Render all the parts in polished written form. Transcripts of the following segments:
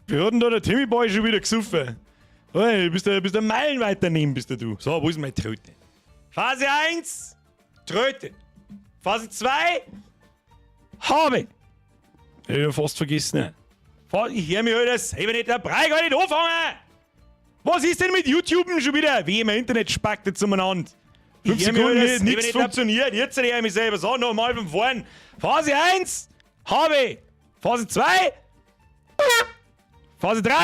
Wie hat denn da der Timmy Boy schon wieder gesoffen? Hey, bist du meilenweit daneben, bist du. So, wo ist meine Tröte? Phase 1, Tröte. Phase 2, Habe. Ich hab fast vergessen. Ne? Ich hör mich halt das, ich nicht der Brei gar nicht anfangen. Was ist denn mit YouTube schon wieder? Wie im Internet spackt jetzt umeinander. 5 Sekunden, nicht, nichts funktioniert. Jetzt höre ich mich selber so nochmal von vorn. Phase 1, habe. Phase 2, Phase 3,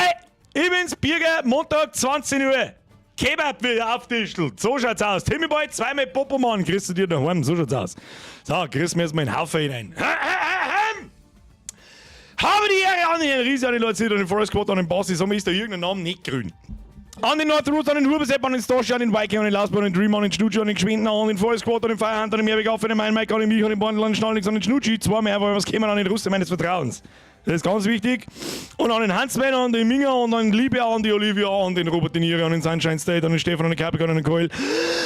ich bin's, Birger, Montag, 20 Uhr. Kebab wird auftischelt. So schaut's aus. Timmy Boy, zweimal Popomann, kriegst du dir daheim. So schaut's aus. So, kriegst mir jetzt mal einen Haufen hinein. Habe die Ehre an den Riese, an den Leute, an den Forest Squad, an den Bossi, so ist da irgendein Name nicht grün. An den North Roots, an den Hubersepp, an den Stoshi, an den Viking, an den Lastborn, an den Dream, an den Schnutschi, an den Geschwinden, an den Forest Squad, an den Firehand, an den Mehrweg auf, an den Main Mike, an den Mich, an den Bordel, an den Schnallnix, an den Schnutschi, zwei mehr, weil was kämen an den Russe meines Vertrauens. Das ist ganz wichtig. Und an den Hansman, an den Minger, an den Liebe, an die Olivia, an den Robert De Niro, an den Sunshine State, an den Stefan, an den Capricorn, an den Coil,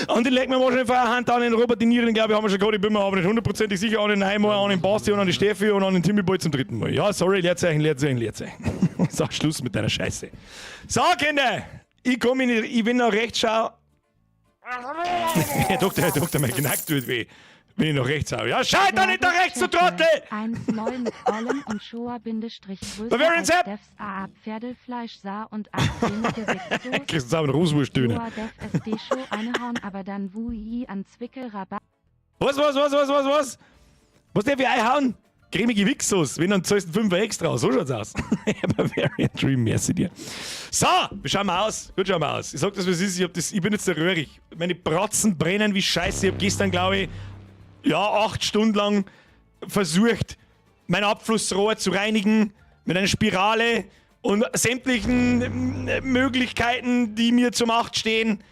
an den Leckmann, wahrscheinlich Firehand, an den Robert De Niro, den glaube ich, haben wir schon gerade, ich bin mir aber nicht hundertprozentig sicher, an den Neymar, an den Basti und an die Steffi und an den Timmy Boy zum dritten Mal. Ja, sorry, Leerzeichen, Leerzeichen, Leerzeichen. So, Schluss mit deiner Scheiße. So, Kinder, ich komme in, ich bin nach rechts schau. Herr Doktor, mein Knack tut weh. Wenn ich nach rechts schaue. Ja, schau da nicht nach rechts, du Trottel! 1 LOL mit Ollen und Shoah Bindestrich größer Bavarian als Sepp! Devs AA Pferdefleisch sah und A wenige Wichso. Kriegst du einen Roswurstdöner. Joa Def SD Show eine Horn, aber dann Wui an Zwickel Rabatt. Was, was, was, was, was, was? Was darf ich einhauen? Cremige Wichsauce, wenn dann zahlst du 5 extra. So schaut's aus. Bavarian Dream, merci dir. So, wie schauen wir aus? Gut schauen wir aus. Ich sag das, was ist. Ich bin jetzt der röhrig. Meine Bratzen brennen wie Scheiße. Ich hab gestern, glaube ich, ja, 8 Stunden lang versucht, mein Abflussrohr zu reinigen mit einer Spirale und sämtlichen Möglichkeiten, die mir zur Macht stehen.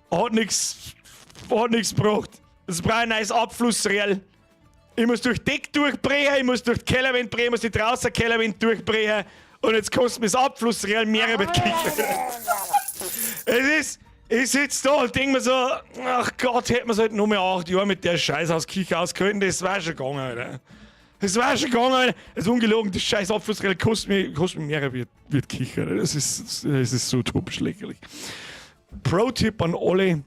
Hat nix gebracht. Es braucht ein neues Abflussrohr. Ich muss durch Deck durchbrechen, ich muss durch die Kellerwand brechen, ich muss die draußen Kellerwand durchbrechen. Und jetzt kostet mir das Abflussrohr mehr mit Kicher. Es ist, ich sitz da und denk mir so, ach Gott, hätten wir es halt nur mehr 8 Jahre mit der Scheiß aus Küche ausgehalten, das war schon gegangen, Alter. Das war schon gegangen, Alter. Das ist ungelogen, das scheiß Abflussrohr kostet mir mehr wie die Küche, Alter. Das ist so topisch lächerlich. Pro-Tipp an alle,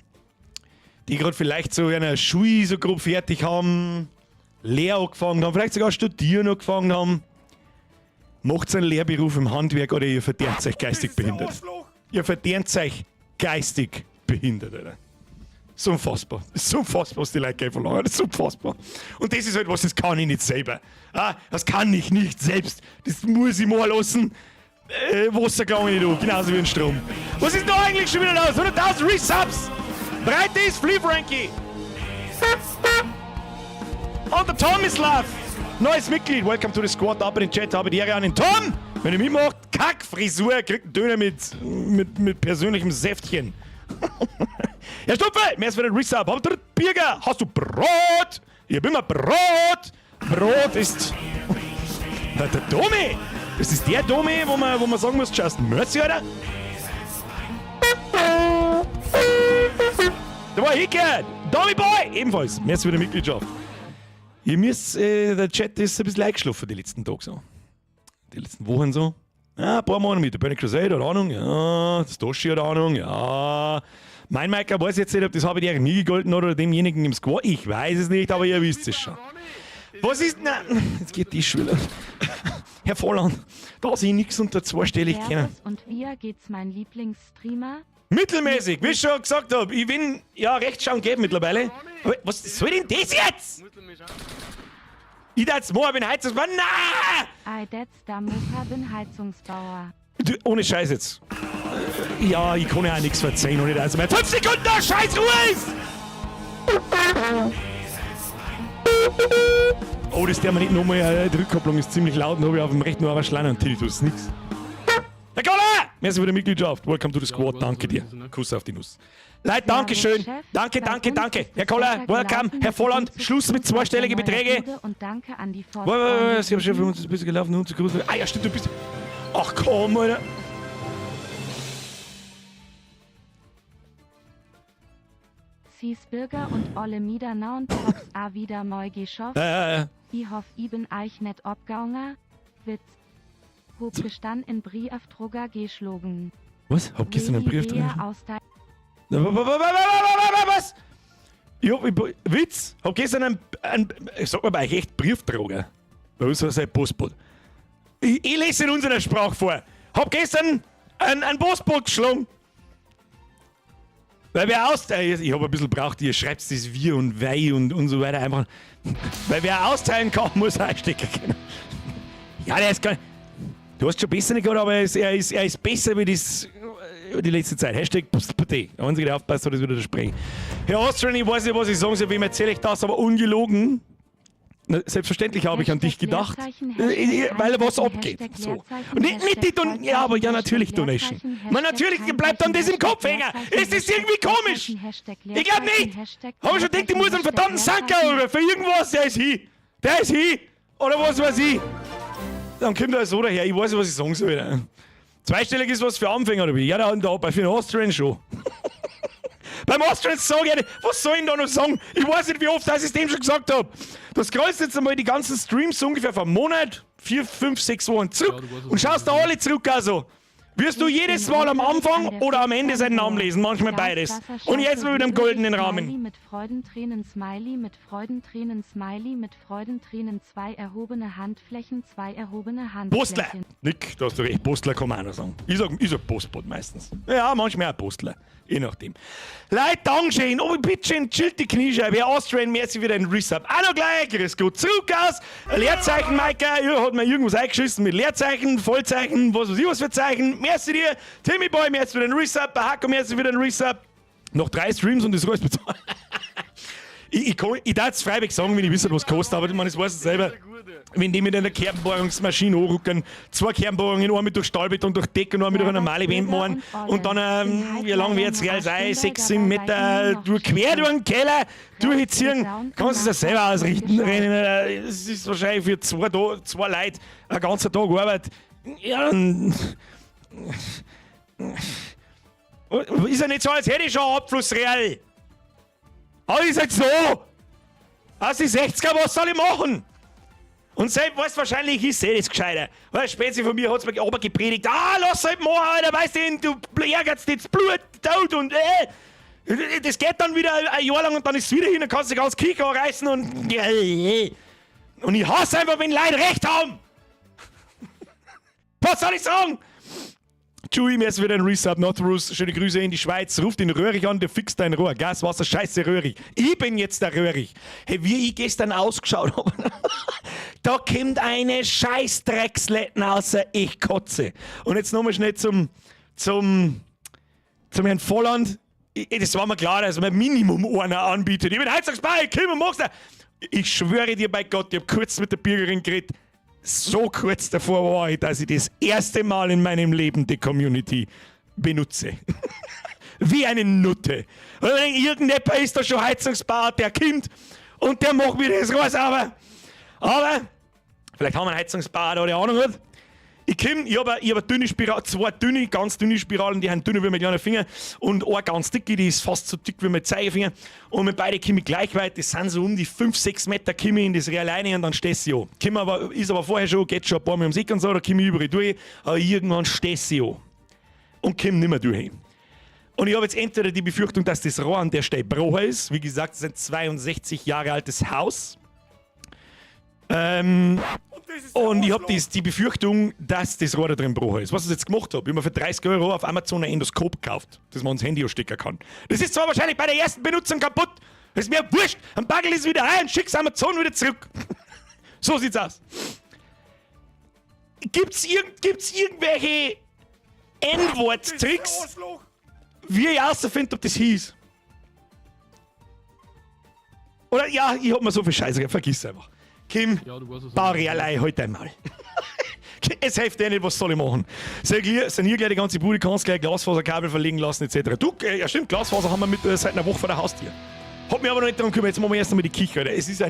die gerade vielleicht so eine Schule so grob fertig haben, Lehre angefangen haben, vielleicht sogar studieren angefangen haben. Macht einen Lehrberuf im Handwerk oder ihr verdient euch geistig behindert. Ihr verdient euch geistig behindert, Alter. Das ist unfassbar. Das ist unfassbar, was die Leute gleich verlangen. Das ist unfassbar. Und das ist halt was, das kann ich nicht selber. Ah, das kann ich nicht selbst. Das muss ich mal lassen. Wasser gelange ich nicht an, genauso wie ein Strom. Was ist da eigentlich schon wieder los? 100.000 Resubs! Breite ist Flea Frankie! Und der Tomislav! Neues Mitglied, welcome to the squad, ab in den Chat, habe die Ehre an den Tom! Wenn ihr mitmacht, Kackfrisur, kriegt einen Döner mit persönlichem Säftchen. Herr Stupfe, mehr ist für den Resub. Hast du Birger? Hast du Brot? Ich hab immer Brot! Brot ist. Der Domi! Das ist der Domi, wo man sagen muss, just mercy, Alter. Da war Hickert! Domi Boy! Ebenfalls, mehr für die Mitgliedschaft. Ihr müsst, der Chat ist ein bisschen eingeschlafen die letzten Tage so. Die letzten Wochen so. Ja, ein paar Mal mit der Burning Crusade hat Ahnung, ja, das Toshi hat Ahnung, ja. Mein Meiker weiß jetzt nicht, ob das habe ich mir gegolten hat oder demjenigen im Squad. Ich weiß es nicht, aber ihr wisst es schon. Was ist. Na, jetzt geht die schon wieder. Herr Volland, da sehe ich nichts unter zweistellig kennen. Und wie geht's mein Lieblingsstreamer? Mittelmäßig, wie ich schon gesagt habe, ich bin ja recht schauen geben mittlerweile. Aber was soll denn das jetzt? Ich dachte, morgen bin Heizungsbauer. Nein! I that's da Moka bin Heizungsbauer. Du, ohne Scheiß jetzt. Ja, ich kann ja auch nichts verzeihen und nicht also mehr 5 Sekunden da Scheiß Ruhe ist! Oh, das der mir nicht nochmal, die Rückkopplung ist ziemlich laut und habe ich auf dem rechten Ohr Schlangen und Tinnitus, nix. Herr Koller! Merci für die Mitgliedschaft. Welcome to the squad. Danke dir. Kuss auf die Nuss. Leute, Dankeschön. Danke, danke, danke. Herr Koller, welcome. Herr Volland, Schluss mit zweistelligen Beträgen. Und danke an die Was, ich hab schon für uns ein bisschen gelaufen und zu groß. Ah ja, stimmt, du bist. Ach komm, Alter. Bürger und Olle Miedernaun Tops a wieder moi geschafft. Ja, ja, ja. Ich hoff eben eich net obgaunger. Witz. Hob gestan en Briefdrucker geschlagen. Was? Hab gestern einen Brief drin? Was? Ich hab, ich, Witz, hab gestern einen, ich sag mal bei euch echt Briefträger. Bei uns war es ein Postbote. Ich lese in unserer Sprache vor. Hab gestern einen Postbote geschlagen. Weil wer aus. Ich hab ein bisschen braucht, ihr schreibt das wir und wei und so weiter einfach. Weil wer austeilen kann, muss einstecken können. Ja, der ist gar Du hast schon besser nicht gehabt, aber er ist besser wie das die letzte Zeit. #PT. Der Einzige, der aufpasst, hat das wieder sprechen. Herr Austrian, ich weiß nicht, was ich sagen soll, wem erzähle ich das, aber ungelogen. Na, selbstverständlich habe ich an dich gedacht, weil was abgeht. So. Und nicht die Don ja, aber ja, natürlich Donation. Man, natürlich bleibt dann das im Kopf hängen. Ist das irgendwie komisch? Ich glaube nicht. Habe ich schon gedacht, ich muss einen verdammten Sanker für irgendwas, der ist hi. Der ist hi. Oder was weiß ich. Dann kommt er so daher. Ich weiß nicht, was ich sagen soll. Zweistellig ist was für Anfänger, oder wie? Ja, da bei für den Austrian schon. Beim Austrian sage ich, was soll ich denn da noch sagen? Ich weiß nicht, wie oft das ich dem schon gesagt habe. Du scrollst jetzt einmal die ganzen Streams so ungefähr vor einem Monat, 4, 5, 6 Wochen zurück, Ja, du weißt, was und schaust da alle zurück also. Wirst du jedes Mal am Anfang oder am Ende seinen Namen lesen, manchmal beides. Und jetzt mal mit einem goldenen Smiley Rahmen. Mit Freudentränen, Smiley mit Freudentränen, Smiley mit Freudentränen, zwei erhobene Handflächen, zwei erhobene Postler! Handflächen. Nick, da hast du recht, Postler kann man auch noch sagen. Ich sag Postbot meistens. Ja, manchmal auch Postler. Je nachdem. Leute, Dankeschön. Oh, bitteschön, chillt die Kniescheibe. Herr Austrian, merci für den Resub. Auch noch gleich, grüß Gott. Zurück aus. Leerzeichen, Maika. Ja, hat mir irgendwas eingeschissen mit Leerzeichen, Vollzeichen, was weiß ich was für Zeichen. Merci dir. Timmy Boy, merci für den Resub. Bahako, merci für den Resub. Noch drei Streams und das Rohr ist bezahlt. Ich darf es freiwillig sagen, wenn ich wisse, was kostet, aber ich meine, das weiß ich selber. Wenn die mit einer Kernbohrungsmaschine anrücken, zwei Kernbohrungen, eine mit durch Stahlbeton, durch Decke und eine mit durch eine normale Wand machen und dann, wie lang wird es real sein? 6, 7 Meter durch, quer durch den Keller durchziehen, kannst du es ja selber ausrichten. Rennen. Es ist wahrscheinlich für zwei Leute ein ganzer Tag Arbeit. Ja, dann ist ja nicht so, als hätte ich schon ein Abflussrohr. Aber ist halt so. Aus die 60er, was soll ich machen? Und selbst weiß wahrscheinlich, ist eh das gescheiter. Weil Spezi von mir hat's mir aber gepredigt. Ah, lass halt machen, Alter, weißt du, du ärgerst jetzt Blut, Tod und Das geht dann wieder ein Jahr lang und dann ist es wieder hin, dann kannst du ganz Kicker reißen und ich hasse einfach, wenn Leute recht haben! Was soll ich sagen? Chewie, mir ist wieder ein Resub. Nothrus, schöne Grüße in die Schweiz. Ruf den Röhrig an, der fixt dein Rohr. Gas, Wasser, Scheiße, Röhrig. Ich bin jetzt der Röhrig. Hey, wie ich gestern ausgeschaut habe. Da kommt eine Scheißdrecksletten raus, ich kotze. Und jetzt nochmal schnell zum Herrn Volland. Das war mir klar, dass mir Minimum einer anbietet. Ich bin Heizungsbauer, komm und mach's da. Ich schwöre dir bei Gott, ich hab kurz mit der Bürgerin geredet. So kurz davor war ich, dass ich das erste Mal in meinem Leben die Community benutze. Wie eine Nutte. Und ich denk, irgendjemand ist da schon Heizungsbauer, der kommt und der macht mir das raus, aber vielleicht haben wir einen Heizungsbauer da, der Ahnung hat. Ich komm, ich hab eine dünne Spirale, zwei dünne, ganz dünne Spiralen, die haben dünner wie mein kleiner Finger und eine ganz dicke, die ist fast so dick wie mein Zeigefinger. Und mit beide komme ich gleich weit, das sind so um die 5, 6 Meter komme ich in das Rohr rein und dann stehst ich an. Komm aber, ist aber vorher schon, geht schon ein paar Mal ums Eck und so, da komme ich überall durch, aber irgendwann stehst ich an. Und komm nicht mehr durch. Und ich habe jetzt entweder die Befürchtung, dass das Rohr an der Stelle gebrochen ist. Wie gesagt, es ist ein 62 Jahre altes Haus. Und ich habe die Befürchtung, dass das Rohr da drin gebrochen ist. Was ich jetzt gemacht habe, ich habe mir für 30 € auf Amazon ein Endoskop gekauft, das man ans Handy anstecken kann. Das ist zwar wahrscheinlich bei der ersten Benutzung kaputt, das ist mir wurscht, dann packel ich es wieder ein und schick's Amazon wieder zurück. So sieht's aus. Gibt's irgendwelche N-Wort-Tricks, wie ich herausfinde, ob das hieß? Oder ja, ich hab mir so viel Scheiße, vergiss einfach. Kim, Ja, du weißt es. Bauerlei, halt einmal. Es hilft dir nicht, was soll ich machen? Sanier gleich die ganze Bude, kannst gleich Glasfaserkabel verlegen lassen, etc. Du, ja stimmt, Glasfaser haben wir mit, seit einer Woche vor der Haustür. Hab mich aber noch nicht darum gekümmert, jetzt machen wir erst einmal die Küche, Alter. Es ist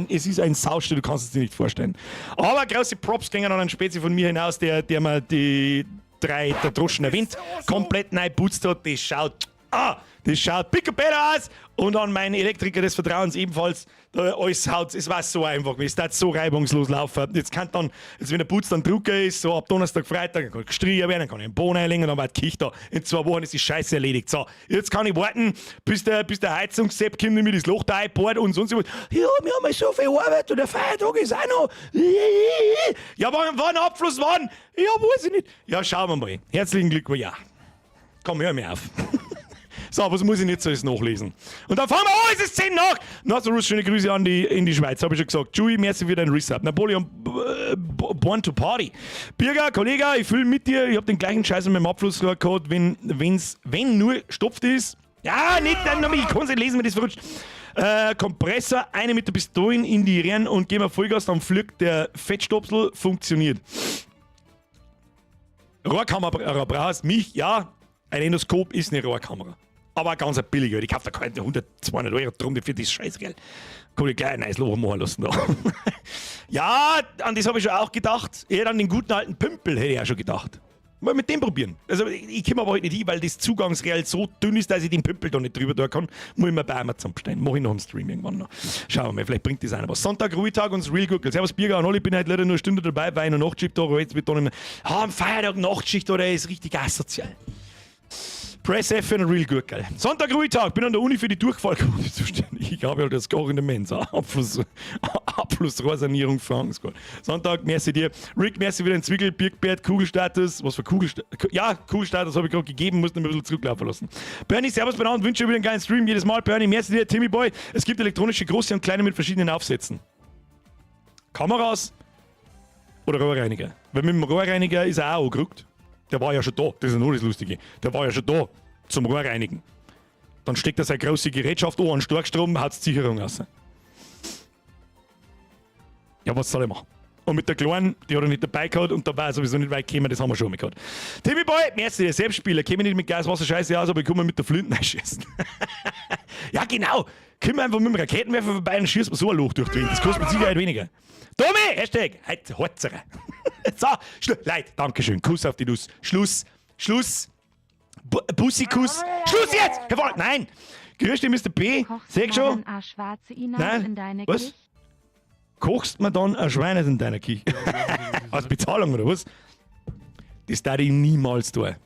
ein Saustall, du kannst es dir nicht vorstellen. Aber große Props gingen an einen Spezi von mir hinaus, der mir die drei der Droschen erwähnt, komplett neu putzt hat, das schaut Ah, das schaut picobello aus und an meinen Elektriker des Vertrauens ebenfalls. Da alles haut, es war so einfach, es hat so reibungslos laufen. Jetzt kann dann, jetzt wenn der Putz dann Drucker ist, so ab Donnerstag, Freitag, dann kann ich gestrichen werden, dann kann ich einen Boden einlegen und dann wird die Küche da. In 2 Wochen ist die Scheiße erledigt. So, jetzt kann ich warten, bis der Heizungssepp kommt und mir das Loch da einbohrt und sonst was. Ja, wir haben ja so viel Arbeit und der Feiertag ist auch noch. Ja, wann Abfluss, wann? Ja, weiß ich nicht. Ja, schauen wir mal. Herzlichen Glückwunsch, ja. Komm, hör mir auf. So, was muss ich nicht so alles nachlesen? Und dann fangen wir an, es ist 10 nach! Na, so schöne Grüße in die Schweiz, habe ich schon gesagt. Chewy, merci für deinen Resub. Napoleon, born to party. Birger, Kollege, ich fühle mit dir, ich habe den gleichen Scheiß mit meinem Abflussrohr gehabt, wenn nur gestopft ist. Ja, nicht, dann, ich kann es nicht lesen, wenn das verrutscht. Kompressor, eine mit der Pistolen in die Röhren und geben wir Vollgas, dann fliegt der Fettstopsel, funktioniert. Rohrkamera brauchst mich, ja, ein Endoskop ist eine Rohrkamera. Aber ganz eine billige, die kauft da keine 100, 200 € drum für das Scheißgeld. Kann ich gleich ein neues Loch machen lassen da. Ja, an das habe ich schon auch gedacht. Eher an den guten alten Pümpel hätte ich auch schon gedacht. Mal mit dem probieren. Also ich komme aber halt nicht hin, weil das Zugangsreal so dünn ist, dass ich den Pümpel da nicht drüber tun kann. Muss ich mir bei Amazon bestellen. Mache ich noch im Stream irgendwann noch. Schauen wir mal, vielleicht bringt das einer was. Sonntag, Ruhetag und das Real Gurkel. Servus Birger und alle, ich bin heute leider nur eine Stunde dabei, weil ich noch Nachtschicht da, aber jetzt wird dann nicht mehr. Ah, am Feiertag Nachtschicht, oder ist richtig asozial. Press F für einen Real Gurkel. Sonntag, Ruhetag, bin an der Uni für die Durchfallquote zuständig. Ich habe halt das Koch in der Mensa. Abflussrohrsanierung Frankensgold. Sonntag, merci dir. Rick, merci für den Zwickel, Birkbert, Kugelstatus. Was für Kugelstatus? Ja, Kugelstatus habe ich gerade gegeben, muss noch ein bisschen zurücklaufen lassen. Bernie, servus benannt, wünsche wieder einen geilen Stream jedes Mal. Bernie, merci dir. Timmy Boy, es gibt elektronische große und kleine mit verschiedenen Aufsätzen. Kameras oder Rohrreiniger? Weil mit dem Rohrreiniger ist er auch angerückt. Der war ja schon da, das ist ja nur das Lustige. Der war ja schon da zum Rohrreinigen. Dann steckt er seine große Gerätschaft an, Starkstrom, haut die Sicherung raus. Ja, was soll ich machen? Und mit der Kleinen, die hat er nicht dabei gehabt und da war er sowieso nicht weit gekommen, das haben wir schon mal gehabt. Timmy Boy, merci, der Selbstspieler, käme nicht mit Gaswasser scheiße aus, aber ich komme mit der Flinte schießen. Ja, genau. Kommen wir einfach mit dem Raketenwerfer vorbei und schießt man so ein Loch durch die Wand. Das kostet mit Sicherheit weniger. Tommy, Hashtag, heute Horzerer. So, Schlu Leute, Dankeschön. Kuss auf die Nuss. Schluss, Schluss. Bussi-Kuss. Schluss jetzt! Herr nein! Grüß dich, Mr. P. Kochst Seh schon? dann a schwarze Inas Nein. in deine Was? Küche? Kochst mir dann ein Schwein in deiner Küche? Als Bezahlung oder was? Das darf ich niemals tun.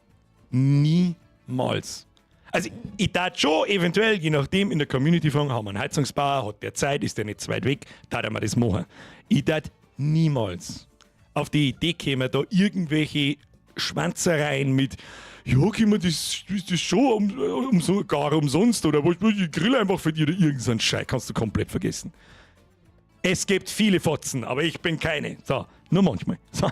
Niemals. Also ich darf schon eventuell, je nachdem, in der Community fragen, haben wir einen Heizungsbauer, hat der Zeit, ist der nicht zu weit weg, darf er mir das machen. Ich darf niemals auf die Idee kommen, da irgendwelche Schwanzereien mit, ja, können wir das schon um so, gar umsonst oder was, ich grill einfach für dich oder irgend so einen Scheiß, kannst du komplett vergessen. Es gibt viele Fotzen, aber ich bin keine. So, nur manchmal. So,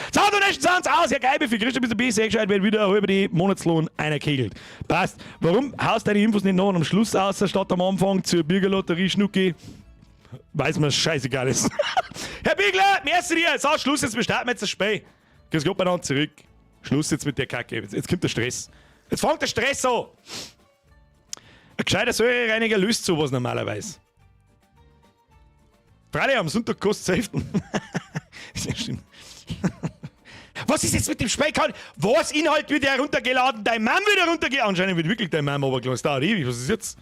so du Sounds aus. Ja, geil, für Christian bist du sehr gescheit, wird wieder halber die Monatslohn einer kegelt. Passt. Warum haust deine Infos nicht noch am Schluss aus, statt am Anfang zur Bürgerlotterie, Schnucki? Weiß mir scheißegal ist. Herr Bigler, merci dir. So, Schluss jetzt, wir starten jetzt das Spiel. Grüß Gott beieinander zurück. Schluss jetzt mit der Kacke. Jetzt kommt der Stress. Jetzt fängt der Stress an. Ein gescheiter Säurereiniger löst sowas normalerweise. Freilich, am Sonntag kostet es Hälfte. Sehr schön. Was ist jetzt mit dem Spiel? Was Inhalt wird heruntergeladen? Dein Mann wird heruntergeladen. Anscheinend wird wirklich dein Mann runtergeladen. Das dauert ewig. Was ist jetzt?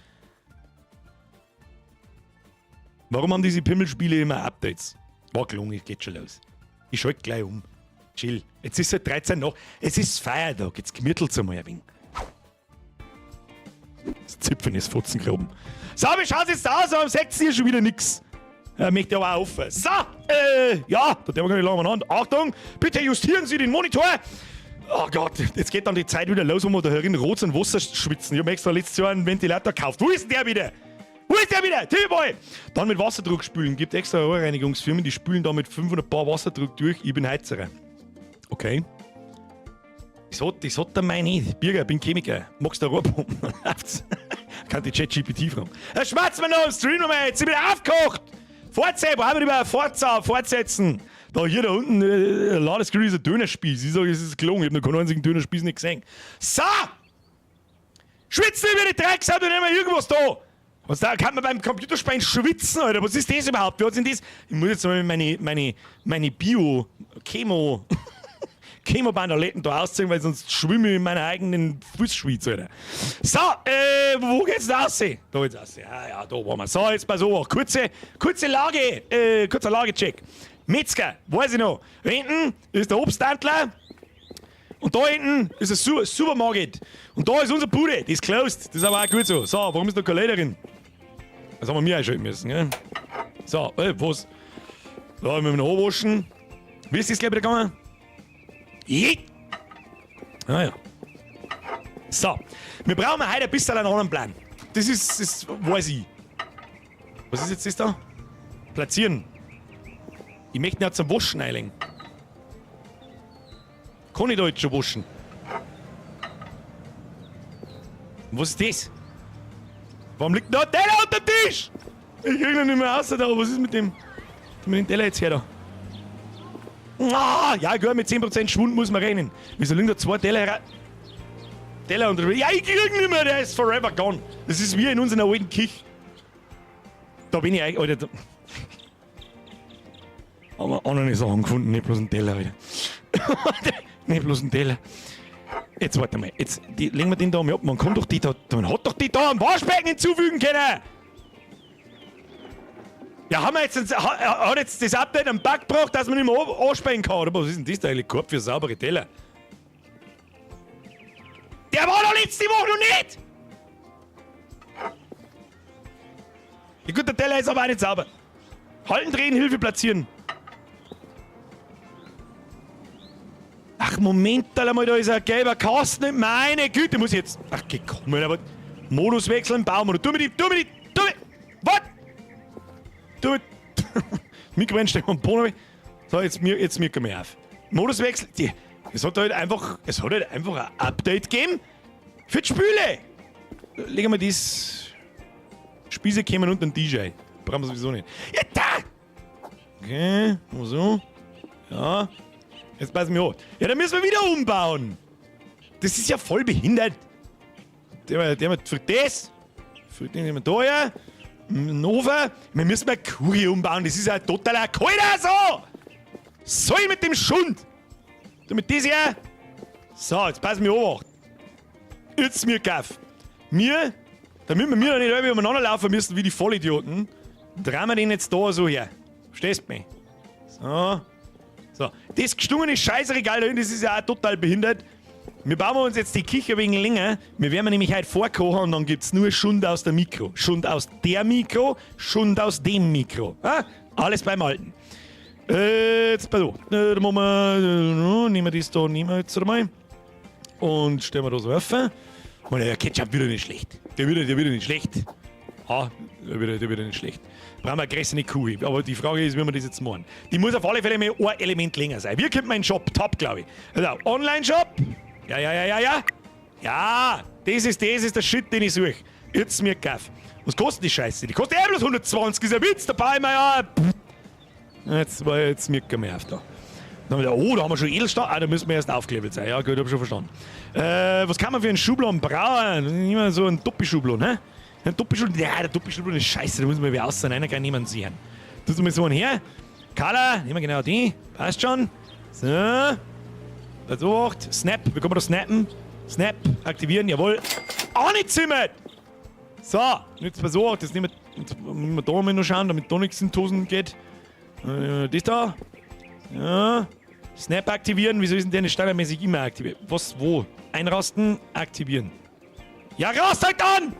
Warum haben diese Pimmelspiele immer Updates? War gelungen, geht schon los. Ich schalte gleich um. Chill. Jetzt ist es halt 13 nach. Es ist Feiertag. Jetzt gemütelt's einmal ein wenig. Das Zipfen ist Fotzengraben. So, wie schaut's jetzt aus? Am 6. hier schon wieder nix. Möchte aber auch offen. So, ja, da darf man gar nicht lange umeinander. Achtung, bitte justieren Sie den Monitor. Oh Gott, jetzt geht dann die Zeit wieder los, wo wir da herin rot und Wasser schwitzen. Ich habe extra letztes Jahr einen Ventilator gekauft. Wo ist denn der wieder? Wo ist der wieder? Timmy Dann mit Wasserdruck spülen. Gibt extra Rohrreinigungsfirmen, die spülen da mit 500 Bar Wasserdruck durch. Ich bin Heizerer. Okay. Das hat der mein nicht. Birger, ich bin Chemiker. Magst du eine Rohrpumpe? Kann die ChatGPT fragen. Schmatz mir noch im Stream nochmal. Jetzt sind wir aufgekocht. Forza, wo haben wir über Forza fortsetzen? Da hier da unten, Ladescreen ist ein Dönerspieß. Ich sage, es ist gelogen. Ich habe noch keinen einzigen Dönerspieß nicht gesehen. So! Schwitzen über die Drecksau, du nicht mehr irgendwas da! Was da kann man beim Computerspielen schwitzen, Alter? Was ist das überhaupt? Wie hat denn das? Ich muss jetzt mal meine Bio, Chemo, Chemobandaletten da ausziehen, weil sonst schwimme ich in meiner eigenen Fußschwitze, Alter. So, wo geht's denn raus? Da geht's raus. Ja, ja, da waren wir. So, jetzt pass auf. Kurze, kurze Lage, kurzer Lagecheck. Metzger, weiß ich noch. Hinten ist der Obsthandler. Und da hinten ist ein Supermarkt. Und da ist unsere Bude, die ist closed. Das ist aber auch gut so. So, warum ist da keine Lederin? Das haben wir mir einschalten müssen, gell? So, was? So, wir müssen noch waschen. Wie ist das gleich wieder gegangen? Je. Ah ja. So, wir brauchen heute ein bisschen einen anderen Plan. Das ist, das weiß ich. Was ist jetzt das da? Platzieren. Ich möchte ihn ja zum Waschen einlegen. Kann ich da jetzt schon waschen? Und was ist das? Warum liegt da ein Teller unter dem Tisch? Ich krieg ihn nicht mehr raus da. Was ist mit dem? Mit dem Teller jetzt her da? Ah, ja, gut, mit 10% Schwund muss man rechnen. Wieso liegen da zwei Teller her? Teller unter dem Tisch? Ja, ich krieg ihn nicht mehr, der ist forever gone. Das ist wie in unserer alten Küche. Da bin ich eigentlich, Alter. Da haben wir auch noch nicht Sachen gefunden, nicht bloß einen Teller, Alter. Nicht bloß einen Teller. Jetzt warte mal, jetzt die, legen wir den da mal ab. Man kann doch die da, man hat doch die da am Waschbecken hinzufügen können. Ja, haben wir jetzt, hat jetzt das Update einen Bug gebracht, dass man nicht mehr anspeien kann? Oder was ist denn das da eigentlich? Korb für saubere Teller. Der war doch letzte Woche noch nicht! Ja gut, der Teller ist aber auch nicht sauber. Halten, drehen, Hilfe platzieren. Ach, Moment einmal, da ist ein gelber Kasten. Meine Güte, muss ich jetzt... Ach, gekommen, aber... Modus wechseln, Baumodus. Tu mir die, tu mir die, tu mir... Was? Tu mir... Mikro einstecken und Bohnen. So, jetzt mir komm ich auf. Moduswechsel. Die, es hat halt einfach, es hat halt einfach ein Update gegeben für die Spüle. Legen wir das... Spieße kämen unter den DJ. Brauchen wir sowieso nicht. Ja, da! Okay, so. Ja. Jetzt passen wir auf. Ja, dann müssen wir wieder umbauen. Das ist ja voll behindert. Der für das. Für den nehmen wir da her. Nova. Wir müssen mal Kuri umbauen. Das ist ja totaler Keiner so. Soll ich mit dem Schund? Du mit das her. So, jetzt passen wir auf. Jetzt mir Kaff. Mir, damit wir mir nicht alle umeinander laufen müssen wie die Vollidioten, drehen wir den jetzt da so her. Verstehst du mich? So. So, das gestungene Scheißregal da hinten, das ist ja auch total behindert. Wir bauen uns jetzt die Küche wegen länger. Wir werden nämlich heute vorkochen und dann gibt's nur Schund aus der Mikro. Schund aus der Mikro, Schund aus dem Mikro. Ah, alles beim Alten. Jetzt pass auf. Da machen wir, nehmen wir das da, nehmen wir jetzt einmal. Und stellen wir da so auf. Und der Ketchup wird ja nicht schlecht. Der wird ja nicht schlecht. Ah, der wird ja nicht schlecht. Brauchen wir eine größere Kuh. Aber die Frage ist, wie wir das jetzt machen. Die muss auf alle Fälle mehr ein Element länger sein. Wie kommt mein Shop? Top, glaube ich. Also, Online-Shop. Ja, ja, ja, ja, ja. Ja, das ist der Shit, den ich suche. Jetzt mir gekauft. Was kostet die Scheiße? Die kostet eh bloß 120, ist ein Witz. Da baue ich mir ja. Jetzt war jetzt mir kein mehr auf da. Dann haben wir, oh, da haben wir schon Edelstahl. Ah, da müssen wir erst aufgelevelt sein. Ja, gut, hab schon verstanden. Was kann man für einen Schublon brauchen? Immer so einen Doppelschublon, hä? Ein Doppelschublon? Ja, der Doppelschublon ist scheiße, da muss man wieder aussehen. Einer kann niemand sehen. Tut mir so einen her. Carla, nehmen wir genau die. Passt schon. So. Versucht. Snap. Wie kann man das snappen? Snap. Aktivieren, jawohl. Auch nicht zimmert! So, jetzt versucht. Jetzt nehmen wir, jetzt müssen wir da mal noch schauen, damit da nichts in die Hosen geht. Das da. Ja. Snap aktivieren. Wieso ist denn der nicht standardmäßig immer aktiviert? Was, wo? Einrasten, aktivieren. Ja, rast halt an!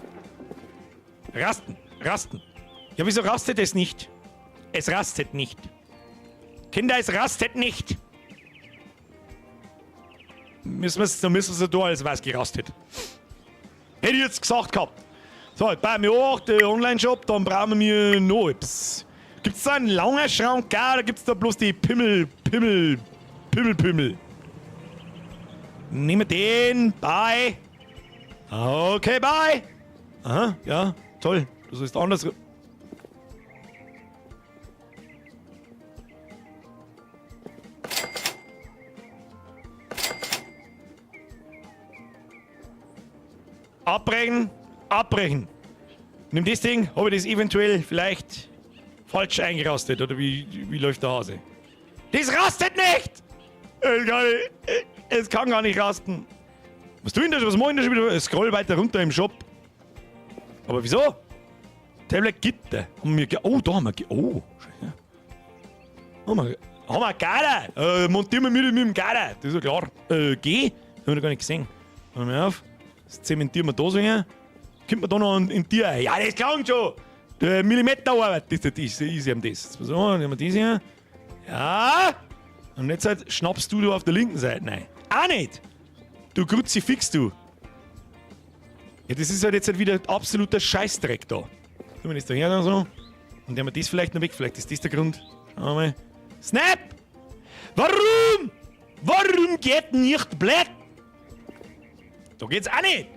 Rasten, rasten. Ja, wieso rastet es nicht? Es rastet nicht. Kinder, es rastet nicht. Müssen wir's, dann müssen wir so tun, als wär's gerastet. Hätte ich jetzt gesagt gehabt. So, bei mir auch, der Online-Shop, dann brauchen wir noch etwas. Gibt's da einen langen Schrank auch, oder gibt's da bloß die Pimmel, Pimmel, Pimmel, Pimmel? Nehmen wir den, bye. Okay, bye. Aha, ja, toll. Das ist anders. Abbrechen, abbrechen. Nimm das Ding, hab ich das eventuell vielleicht falsch eingerastet oder wie läuft der Hase? Das rastet nicht! Es kann, nicht, es kann gar nicht rasten. Was tun das? Was machen das schon wieder? Scroll weiter runter im Shop. Aber wieso? Tablet Gitter. Haben wir oh, da haben wir. Oh, schön. Haben wir, haben wir Gader. Montieren wir mit, mit dem Gader. Das ist ja klar. G? Haben wir noch gar nicht gesehen. Hören wir auf. Das zementieren wir da so hin. Kommt man da noch in Tier ein? Ja, das klang schon. Der Millimeterarbeit, das ist easy am das. So, nehmen wir das hier. Ja. Und jetzt halt schnappst du da auf der linken Seite rein. Auch nicht! Du Kruzifix, du! Ja, das ist halt jetzt halt wieder absoluter Scheißdreck da. Tun wir das da her dann so. Und nehmen wir das vielleicht noch weg. Vielleicht ist das der Grund. Schauen wir mal. Snap! Warum? Warum geht nicht blöd? Da geht's auch nicht!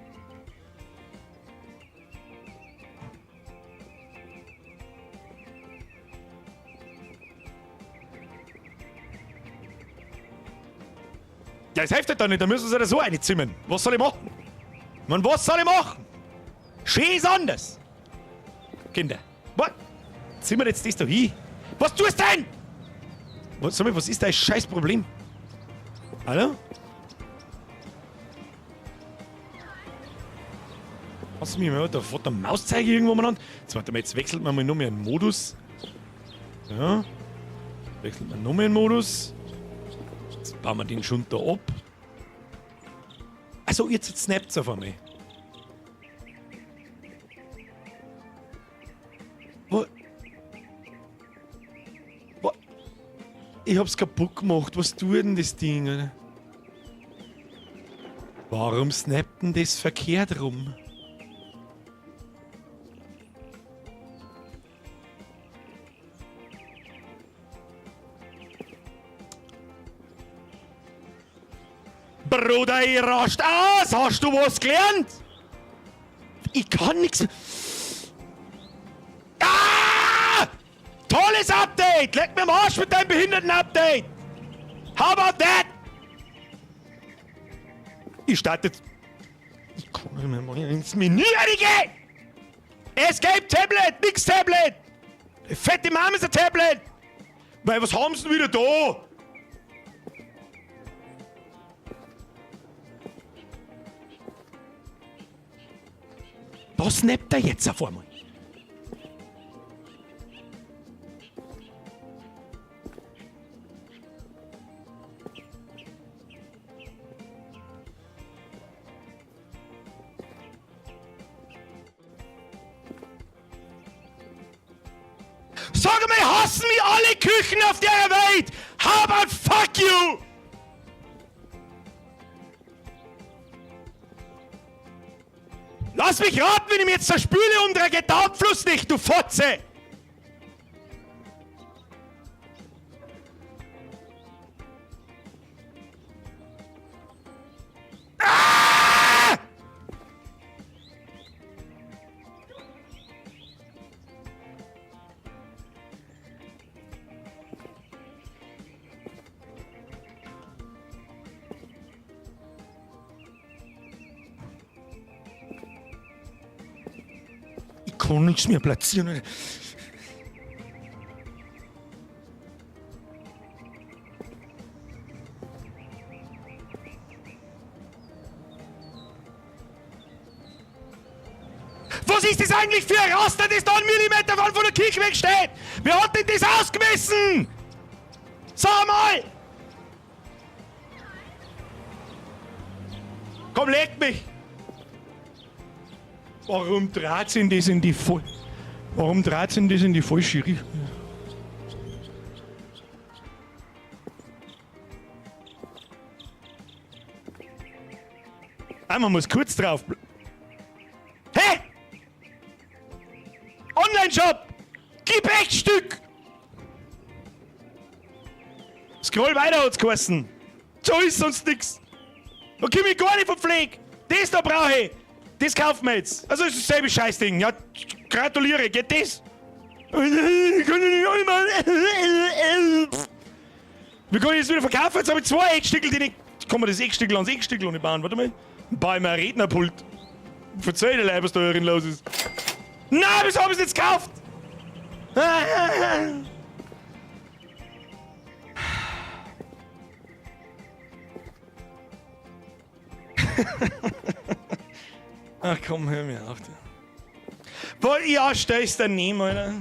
Ja, es hilft halt da nicht, da müssen sie da so reinzimmern. Was soll ich machen? Man, was soll ich machen? Schön ist anders. Kinder. Was? Zimmern jetzt das da hin? Was tust du denn? Was, sag mal, was ist dein Scheißproblem? Hallo? Hast du mich mal da vor der Mauszeige irgendwo umeinander? Jetzt warte mal, jetzt wechselt man mal noch mehr einen Modus. Ja. Wechselt man noch mehr einen Modus. Jetzt bauen wir den schon da ab. Also jetzt snappt's auf einmal. Wo? Wo? Ich hab's kaputt gemacht. Was tut denn das Ding? Alter? Warum snappt denn das verkehrt rum? Bruder, ich rast aus! Hast du was gelernt? Ich kann nix mehr. Ah! Tolles Update! Leck mir am Arsch mit deinem behinderten Update! How about that? Ich starte jetzt. Ich komme mir mal ins Menü reingehen! Escape Tablet! Nix Tablet! Die fette Mama ist ein Tablet! Weil was haben sie denn wieder da? Was snappt er jetzt auf einmal? Sag mal, hassen mich alle Küchen auf der Welt! How about fuck you? Lass mich raten, wenn ich mir jetzt der Spüle umdrehe, geht der Abfluss nicht, du Fotze! Ah! Ich kann nichts mehr platzieren. Was ist das eigentlich für ein Raster, das da einen Millimeter von der Kirche weg steht? Wer hat denn das ausgemessen? Sag mal! Komm, leg mich! Warum dreht sich das in die Warum dreht sich das in die falsche Richtung? Ah, man muss kurz drauf Hä? Online-Shop! Gib echt Stück! Scroll weiter hat's geheißen. So ist sonst nix. Da komm ich gar nicht vom Fleck. Das da brauche ich. Das kaufen wir jetzt. Also ist dasselbe Scheißding. Ja, gratuliere, geht das? Ich kann nicht einmal. Wir können jetzt wieder verkaufen. Jetzt habe ich zwei Eckstückel, die nicht. Kann man das Eckstückel ans Eckstückel nicht bauen? Warte mal. Baue ich mir ein Rednerpult. Verzeih dir, Leute, was da drin los ist. Nein, wieso hab ich's jetzt gekauft? Ach komm, hör mir auf. Boah, ja, stell's daneben, Alter.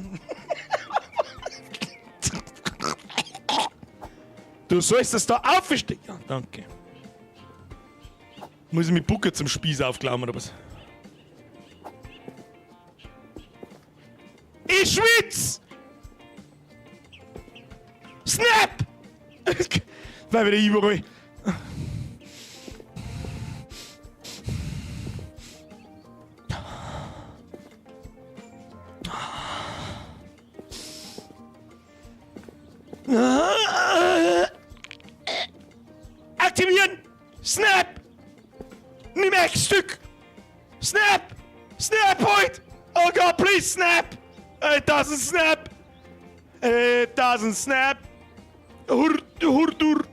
Du sollst das da aufstehen. Ja, danke. Muss ich mit Bucke zum Spieß aufklammern oder was? Ich schwitz! Snap! Weil wieder überall. Aktivieren! Snap! Nimm Eckstück! Snap! Snap point! Oh God, please snap! It doesn't snap! It doesn't snap! Hur, hurdur!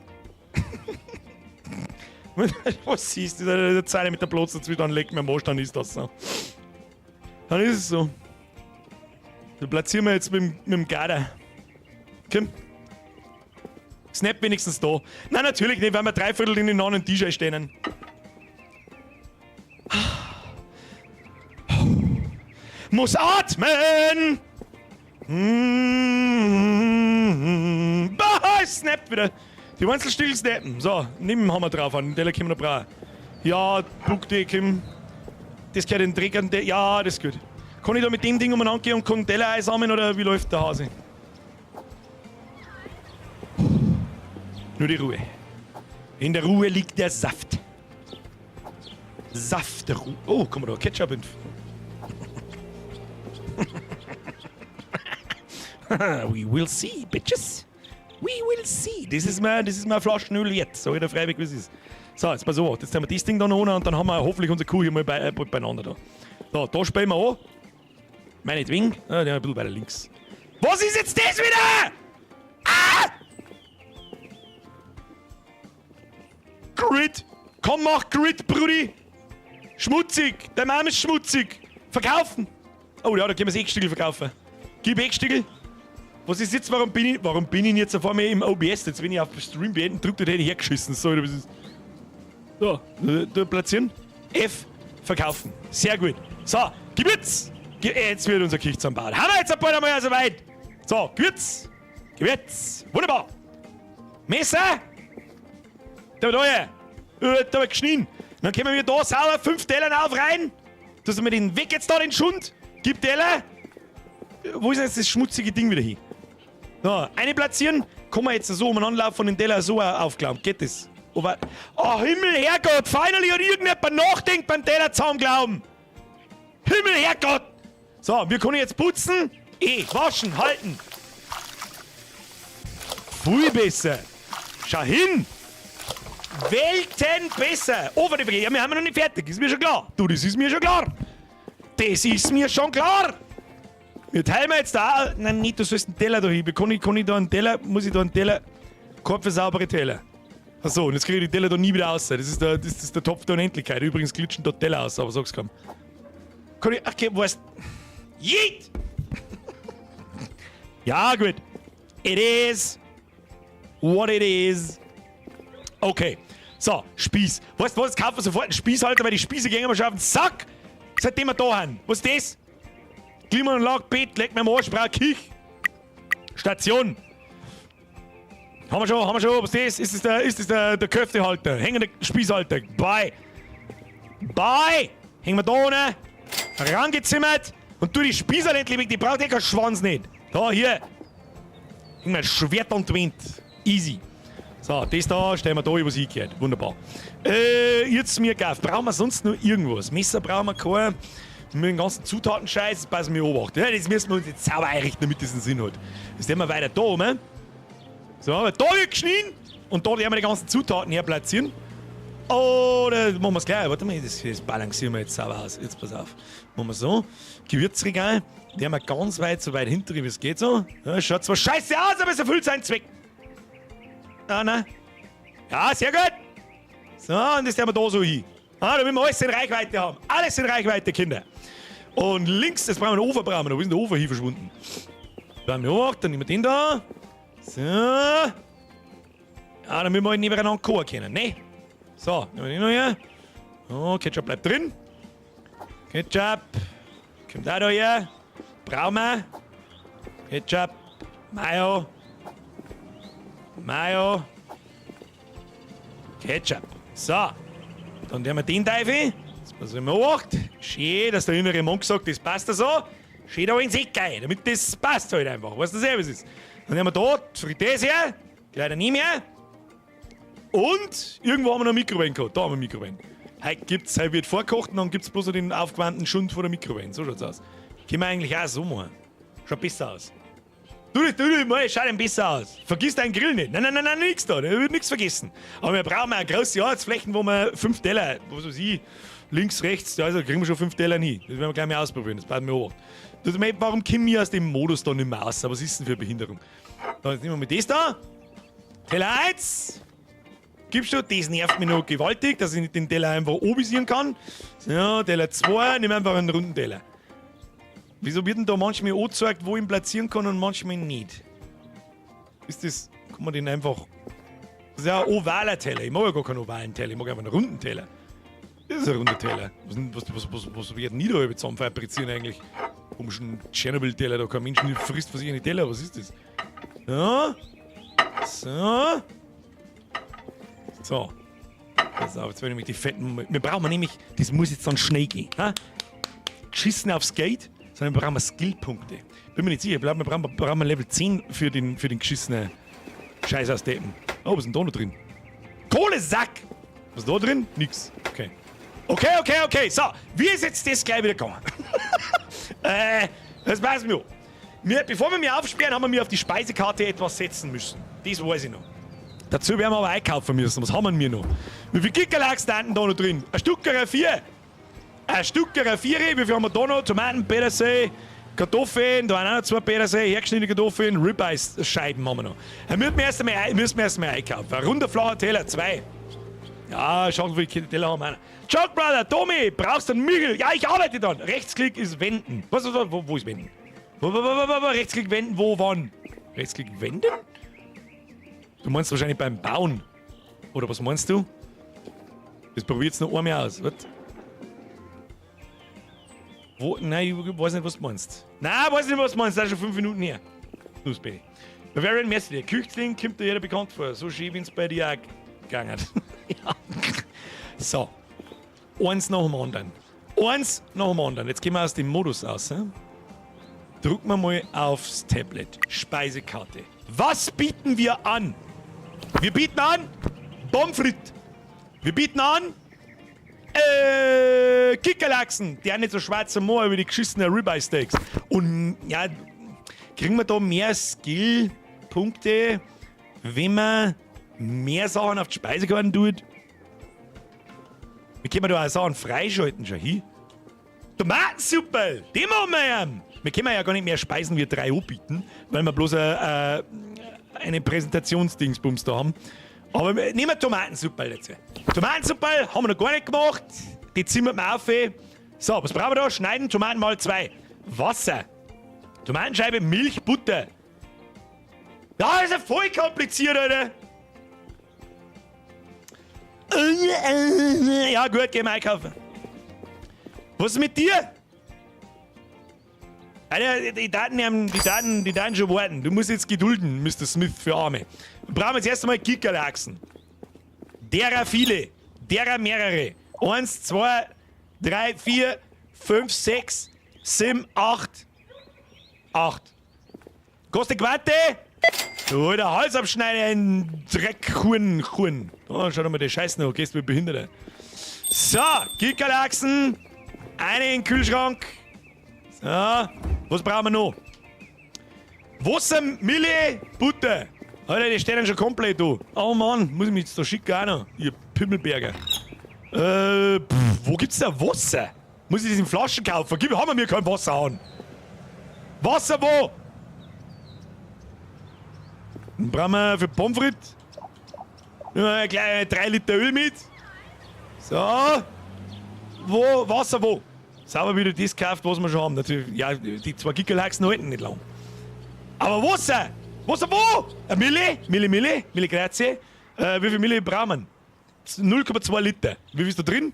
Was siehst du? Der Zeile mit der Plotz dazwischen, dann legt mir am Arsch, dann ist das so. Dann ist es so. Da platzieren wir jetzt mit dem Garder. Komm. Snap wenigstens da. Nein, natürlich nicht, weil wir dreiviertel in den anderen DJ stehen. Muss atmen! Bah, es snappt wieder. Die Einzelstücke snappen. So, nimm haben wir drauf an. Den Teller können wir noch brauchen. Ja, buck die, komm. Das gehört in den Dreck an. Ja, das ist gut. Kann ich da mit dem Ding umeinander gehen und kann Teller einsammeln oder wie läuft der Hase? Nur die Ruhe. In der Ruhe liegt der Saft. Saft der Ruhe. Oh, guck mal da, Ketchup in. We will see, bitches. We will see. Das ist mein Flaschenöl jetzt. Sag ich dir freiwillig, wie es ist. So, jetzt pass auf. Jetzt haben wir das Ding da noch und dann haben wir hoffentlich unsere Kuh hier mal beieinander da. So, da spielen wir an. Meinetwegen. Ah, der ein bisschen weiter links. Was ist jetzt das wieder? Ah! Grid! Komm, mach Grid, Brudi! Schmutzig! Der Mann ist schmutzig! Verkaufen! Oh ja, da können wir das Eckstiegel verkaufen. Gib Eckstiegel! Was ist jetzt, warum bin ich jetzt auf einmal im OBS? Jetzt bin ich auf Stream beenden, drückt und hätte ich hergeschissen. So, oder was ist? So, da platzieren. F, verkaufen. Sehr gut. So, Gewürz! Jetzt wird unser Küche zusammenbauen. Haben wir jetzt ein paar Mal so weit? So, Gewürz! Gewürz! Wunderbar! Messer! Da da hier! Da wird geschnitten. Dann können wir da sauber 5 Teller auf rein. Dass wir den weg jetzt da, den Schund. Gib Teller. Wo ist jetzt das schmutzige Ding wieder hin? So, eine platzieren. Kann man jetzt so umeinander laufen und den Teller so aufklauen. Geht das? Aber, oh Himmel, Herrgott! Finally hat irgendjemand nachdenkt beim Teller zusammenglauben. Himmel, Herrgott! So, wir können jetzt putzen. Waschen, halten. Viel besser. Schau hin! Welten besser! Oh, warte, ja, wir haben noch nicht fertig, ist mir schon klar. Du, das ist mir schon klar. Das ist mir schon klar. Wir teilen wir jetzt da. Nein, nicht, du sollst einen Teller da hin. Kann ich da einen Teller? Muss ich da einen Teller? Kopf für saubere Teller. Achso, und jetzt kriege ich die Teller da nie wieder raus. Das ist der Topf der Unendlichkeit. Übrigens glitschen da Teller aus, aber sag's kaum. Kann ich. Okay, weißt. Yeet! Ja, gut. It is what it is. Okay. So, Spieß. Weißt du was? Jetzt kaufen wir sofort einen Spießhalter, weil die Spieße gehen immer schon auf den Sack. Seitdem wir da haben. Was ist das? Klimaanlage, Bett, leg mir am Arsch, brauch Kich. Station. Haben wir schon. Was ist das? Ist das der Köftehalter? Hängender Spießhalter. Bye. Bye. Hängen wir da ohne. Rangezimmert. Und tu die Spießer endlich weg. Die braucht eh keinen Schwanz nicht. Da, hier. Häng mir Schwert und Wind. Easy. So, das da stellen wir da, was hingehört. Wunderbar. Jetzt mir gekauft. Brauchen wir sonst noch irgendwas? Messer brauchen wir kein. Mit dem ganzen Zutatenscheiß, das passen wir obacht. Ja, das müssen wir uns jetzt sauber einrichten, damit das einen Sinn hat. Jetzt gehen wir weiter da oben. So, aber da wird geschnitten. Und da werden wir die ganzen Zutaten her platzieren. Oder machen wir es gleich. Warte mal, das balancieren wir jetzt sauber aus. Jetzt pass auf. Machen wir so. Gewürzregal. Die haben wir ganz weit, so weit hinter, wie es geht so. Ja, schaut zwar scheiße aus, aber es erfüllt seinen Zweck. Ah, nein. Ja, sehr gut. So, und das nehmen wir da so hin. Ah, damit wir alles in Reichweite haben. Alles in Reichweite, Kinder. Und links, das brauchen wir einen Ofen, brauchen wir noch. Wo ist denn der Ofen hier verschwunden? Da haben wir auch, dann nehmen wir den da. So. Ja, damit wir halt nebeneinander kochen können, ne? So, nehmen wir den noch her. Oh, Ketchup bleibt drin. Ketchup. Kommt auch da her. Brauchen wir. Ketchup. Mayo. Mayo. Ketchup. So. Dann nehmen wir den Teufel. Jetzt passen wir acht. Schön, dass der innere Monk sagt, das passt da so. Schön da ins Eck rein, damit das passt halt einfach. Weißt du selber, was ist. Dann nehmen wir da die Fritteuse her. Gleich daneben her. Und irgendwo haben wir noch eine Mikrowelle gehabt. Da haben wir eine Mikrowelle. Heute gibt's, heute wird vorgekocht und dann gibt's bloß noch den aufgewärmten Schund vor der Mikrowelle. So schaut's aus. Können wir eigentlich auch so machen. Schaut besser aus. Du, mal, schaut denn besser aus. Vergiss deinen Grill nicht. Nein, nein, nein, nein, nix da. Da wird nichts vergessen. Aber wir brauchen auch große Arbeitsflächen, wo wir 5 Teller, was weiß ich, links, rechts, also kriegen wir schon 5 Teller hin. Das werden wir gleich mal ausprobieren. Das bleibt mir obacht. Das, warum kommen wir aus dem Modus da nicht mehr raus? Was ist denn für eine Behinderung? Da, jetzt nehmen wir mal das da. Teller 1. Gibst du, das nervt mich noch gewaltig, dass ich nicht den Teller einfach obisieren kann. So, Teller 2, nimm einfach einen runden Teller. Wieso wird denn da manchmal angezeigt, wo ich ihn platzieren kann und manchmal nicht? Ist das, kann man den einfach... Das ist ja ein ovaler Teller. Ich mag ja gar keinen ovalen Teller, ich mag einfach einen runden Teller. Das ist ein runder Teller. Was wird denn ich da zusammen fabrizieren eigentlich? Komischen Tschernobyl-Teller, da kein Mensch nicht frisst, was ich in die Teller, was ist das? Ja. So. So. Pass auf, jetzt werde ich nämlich die fetten... Wir brauchen nämlich... Das muss jetzt dann schnell gehen. Ha? Geschissen aufs Geld, sondern wir brauchen Skillpunkte. Bin mir nicht sicher, ich glaube, wir brauchen Level 10 für den geschissenen Scheiß aus Deppen. Oh, was ist denn da noch drin? Kohlesack! Was ist da drin? Nix. Okay. Okay, okay, okay. So, wie ist jetzt das gleich wieder gegangen? Das weiß ich mir. Bevor wir mir aufsperren, haben wir mir auf die Speisekarte etwas setzen müssen. Das weiß ich noch. Dazu werden wir aber einkaufen müssen. Was haben wir noch? Wie viel Kickerlachs da da noch drin? Ein Stückerer 4. Ein Stückerer 4. Wie viel haben wir da noch? Tomaten, Petersilie, Kartoffeln. Da waren auch noch 2 Petersilie, hergeschnittene Kartoffeln, Ribeye-Scheiben haben wir noch. Da müssen wir erst einmal einkaufen. Ein runder, flacher Teller, 2. Ja, schau, wie viele Teller haben wir. Joke Brother, Tommy, brauchst du einen Michel? Ja, ich arbeite dann. Rechtsklick ist wenden. Was, wo ist wenden? Wo, Rechtsklick wenden, wo, wann? Rechtsklick wenden? Du meinst wahrscheinlich beim Bauen. Oder was meinst du? Das probier jetzt noch einmal aus. Was? Wo? Nein, ich weiß nicht, was du meinst. Nein, ich weiß nicht, was du meinst. Das ist schon 5 Minuten her. Los, Benny. Bavarian, merci dir. Küchling kommt dir jeder bekannt vor. So schön, wenn's bei dir auch gegangen. Ja. So. Eins nach dem anderen. Eins nach dem anderen. Jetzt gehen wir aus dem Modus aus. He? Drücken wir mal aufs Tablet. Speisekarte. Was bieten wir an? Wir bieten an Pommes frites. Wir bieten an Kickerlachsen. Die haben nicht so schwarze Moor wie die geschissenen Ribeye Steaks. Und ja, kriegen wir da mehr Skill-Punkte, wenn man mehr Sachen auf die Speisekarte tut? Wie können wir da auch Sachen freischalten schon hin? Tomatensuppe! Die machen wir ja! Wir können ja gar nicht mehr Speisen wie 3 anbieten, weil wir bloß eine Präsentationsdingsbums da haben. Aber wir nehmen Tomatensuppe dazu. Tomatensuppe haben wir noch gar nicht gemacht. Die zimmert wir auf. So, was brauchen wir da? Schneiden Tomaten mal 2. Wasser. Tomatenscheibe, Milch, Butter. Da ist ja voll kompliziert, Alter. Ja gut, gehen wir einkaufen. Was ist mit dir? Alter, die Daten schon warten. Du musst jetzt gedulden, Mister Smith für Arme. Wir brauchen jetzt erst einmal Kickerlachsen. Derer viele, derer mehrere. 1, 2, 3, 4, 5, 6, 7, 8. 8. Kostet Quante? Du, alter Halsabschneider in Dreckhuhn, Huhn. Oh, schau doch mal den Scheiß noch, gehst mit Behinderter. So, Kickerlachsen. Eine in den Kühlschrank. So, was brauchen wir noch? Wasser, Milch, Butter. Alter, die stehen schon komplett da. Oh Mann, muss ich mich jetzt da schicken auch noch? Ihr Pimmelberger. Wo gibt's da Wasser? Muss ich das in Flaschen kaufen? Gib, haben wir mir kein Wasser an. Wasser wo? Dann brauchen wir für Pommes frites. Nehmen wir gleich 3 Liter Öl mit. So. Wo? Wasser wo? Sauber wieder das gekauft, was wir schon haben. Natürlich, ja, die 2 Gickerlachsen halten nicht lang. Aber Wasser! Wasser wo? Eine Mille? Mille, Mille? Mille grazie. Wie viel Mille brauchen wir? 0,2 Liter. Wie viel ist da drin?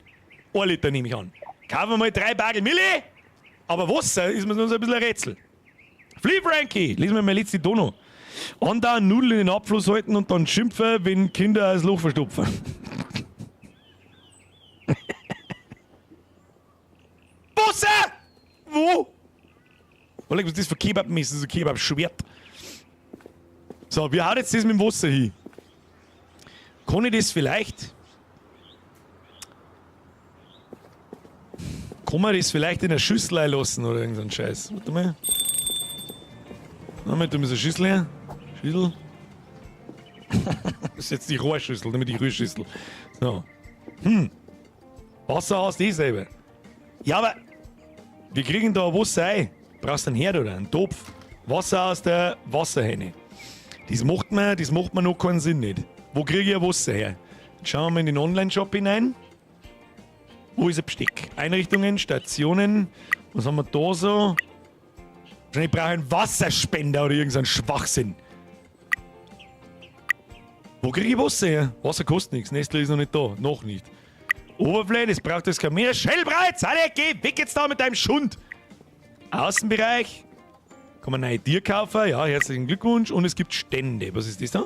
Ein Liter nehme ich an. Kaufen wir mal 3 Bagel Milli. Aber Wasser ist mir nur so ein bisschen ein Rätsel. Flea Frankie, lesen wir mal letzte Dono. Andauernd Nudeln in den Abfluss halten und dann schimpfen, wenn Kinder das Loch verstopfen. Wasser! Wo? Oleg, was ist das für Kebab-Mist? Das ist ein Kebab-Schwert. So, wir hauen jetzt das mit dem Wasser hin. Kann ich das vielleicht... Kann man das vielleicht in eine Schüssel einlassen oder irgend so einen Scheiß? Warte mal. Nochmal, tun wir so eine Schüssel her. Schüssel. Das ist jetzt die Rohrschüssel, damit die Rührschüssel. So. Wasser hast du selber. Ja, aber wir kriegen da Wasser ein. Brauchst du einen Herd oder einen Topf? Wasser aus der Wasserhähne. Das macht mir noch keinen Sinn nicht. Wo kriege ich ein Wasser her? Jetzt schauen wir mal in den Online-Shop hinein. Wo ist ein Besteck? Einrichtungen, Stationen. Was haben wir da so? Wahrscheinlich brauche ich einen Wasserspender oder irgend so einen Schwachsinn. Wo kriege ich Wasser her? Wasser kostet nichts. Nestle ist noch nicht da. Noch nicht. Oberfläche, das braucht jetzt kein mehr. Schellbreit! Alle, geh weg jetzt da mit deinem Schund! Außenbereich. Kann man neue Tier kaufen. Ja, herzlichen Glückwunsch. Und es gibt Stände. Was ist das da?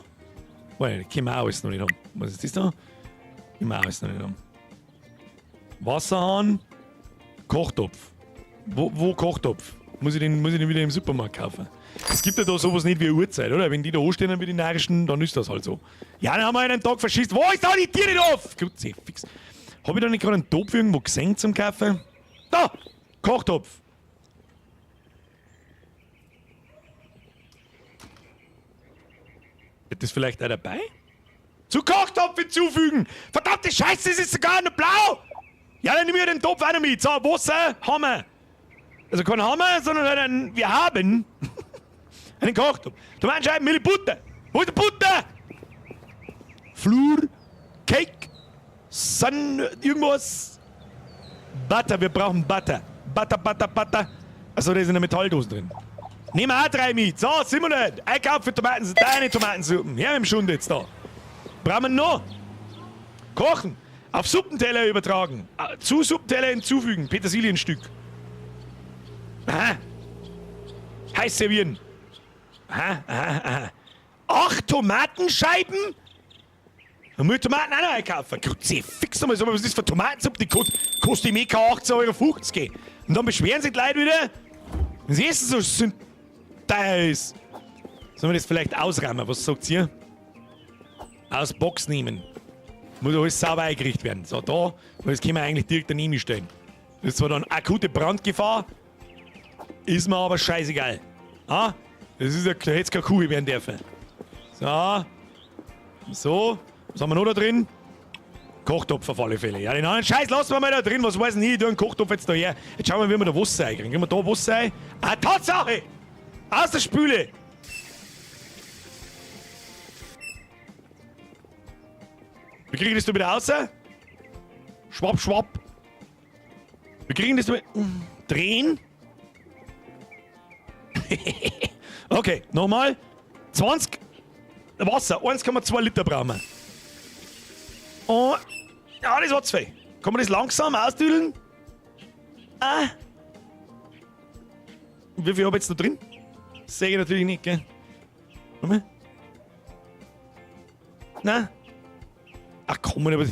Oh, das können wir auch alles noch nicht haben. Was ist das da? Können wir auch alles noch nicht haben. Wasserhahn. Kochtopf. Wo Kochtopf? Muss ich den wieder im Supermarkt kaufen? Es gibt ja da sowas nicht wie eine Uhrzeit, oder? Wenn die da anstehen wie die Narischen, dann ist das halt so. Ja, dann haben wir einen Tag verschießt. Wo ist da die Tiere nicht auf? Kruzifix. Hab ich da nicht gerade einen Topf irgendwo gesehen zum Kaufen? Da! Kochtopf! Wird das vielleicht auch dabei? Zu Kochtopf hinzufügen! Verdammte Scheiße, es ist sogar noch blau! Ja, dann nehmen wir den Topf auch noch mit. So, Wasser haben wir. Also kein Hammer, sondern einen, wir haben einen Kochtopf. Tomatenscheiben, Milch, Butter. Wo ist die Butter? Flur, Cake, Sun, irgendwas. Butter, wir brauchen Butter. Butter, Butter, Butter. Achso, da ist in der Metalldose drin. Nehmen wir auch 3 mit. So, sind wir nicht. Einkauf für Tomaten, deine Tomatensuppen. Her mit dem Schund jetzt da. Brauchen wir noch? Kochen. Auf Suppenteller übertragen. Zu Suppenteller hinzufügen. Petersilienstück. Aha. Heiß servieren. Aha, aha, aha. 8 Tomatenscheiben? Da muss ich Tomaten auch noch einkaufen. Kruzifix nochmal, sag mal, was ist das für Tomatensuppe? Die kostet im EK 18,50 Euro. Und dann beschweren sich die Leute wieder, wenn sie essen so sind teuer ist. Sollen wir das vielleicht ausräumen? Was sagt ihr? Aus Box nehmen. Muss alles sauber eingerichtet werden. So, da, das können wir eigentlich direkt daneben stellen. Das ist zwar dann akute Brandgefahr, ist mir aber scheißegal. Ah, das ist ja, da hätt's keine Kuh werden dürfen. So. So. Was haben wir noch da drin? Kochtopf auf alle Fälle. Ja, den anderen Scheiß lassen wir mal da drin. Was weiß denn ich? Ich tue einen Kochtopf jetzt da her. Jetzt schauen wir, wie wir da Wasser einkriegen. Kriegen wir da Wasser ein? Ah, Tatsache! Aus der Spüle! Wie kriegen das da wieder raus? Schwapp, schwapp. Wir kriegen das da wieder. Drehen. Okay, nochmal. 20 Wasser, 1,2 Liter brauchen wir. Und, ja, das war zu viel. Kann man das langsam ausdüdeln? Ah. Und wie viel hab ich jetzt da drin? Das sehe ich natürlich nicht, gell? Warte mal. Nein. Ach komm, aber.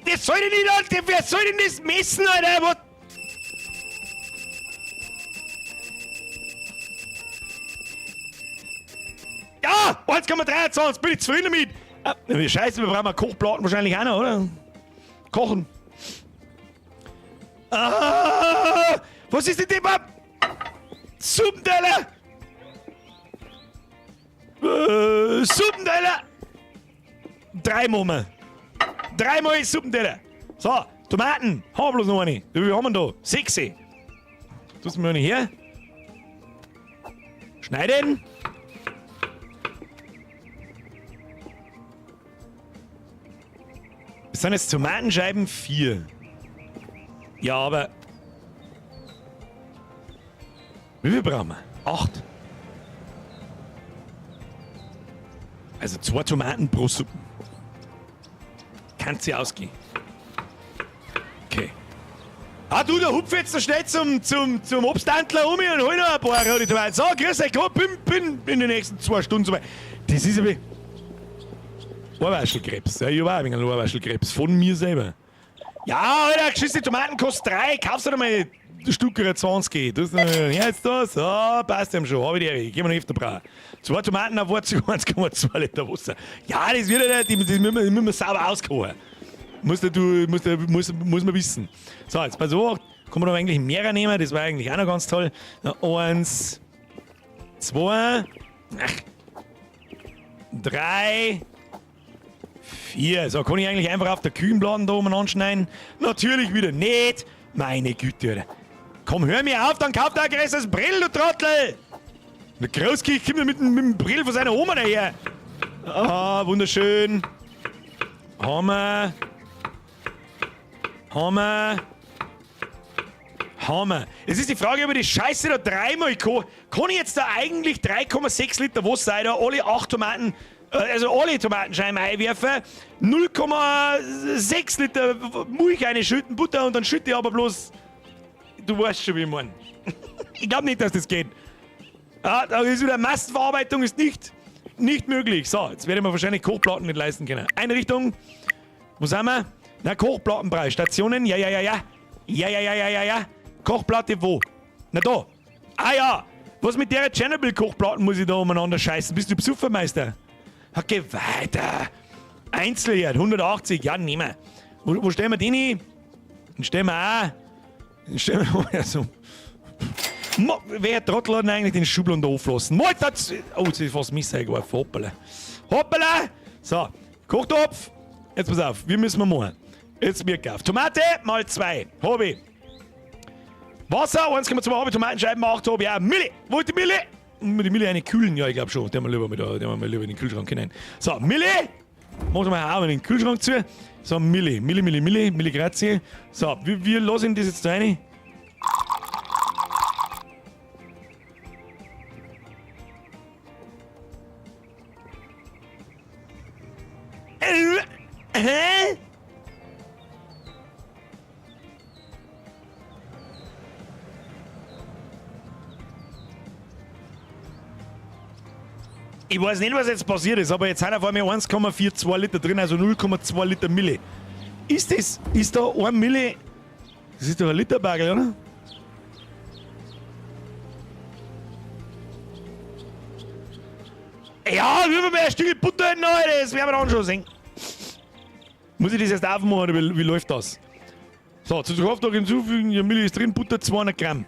Wer soll denn nicht, Alter? Wer soll denn das messen, Alter? Was? Ja! 1,23, bin ich zufrieden damit! Ah, Scheiße, wir brauchen Kochplatten wahrscheinlich auch noch, oder? Kochen. Ah, was ist denn das? Suppenteller! Suppenteller! 3 Mumme. 3-mal Suppenteller. So, Tomaten. Haben wir bloß noch eine. Wie viel haben wir da? 6. Tust du mir eine her? Schneiden. Das sind jetzt Tomatenscheiben 4. Ja, aber... Wie viel brauchen wir? 8. Also 2 Tomaten pro Suppe. Kannst sie ausgehen. Okay. Ah, du, da hupf jetzt so schnell zum Obsthandler um und hol noch ein paar rote Tomaten. So, grüß euch, komm, bin in den nächsten 2 Stunden so weit. Das ist aber Ohrwaschelkrebs. Ja, ich hab auch ein wenig einen Ohrwaschelkrebs. Von mir selber. Ja, Alter, geschissene Tomaten kosten 3. Kaufst du doch mal ein Stück oder 20. Das ist ja, jetzt da. So, passt ihm schon. Hab ich die Ehre. Gehen wir noch öfter brauchen. 2 Tomaten auf 1,2 Liter Wasser. Ja, das wird ja nicht, das müssen wir sauber auskochen. Muss der, du, muss der, muss, muss man wissen. So, jetzt pass auf. Kann man da eigentlich mehr nehmen? Das war eigentlich auch noch ganz toll. Na, 1, 2, ach, 3, 4. So, kann ich eigentlich einfach auf der Küchenplatte da oben anschneiden? Natürlich wieder nicht. Meine Güte, Alter. Komm, hör mir auf, dann kauft er ein größeres Brill, du Trottel! Der Großkirch kommt ja mit dem Brill von seiner Oma daher. Ah, wunderschön. Hammer. Hammer. Hammer. Es ist die Frage, ob ich die Scheiße da dreimal koche. Kann ich jetzt da eigentlich 3,6 Liter Wasser da alle 8 Tomaten, also alle Tomatenscheiben einwerfen, 0,6 Liter Milch reinschütten, Butter und dann schütte ich aber bloß. Du weißt schon, wie ich mein. Ich glaub nicht, dass das geht. Ah, da ist wieder Massenverarbeitung, ist nicht möglich. So, jetzt werde ich mir wahrscheinlich Kochplatten nicht leisten können. Einrichtung. Wo sind wir? Na, Kochplattenpreis. Stationen. Ja, ja, ja, ja. Ja, ja, ja, ja, ja, ja. Kochplatte wo? Na da. Ah ja. Was mit der Tschernobyl-Kochplatten muss ich da umeinander scheißen? Bist du Besuchermeister? Okay, weiter. Einzelherd, 180. Ja, nehmen wir. Wo stellen wir den hin? Den stellen wir auch. Den stellen wir also. Wer Trottel hat denn eigentlich den Schubladen da aufgelassen? Mal, das, oh, jetzt ist fast Mist eingeworfen. Hoppala. Hoppala! So, Kochtopf. Jetzt pass auf, wir müssen wir machen. Jetzt mir gekauft. Tomate mal 2. Hab ich. Wasser, 1,2 hab ich. Tomatenscheiben 8 hab ich auch. Mille! Wo ist die Mille? Mit die Mille eine kühlen? Ja, ich glaub schon. Der mal lieber mit der, der mal lieber in den Kühlschrank hinein. So, Mille! Machen wir auch in den Kühlschrank zu. So, Mille. Mille, Mille, Mille. Mille, grazie. So, wir lassen das jetzt da rein. Hä? Ich weiß nicht, was jetzt passiert ist, aber jetzt sind auf einmal 1,42 Liter drin, also 0,2 Liter Mille. Ist das, ist da 1 Mille? Das ist doch ein Literbagel, oder? Ja, wir haben ein Stück Butter in der das werden wir dann schon sehen. Muss ich das erst aufmachen oder wie läuft das? So, zu Kochtag hinzufügen, ja, Mille ist drin, Butter 200 Gramm.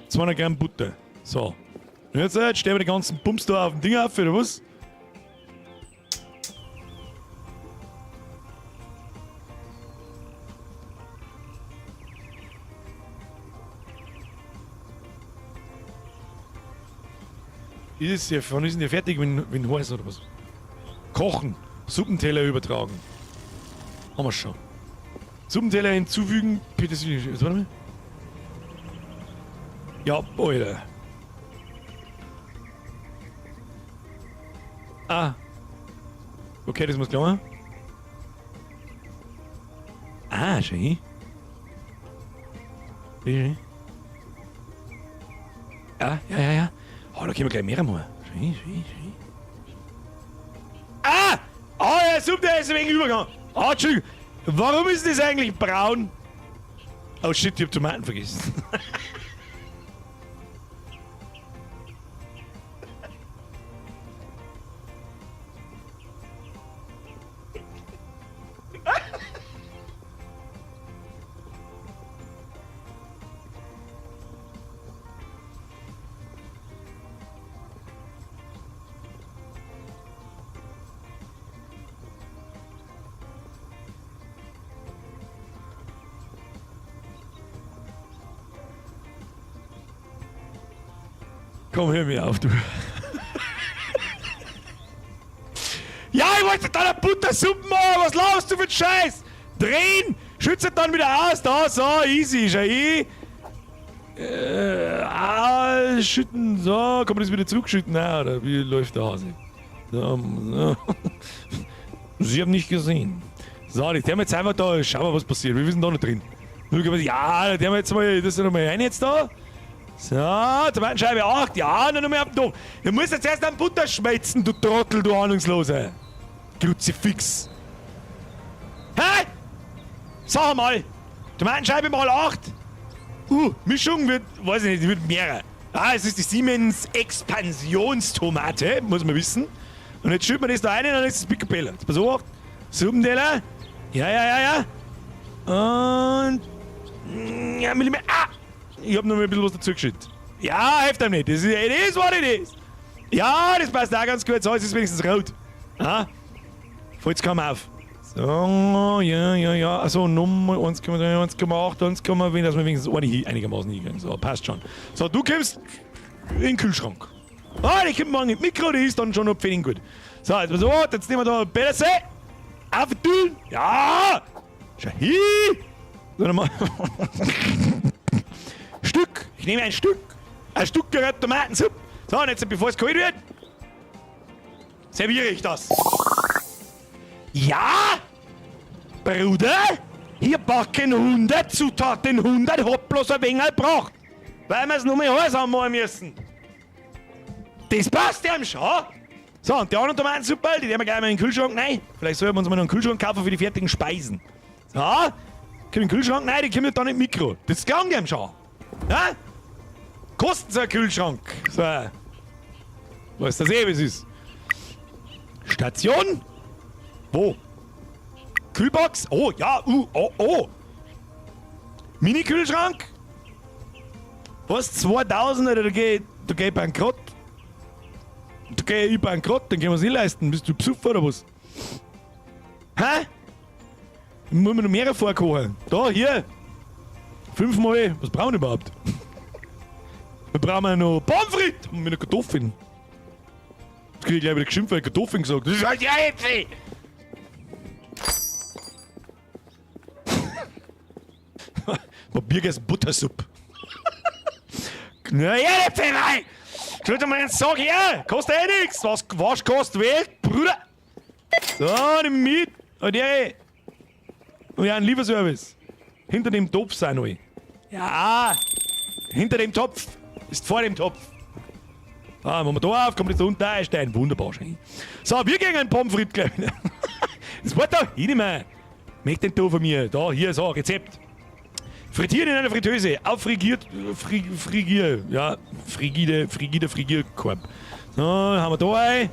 200 Gramm Butter. So. Und jetzt stellen wir den ganzen Bums da auf dem Ding auf, oder was? Ist es ja, wann ist denn der fertig, wenn heiß oder was? Kochen. Suppenteller übertragen. Haben wir schon. Suppenteller hinzufügen. Petersilie. Warte mal. Ja, Alter. Ah. Okay, das muss klar. Ah, schön. Schön. Ja, ja, ja, ja. Oh, da können wir gleich mehr machen. Schön, schön, schön. Ah! Ah, der Suppe, der ist ein wenig übergegangen. Ah, Entschuldigung. Warum ist das eigentlich braun? Oh shit, ich hab Tomaten vergessen. Komm, hör mir auf, du. Ja, ich wollte da eine Buttersuppe machen. Was laufst du für einen Scheiß? Drehen! Schütze dann wieder aus. Da, so, easy. Schau ich. schütten. So, kann man das wieder zurückschütten? Nein, oder wie läuft der Hase? So, so. Sie haben nicht gesehen. So, die haben jetzt einfach da, schauen wir, was passiert. Wir sind da noch drin. Ja, die haben jetzt mal, das ist noch mal rein jetzt da. So, Tomatenscheibe 8, ja, noch mal auf den Topf. Du musst jetzt erst am Butter schmelzen, du Trottel, du Ahnungslose. Kruzifix. Hä? Sag mal, Tomatenscheibe mal 8. Mischung wird, weiß ich nicht, die wird mehrer. Ah, es ist die Siemens Expansionstomate, muss man wissen. Und jetzt schütten wir das da rein und dann ist es Picobello. Jetzt pass auf, Suppenteller. Ja, ja, ja, ja. Und. Ja, Millimeter. Ah! Ich hab noch mal ein bisschen was dazu geschüttet. Ja, hilft einem nicht. Das ist, it is what it is. Ja, das passt auch ganz gut. So, es ist wenigstens rot. Ah? Fällt's kaum auf. So, ja, ja, ja. Also Nummer 1,3, 1,8, 1,5, dass wir wenigstens eine einigermaßen hinkriegen. So, passt schon. So, du kommst in den Kühlschrank. Ah, die kommt morgen in die Mikro, die ist dann schon noch pfennig gut. So, jetzt pass auf, jetzt nehmen wir da Petersil. Auf die Ja! Schau hin! So, nochmal. Stück! Ich nehme ein Stück! Ein Stück gerät Tomatensuppe. So, und jetzt, bevor es kalt wird, serviere ich das. Ja! Bruder! Hier backen 100 Zutaten 100, hab bloß ein wenig gebraucht. Weil wir es nur mehr heiß anmachen müssen. Das passt ja schon. So, und die anderen Tomatensuppe, die werden wir gleich mal in den Kühlschrank rein. Vielleicht sollten wir uns mal noch einen Kühlschrank kaufen für die fertigen Speisen. So, kommt in den Kühlschrank rein, die kommt dann in Mikro. Das klang dem schon. Ja? Kostet so ein Kühlschrank. So. Weißt das eh, wie es ist. Station? Wo? Kühlbox? Oh, ja, oh, oh. Mini-Kühlschrank? Was? 2000? Oder da geh ich bankrott. Da geh ich bankrott, dann können wir es nicht leisten. Bist du Psuffer oder was? Hä? Dann muss man noch mehr vorkochen. Da, hier. Fünfmal. Was brauchen wir überhaupt? Wir brauchen noch Pommes frites und mit einer Kartoffeln. Jetzt krieg ich gleich wieder geschimpft, weil ich Kartoffeln gesagt habe. Das ist halt ja Äpfel! Biergäs Buttersuppe. Na ja, Äpfel rein! Schau mal einen Sag her! Kostet eh nix! Was, was kostet Welt, Bruder? So, nimm mit! Und der. Und ja, ein Lieferservice. Hinter dem Topf sein alle. Ja! Hinter dem Topf! Ist vor dem Topf. Ah, machen wir da auf, kommt jetzt da unten einsteigen. Wunderbar, schön. So, wir gehen einen Pommes frites gleich. Das war da, hin mehr. Möchte denn da von mir? Da, hier, so, Rezept. Frittieren in einer Fritteuse, auffrigiert, frigier, ja, frigide, frigide, Frigierkorb. So, haben wir da ein.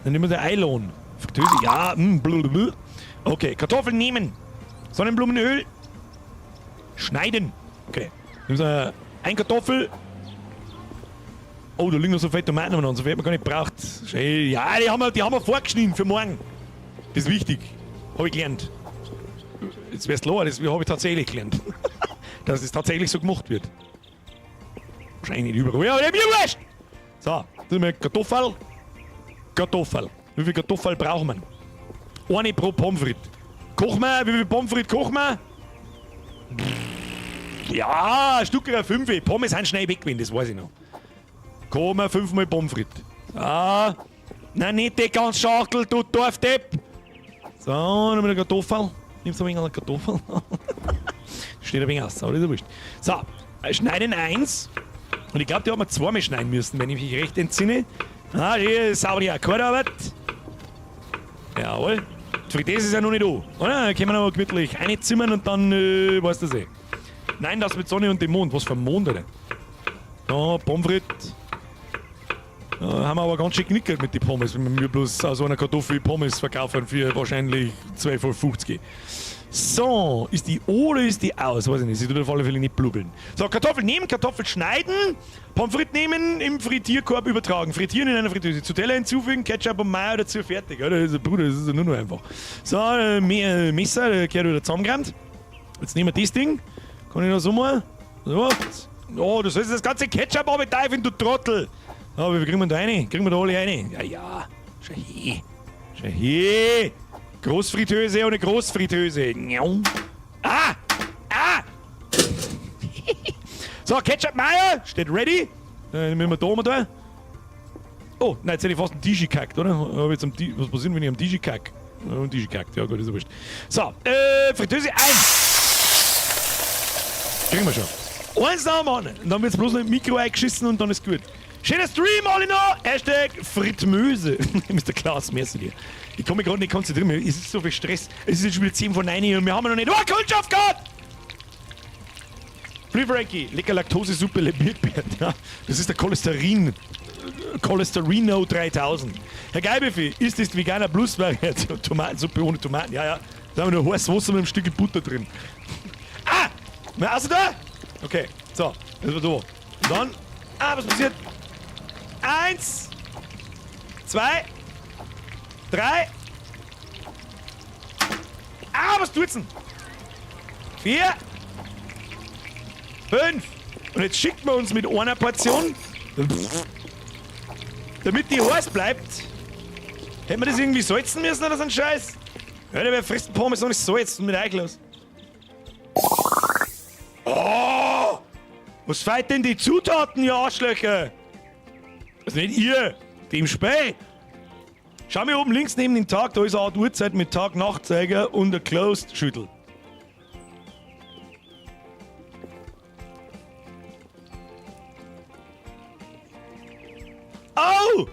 Dann nehmen wir den Eilon. Fritteuse, ja, blablabla. Okay, Kartoffeln nehmen. Sonnenblumenöl. Schneiden. Okay. Nehmen wir ein Kartoffel. Oh, da liegen noch so viele Tomaten umeinander, so viel hat man gar nicht gebraucht. Schön. Ja, die haben wir vorgeschnitten für morgen. Das ist wichtig. Hab ich gelernt. Jetzt wär's klar, das hab ich tatsächlich gelernt. Dass es tatsächlich so gemacht wird. Wahrscheinlich nicht überall, aber mir wurscht! So, das ist mal Kartoffel. Kartoffel. Wie viel Kartoffel brauchen wir? Eine pro Pommes frites. Kochen wir? Wie viel Pommes frites kochen wir? Ja, ein Stück oder 5. Pommes sind schnell weg gewesen, das weiß ich noch. Kochen wir 5-mal Pommes frites. Ah, nein, nicht die ganze Schachtel, du Dorfdepp. So, dann haben wir eine Kartoffel. Nimmst du ein wenig eine Kartoffel? Steht ein wenig aus, aber das ist ja wurscht. So, schneiden 1. Und ich glaub, die haben wir zweimal schneiden müssen, wenn ich mich recht entsinne. Ah, hier ist saubere Akkordarbeit. Jawohl. Die Fritteuse ist ja noch nicht da, oder? Da können wir noch gemütlich reinzimmern und dann weißt du das eh. Nein, das mit Sonne und dem Mond. Was für ein Mond, Alter? Da, Pommes frites. Da haben wir aber ganz schön knickert mit den Pommes, wenn wir bloß aus einer Kartoffel Pommes verkaufen für wahrscheinlich 12,50. So, ist die O oder ist die aus? Weiß ich nicht, sie tut auf alle Fälle nicht blubbeln. So, Kartoffeln nehmen, Kartoffeln schneiden, Pommes frites nehmen, im Frittierkorb übertragen, frittieren in einer Fritteuse, zu Teller hinzufügen, Ketchup und Mayo dazu, fertig. Oder? Das ist, Bruder, das ist ja nur noch einfach. So, Messer, der gehört wieder zusammengerammt. Jetzt nehmen wir das Ding. Kann ich noch so mal? So. Oh, du sollst das ganze Ketchup abteifen, du Trottel! Aber wie kriegen wir da rein? Kriegen wir da alle rein? Ja, ja. Schau her. Schau her. Großfritteuse ohne Großfritteuse. Ah! Ah! So, Ketchup Mayo steht ready. Dann müssen wir da mal da. Oh, nein, jetzt hätte ich fast einen Tisch gekackt, oder? Hab ich jetzt am Tisch, was passiert, wenn ich am Tisch kack? Am Tisch gekackt, ja gut, ist ja wurscht. So, Fritteuse ein! Kriegen wir schon. Eins nach dem anderen. Und dann wird's bloß noch im Mikro eingeschissen und dann ist gut. Schöner Stream, alle noch! Hashtag Frittmöse. Mr. Klaas, merci dir. Ich kann mich gerade nicht konzentrieren, es ist so viel Stress. Es ist jetzt schon wieder 10 vor 9 und wir haben noch nicht. Oh, Kundschaft gehabt! Free Frankie, lecker Laktosesuppe, Birkbeeren. Ja, das ist der Cholesterin. Cholesterino 3000. Herr Geilbefi, ist das veganer Plus Variation? Tomatensuppe ohne Tomaten. Ja, ja. Da haben wir nur heißes Wasser mit einem Stück Butter drin. Ah! Na, also da? Okay, so. Das war da. Und dann. Ah, was passiert? 1, 2, 3. Ah, was tut's denn? 4, 5. Und jetzt schickt man uns mit einer Portion, damit die heiß bleibt. Hätten wir das irgendwie salzen müssen oder so ein Scheiß? Ja, der frisst Pommes ohne Salz und mit Eichlos. Oh! Was fehlt denn die Zutaten, ihr Arschlöcher? Das ist nicht ihr, dem Späh. Schau mir oben links neben den Tag, da ist eine Art Uhrzeit mit Tag-Nacht-Zeiger und eine Closed-Schüttel. Au!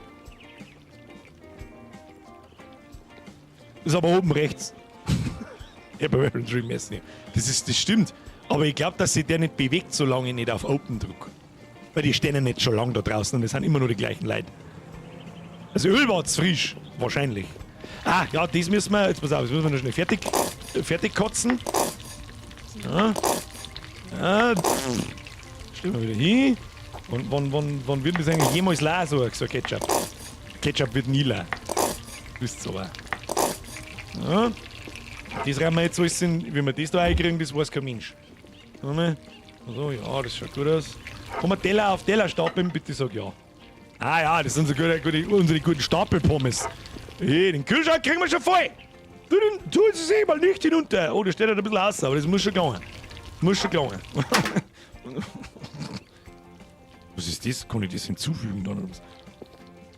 Ist aber oben rechts. Ja, bei Reverend Dream Messi. Das stimmt. Aber ich glaub, dass sich der nicht bewegt, solange ich nicht auf Open drück. Weil die stehen ja nicht schon lange da draußen und es sind immer nur die gleichen Leute. Das Öl war zu frisch, wahrscheinlich. Ah, ja, das müssen wir, jetzt pass auf, das müssen wir noch schnell fertig kotzen. Ja. Ja. Stellen wir wieder hin. Und wann wird das eigentlich jemals leer, so ein Ketchup? Ketchup wird nie leer. Wisst ihr aber. Ja. Das rennen wir jetzt alles in, wie wir das da einkriegen, das weiß kein Mensch. Warte mal. So, ja, das schaut gut aus. Kann man Teller auf Teller stapeln? Bitte sag ja. Ah ja, das sind so unsere guten Stapelpommes. Hey, den Kühlschrank kriegen wir schon voll. Tu den See mal nicht hinunter. Oh, da steht halt ein bisschen aus, aber das muss schon gelangen. Muss schon gelangen. Was ist das? Kann ich das hinzufügen dann oder was?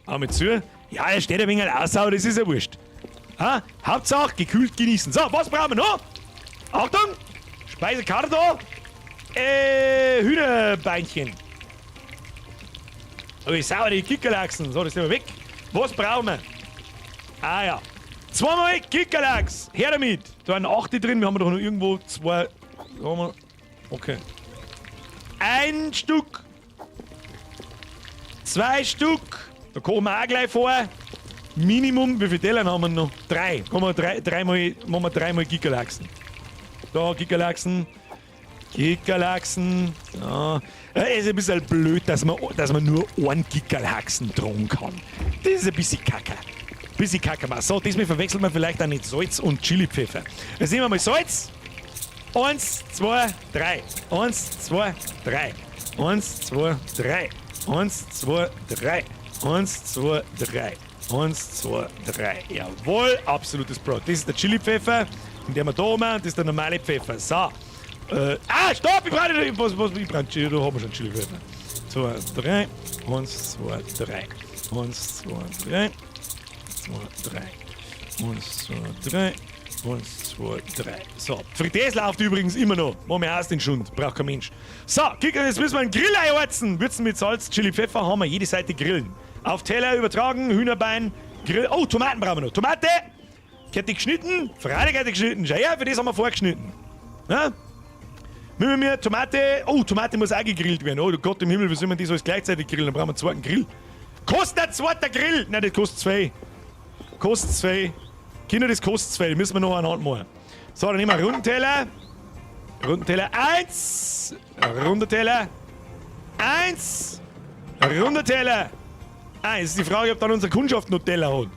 Ah, mit zu? Ja, er steht ein wenig aus, aber das ist ja wurscht. Ha? Hauptsache gekühlt genießen. So, was brauchen wir noch? Achtung! Speisekarte da. Hühnerbeinchen. Oh, ich sauer die Kickerlachsen. So, das nehmen wir weg. Was brauchen wir? Ah ja. Zweimal Kickerlachs. Her damit. Da sind 8 drin. Wir haben doch noch irgendwo 2. Da haben wir. Okay. 1 Stück. 2 Stück. Da kommen wir auch gleich vor. Minimum, wie viele Teller haben wir noch? 3. Kommen wir drei, dreimal, machen wir dreimal Kickerlachsen. Da, Kickerlachsen. Kickerlachsen. Ja. Es ist ein bisschen blöd, dass man nur einen Kickerlachsen tragen kann. Das ist ein bisschen kacke. Bisschen kacke. So, diesmal verwechselt man vielleicht auch nicht Salz und Chili-Pfeffer. Jetzt nehmen wir mal Salz. 1, 2, 3. 1, 2, 3. 1, 2, 3. 1, 2, 3. 1, 2, 3. 1, 2, 3. Jawohl, absolutes Brot. Das ist der Chili-Pfeffer, den wir da haben. Das ist der normale Pfeffer. So. Stopp! Ich brauche nicht. Was, was, ich brauche Chili, da haben wir schon Chili-Pfeffer. 2, 3. 1, 2, 3. 1, 2, 3. 2, 3. 1, 2, 3. 1, 2, 3. So, Fritteuse läuft übrigens immer noch. Machen wir erst den Schund. Braucht kein Mensch. So, guck, jetzt müssen wir einen Grill einheizen. Würzen mit Salz, Chili, Pfeffer haben wir jede Seite grillen. Auf Teller übertragen, Hühnerbein, Grill. Oh, Tomaten brauchen wir noch. Tomate! Kette geschnitten, Freilich hätte geschnitten. Schau her, für das haben wir vorgeschnitten. Ja? Müssen wir Tomate. Oh, Tomate muss auch gegrillt werden. Oh, du Gott im Himmel, wie soll man das alles gleichzeitig grillen? Dann brauchen wir einen zweiten Grill. Kostet ein zweiter Grill! Nein, das kostet 2. Kostet 2. Kinder, das kostet 2. Das müssen wir noch eine Hand machen. So, dann nehmen wir einen runden Teller. Runden Teller 1. Runder Teller 1. Runder Teller 1. Jetzt ist die Frage, ob dann unsere Kundschaft noch Teller hat.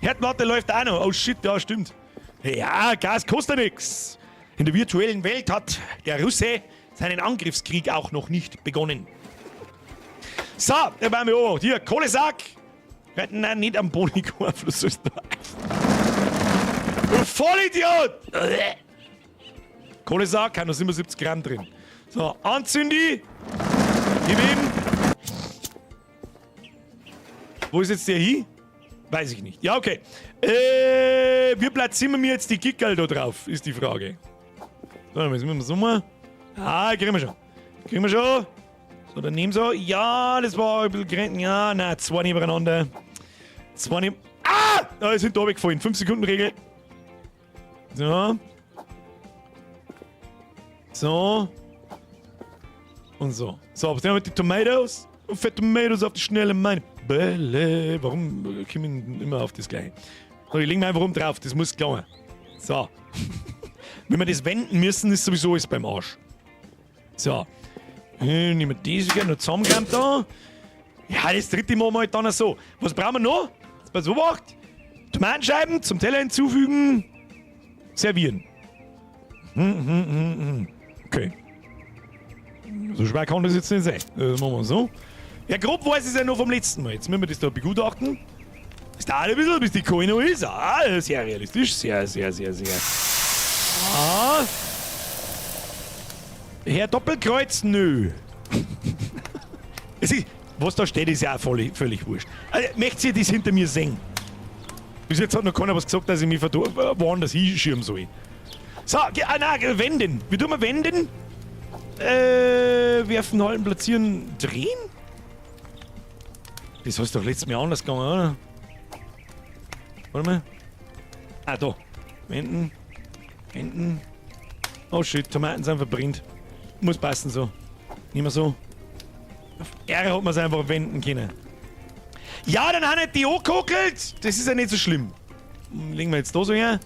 Herdplatte läuft auch noch. Oh shit, ja, stimmt. Ja, Gas kostet ja nix. In der virtuellen Welt hat der Russe seinen Angriffskrieg auch noch nicht begonnen. So, da waren wir auch. Hier, Kohlesack. Nein, nicht am Bonikor, was sollst du da? Du Vollidiot! Kohlesack, hat noch 77 Gramm drin. So, anzündi. Gib ihm. Wo ist jetzt der hin? Weiß ich nicht. Ja, okay. Wie platzieren wir jetzt die Kickerl da drauf, ist die Frage. So, dann müssen wir so mal. Ah, kriegen wir schon. Kriegen wir schon. So, dann nehmen so. Ja, das war ein bisschen grenzen. Ja, nein, zwei nebeneinander. Zwei neben. Ah! Da sind da weggefallen. 5 Sekunden Regel. So. So. Und so. So, was nehmen wir mit den Tomatoes? Und fette Tomatoes auf die Schnelle, meine Bälle. Warum kommen immer auf das Gleiche? So, ich lege mir einfach oben drauf, das muss klar. So. Wenn wir das wenden müssen, ist sowieso alles beim Arsch. So. Nehmen wir das wieder noch zusammengerammt da. Ja, das dritte Mal mal dann so. Was brauchen wir noch? Jetzt pass Obacht. Tomatenscheiben zum Teller hinzufügen. Servieren. Okay. So schwer kann das jetzt nicht sein. Das machen wir so. Ja, grob weiß ich es ja noch vom letzten Mal. Jetzt müssen wir das da begutachten. Das dauert ein bisschen, bis die Kohle noch ist. Ah, sehr realistisch. Sehr, sehr, sehr, sehr. Ah. Herr Doppelkreuz, nö. Es ist, was da steht, ist ja auch völlig, völlig wurscht. Also, möchtet ihr das hinter mir sehen? Bis jetzt hat noch keiner was gesagt, dass ich mich woanders hinschirmen soll. So, ah, nein, wenden. Wie tun wir wenden? Werfen, halten, platzieren, drehen? Das ist doch letztes Mal anders gegangen, oder? Warte mal. Ah, da. Wenden. Wenden. Oh shit, Tomaten sind verbrannt. Muss passen so. Nicht mehr so. Auf R hat man es einfach wenden können. Ja, dann haben nicht die angekokelt. Das ist ja nicht so schlimm. Legen wir jetzt da so her.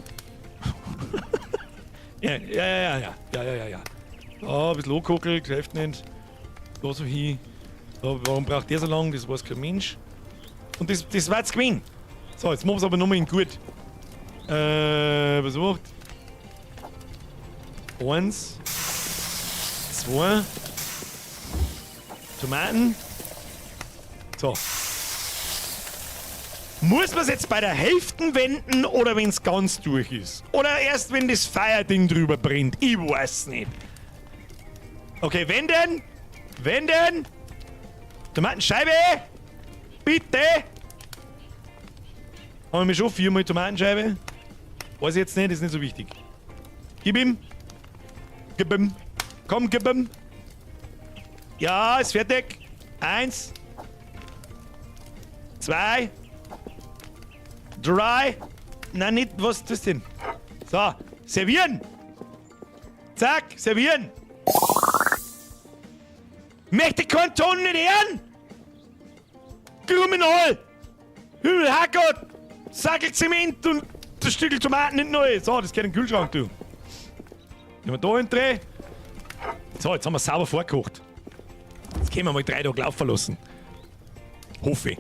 Ja, ja, ja, ja, ja, ja, ja, ja. Da, ein bisschen angekokelt, hilft nicht. Da so hin. Da, warum braucht der so lange? Das weiß kein Mensch. Und das war's gewesen. So, jetzt machen wir es aber nochmal in gut. Was macht? 1, 2, Tomaten. So. Muss man es jetzt bei der Hälfte wenden oder wenn es ganz durch ist? Oder erst wenn das Feuerding drüber brennt? Ich weiß nicht. Okay, wenden! Wenden! Tomatenscheibe! Bitte! Haben wir schon viermal Tomatenscheibe? Weiß ich jetzt nicht, ist nicht so wichtig. Gib ihm! Gib ihm! Komm, gib ihm! Ja, ist fertig! 1, 2, 3. Nein, nicht, was ist das denn? So, servieren! Zack, servieren! Möchte keinen Ton nicht hören! Kriminal! Himmel, Herrgott! Sackel Zement und das Stückel Tomaten nicht neu. So, das geht in den Kühlschrank, du. Nehmen wir da einen Dreh. So, jetzt haben wir sauber vorgekocht. Jetzt können wir mal 3 Tage laufen lassen. Hoffe ich.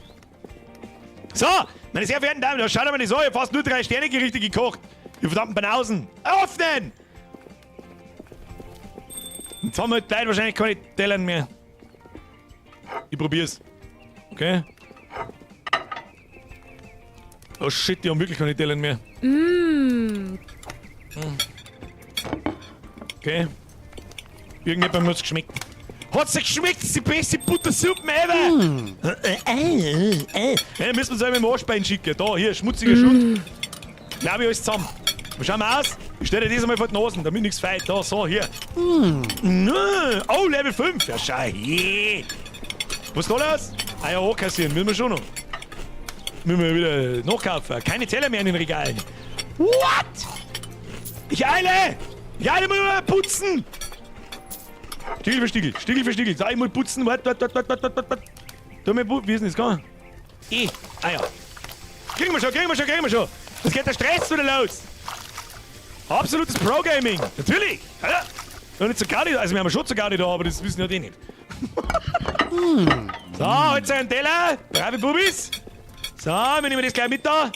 So, meine sehr verehrten Damen, da schaut mal das an. Ich hab fast nur 3 Sterne-Gerichte gekocht. Ihr verdammten Banausen. Öffnen! Jetzt haben wir halt leider wahrscheinlich keine Teller mehr. Ich probier's. Okay. Oh shit, die haben wirklich keine Teller mehr. Mm. Okay. Irgendjemandem hat's geschmeckt. Hat's dir geschmeckt? Das ist die beste Buttersuppe ever! Mm. Ja, müssen wir uns einmal im Arschbein schicken. Da, hier, schmutziger Schund. Glaube ich alles zusammen. Wir schauen mal aus. Ich stelle dir das einmal vor die Nasen, damit nichts fehlt. Da, so, hier. Mm. Oh, Level 5. Ja, schau her. Was ist da los? Ah ja, ankassieren, müssen wir schon noch. Müssen wir wieder nachkaufen. Keine Teller mehr in den Regalen. What? Ich eile! Ich eile, muss mal putzen! Stiegel für Stiegel, Stiegel für Stiegel. So, ich muss putzen. Warte, warte, warte, warte, warte, warte. Da mal wie ist denn das gegangen? Eh. Ah ja. Kriegen wir schon, kriegen wir schon, kriegen wir schon. Jetzt geht der Stress wieder los. Absolutes Pro-Gaming. Natürlich. Ja. Noch nicht so Gaudi, also wir haben schon zur Gaudi da, aber das wissen ja die nicht. So, jetzt ein Teller. Brave Bubis. So, wir nehmen das gleich mit da.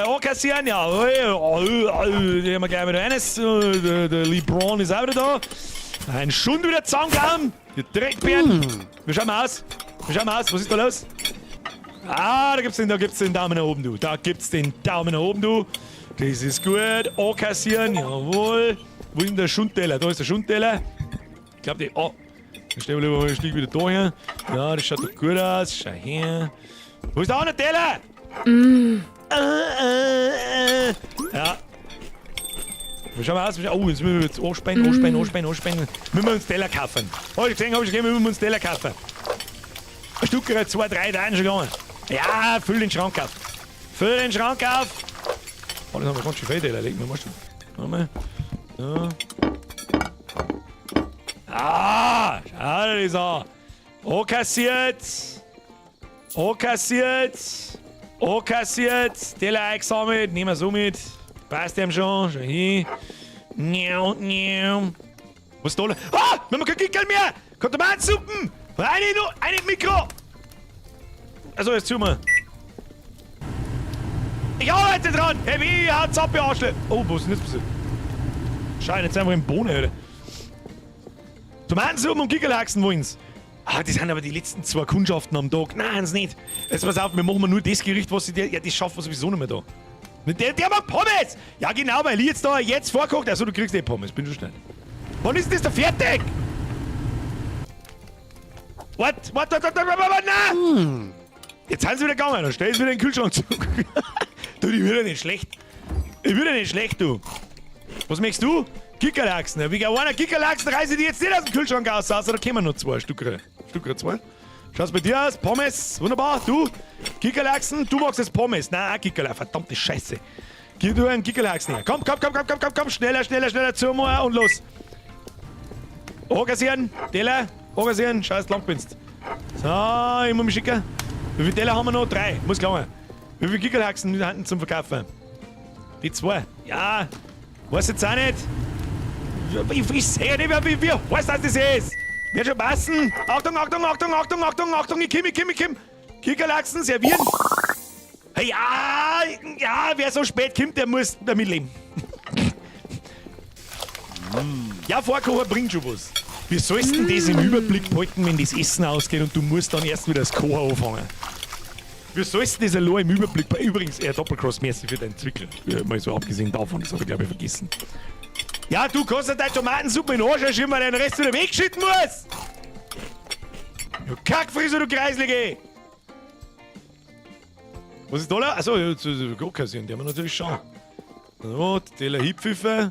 Ankassieren, ja. Die haben wir gleich wieder eines. Der LeBron ist auch wieder da. Ein Schund wieder zusammengehauen. Die Dreckbären. Wir schauen mal aus. Wir schauen mal aus. Was ist da los? Ah, da gibt's den Daumen nach oben, du. Da gibt's den Daumen nach oben, du. Das ist gut. Ankassieren, jawohl. Wo ist denn der Schundteller? Da ist der Schundteller. Ich glaub, die. Oh. Dann stellen wir lieber mal ein Stück wieder da her. Ja, das schaut doch gut aus. Schau her. Wo ist der andere Teller? Mm. Ja. Wir schauen mal aus. Oh, jetzt müssen wir jetzt anspeien, anspeien, anspeien, anspeien. Müssen wir uns Teller kaufen. Hab ich gesehen, hab ich gesehen, müssen wir uns Teller kaufen. Ein Stück, zwei, drei, da schon gegangen. Ja, füll den Schrank auf. Füll den Schrank auf. Oh, das haben wir ganz schön viel Teller. Legen wir mal schon. Warte mal. So. Ah, schau dir das an. Ankassiert. Ankassiert. Ankassiert. Teller eingesammelt. Nehmen wir so mit. Passt ihm schon. Schau hin. Miau, miau. Was ist da? Ah, wir haben kein Kickerl mehr. Tomatensuppen. Eine, eine im Mikro. Also, jetzt zu mir. Ich arbeite dran! Hey, wie hat's ab, ihr Arschle? Oh, was ist denn jetzt passiert? Schau, jetzt einfach in Bohne, Alter. Tomatensuppen und Kickerlachsen wollen's. Ah, das sind aber die letzten zwei Kundschaften am Tag. Nein, sind's nicht. Jetzt pass auf, wir machen nur das Gericht, was sie dir. Ja, das schaffen wir sowieso nicht mehr da. Der macht Pommes! Ja, genau, weil ich jetzt da jetzt vorkocht. Also, du kriegst eh Pommes, bin schon schnell. Wann ist denn das da fertig? What? What? What? What? What? What? What? Nein! Jetzt sind sie wieder gegangen, dann stell sie wieder in den Kühlschrank zurück. Du, die wird ja nicht schlecht. Ich würde ja nicht schlecht, du. Was möchtest du? Kickerlachsen. Wegen einer Kickerlachsen reiße ich die jetzt nicht aus dem Kühlschrank aus, außer da kommen noch zwei Stück. Stück zwei. Schaut's bei dir aus? Pommes. Wunderbar. Du, Kickerlachsen. Du magst jetzt Pommes. Nein, auch Kickerlachsen. Verdammte Scheiße. Gib du einen Kickerlachsen her. Komm, komm, komm, komm, komm, komm, komm. Schneller, schneller, schneller. Zu mir und los. Organisieren. Teller. Organisieren. Scheiß, lang bist. So, ich muss mich schicken. Wie viele Teller haben wir noch? 3. Muss klar. Wie viele Kickerlachsen haben zum Verkaufen? Die 2. Ja. Weiß jetzt auch nicht. Ich sehe nicht mehr, wie heiß das ist. Wird schon passen. Achtung, Achtung, Achtung, Achtung, Achtung, Achtung. Ich komm, ich komm, ich komm. Kickerlachsen servieren. Hey, ja, ja, wer so spät kommt, der muss damit leben. Ja, Vorkocher bringt schon was. Wie sollst du denn das im Überblick behalten, wenn das Essen ausgeht und du musst dann erst wieder das Kochen anfangen? Wie sollst du das allein im Überblick behalten? Übrigens, Doppelcross, merci für deinen Zwickel. Ja, mal so abgesehen davon, das hab ich glaube ich vergessen. Ja, du kannst ja deine Tomatensuppe in den Arsch schieben, weil du den Rest wieder wegschütten musst! Du Kackfrisur, du Kreislige! Was ist da? Achso, ja, kassieren, die haben wir natürlich schon. So, Teller Hipfiffe.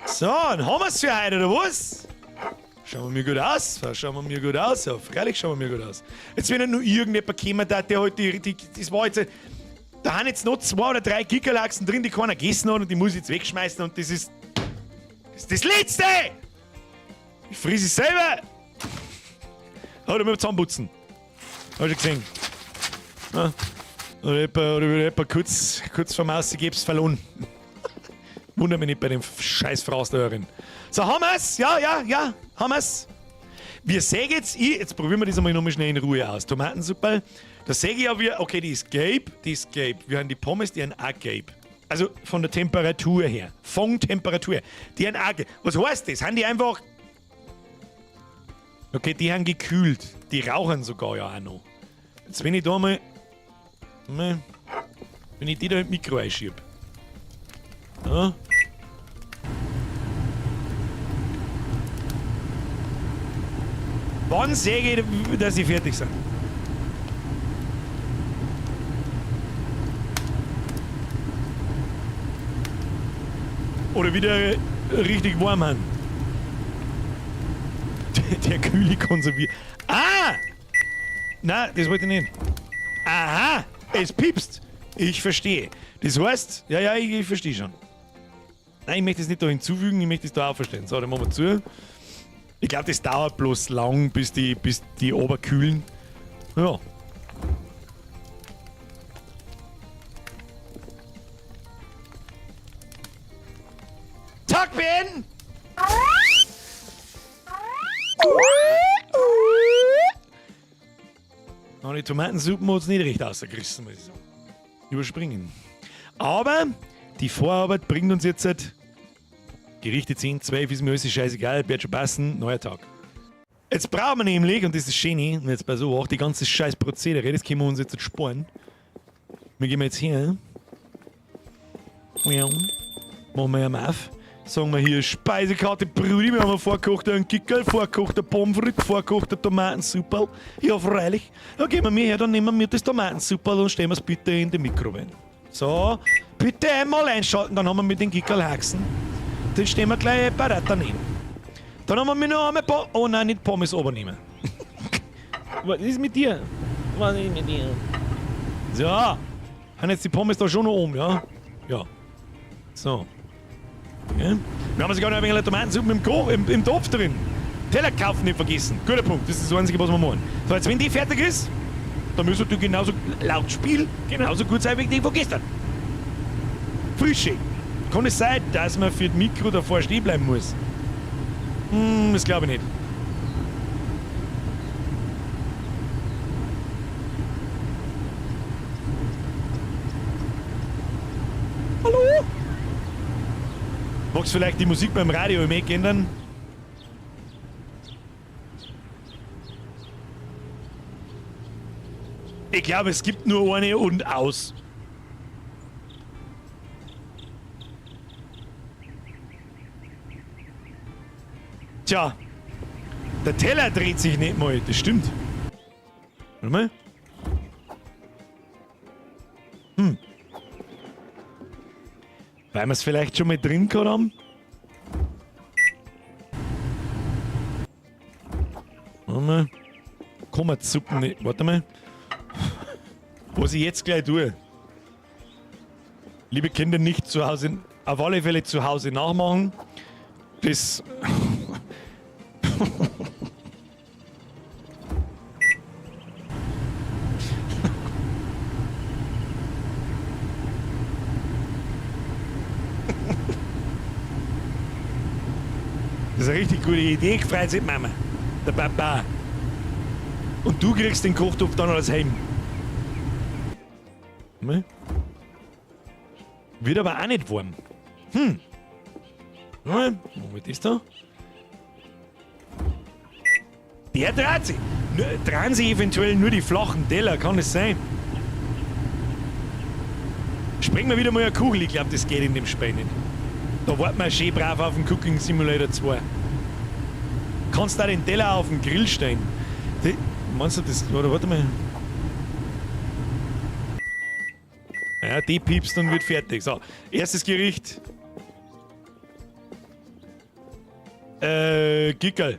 So, dann haben wir's für heute, oder was? Schauen wir mir gut aus, schauen wir mir gut aus, ja, freilich schauen wir mir gut aus. Jetzt, wenn ja nur irgendjemand gekommen hat, der halt die, das war jetzt, da haben jetzt noch 2 oder 3 Kickerlachsen drin, die keiner gegessen hat und die muss ich jetzt wegschmeißen und das ist das Letzte! Ich friss es selber! Oh, da müssen wir zusammenputzen. Hast du gesehen? Ja. Oder etwa kurz vorm Ausgeben verloren. Wundert mich nicht bei dem scheiß Fraß da. So, haben wir's? Ja, ja, ja, haben wir's. Wir sehen jetzt, jetzt probieren wir das einmal nochmal schnell in Ruhe aus. Tomatensuppe, da sehe ich ja, wir, okay, die ist gelb, die ist gelb. Wir haben die Pommes, die haben auch gelb. Also von der Temperatur her. Von Temperatur. Die haben auch gelb. Was heißt das? Haben die einfach... Okay, die haben gekühlt. Die rauchen sogar ja auch noch. Jetzt wenn ich da mal... Wenn ich die da im Mikro einschieb. Ja. Wann sehe ich, dass sie fertig sind? Oder wieder richtig warm haben. Der Kühle konserviert. Ah! Nein, das wollte ich nicht. Aha! Es piepst! Ich verstehe. Das heißt, ja, ja, ich verstehe schon. Nein, ich möchte es nicht da hinzufügen, ich möchte es da auch verstehen. So, dann machen wir zu. Ich glaub, das dauert bloß lang, bis die oberkühlen. Ja. Tag, Ben! Na, die Tomatensuppe hat's nicht recht rausgerissen, muss ich sagen. Überspringen. Aber die Vorarbeit bringt uns jetzt halt Gerichte 10, 12, ist mir alles scheißegal, wird schon passen, neuer Tag. Jetzt brauchen wir nämlich, und das ist schön, und jetzt bei so auch die ganze scheiß Prozedere, das können wir uns jetzt sparen. Wir gehen jetzt her. Ja. Machen wir ja mal auf. Sagen wir hier Speisekarte, Brudi, wir haben vorgekochter Gickerl, vorgekochter Pommes frites, vorgekochter Tomatensuperl. Ja, freilich. Dann gehen wir mir her, dann nehmen wir das Tomatensuperl und stellen wir es bitte in die Mikrowelle. So, bitte einmal einschalten, dann haben wir mit den Gickerl Haxen. Den stehen wir gleich bereit daneben. Dann haben wir noch einmal oh nein, nicht Pommes übernehmen. Was ist mit dir? Was ist mit dir? So, haben jetzt die Pommes da schon noch oben, ja? Ja. So. Okay. Wir haben sogar noch ein wenig Tomatensuppe im Topf drin. Teller kaufen nicht vergessen. Guter Punkt, das ist das Einzige, was wir machen. So, jetzt wenn die fertig ist, dann müssen du genauso laut Spiel genauso gut sein wie die von gestern. Frische. Kann es sein, dass man für das Mikro davor stehen bleiben muss? Das glaube ich nicht. Hallo? Magst du vielleicht die Musik beim Radio im Eck ändern? Ich glaube, es gibt nur eine und aus. Tja, der Teller dreht sich nicht mal, das stimmt. Warte mal. Weil wir's vielleicht schon mal drin gehabt haben? Warte mal. Komm mal, Suppen nicht. Warte mal. Was ich jetzt gleich tue. Liebe Kinder, nicht zu Hause, auf alle Fälle zu Hause nachmachen. Das. Das ist eine richtig gute Idee, gefreut sich die Mama. Der Papa. Und du kriegst den Kochtopf dann alles heim. Ne? Wird aber auch nicht warm. Ne? Moment, ist da? Der dreht sich. Drehen sich eventuell nur die flachen Teller, kann das sein? Springen wir wieder mal eine Kugel, ich glaub, das geht in dem Spiel nicht. Da warten wir schön brav auf den Cooking Simulator 2. Kannst du da den Teller auf den Grill stellen? Die, meinst du das? Oder warte mal. Ja, die piepst und wird fertig. So, erstes Gericht. Gickerl.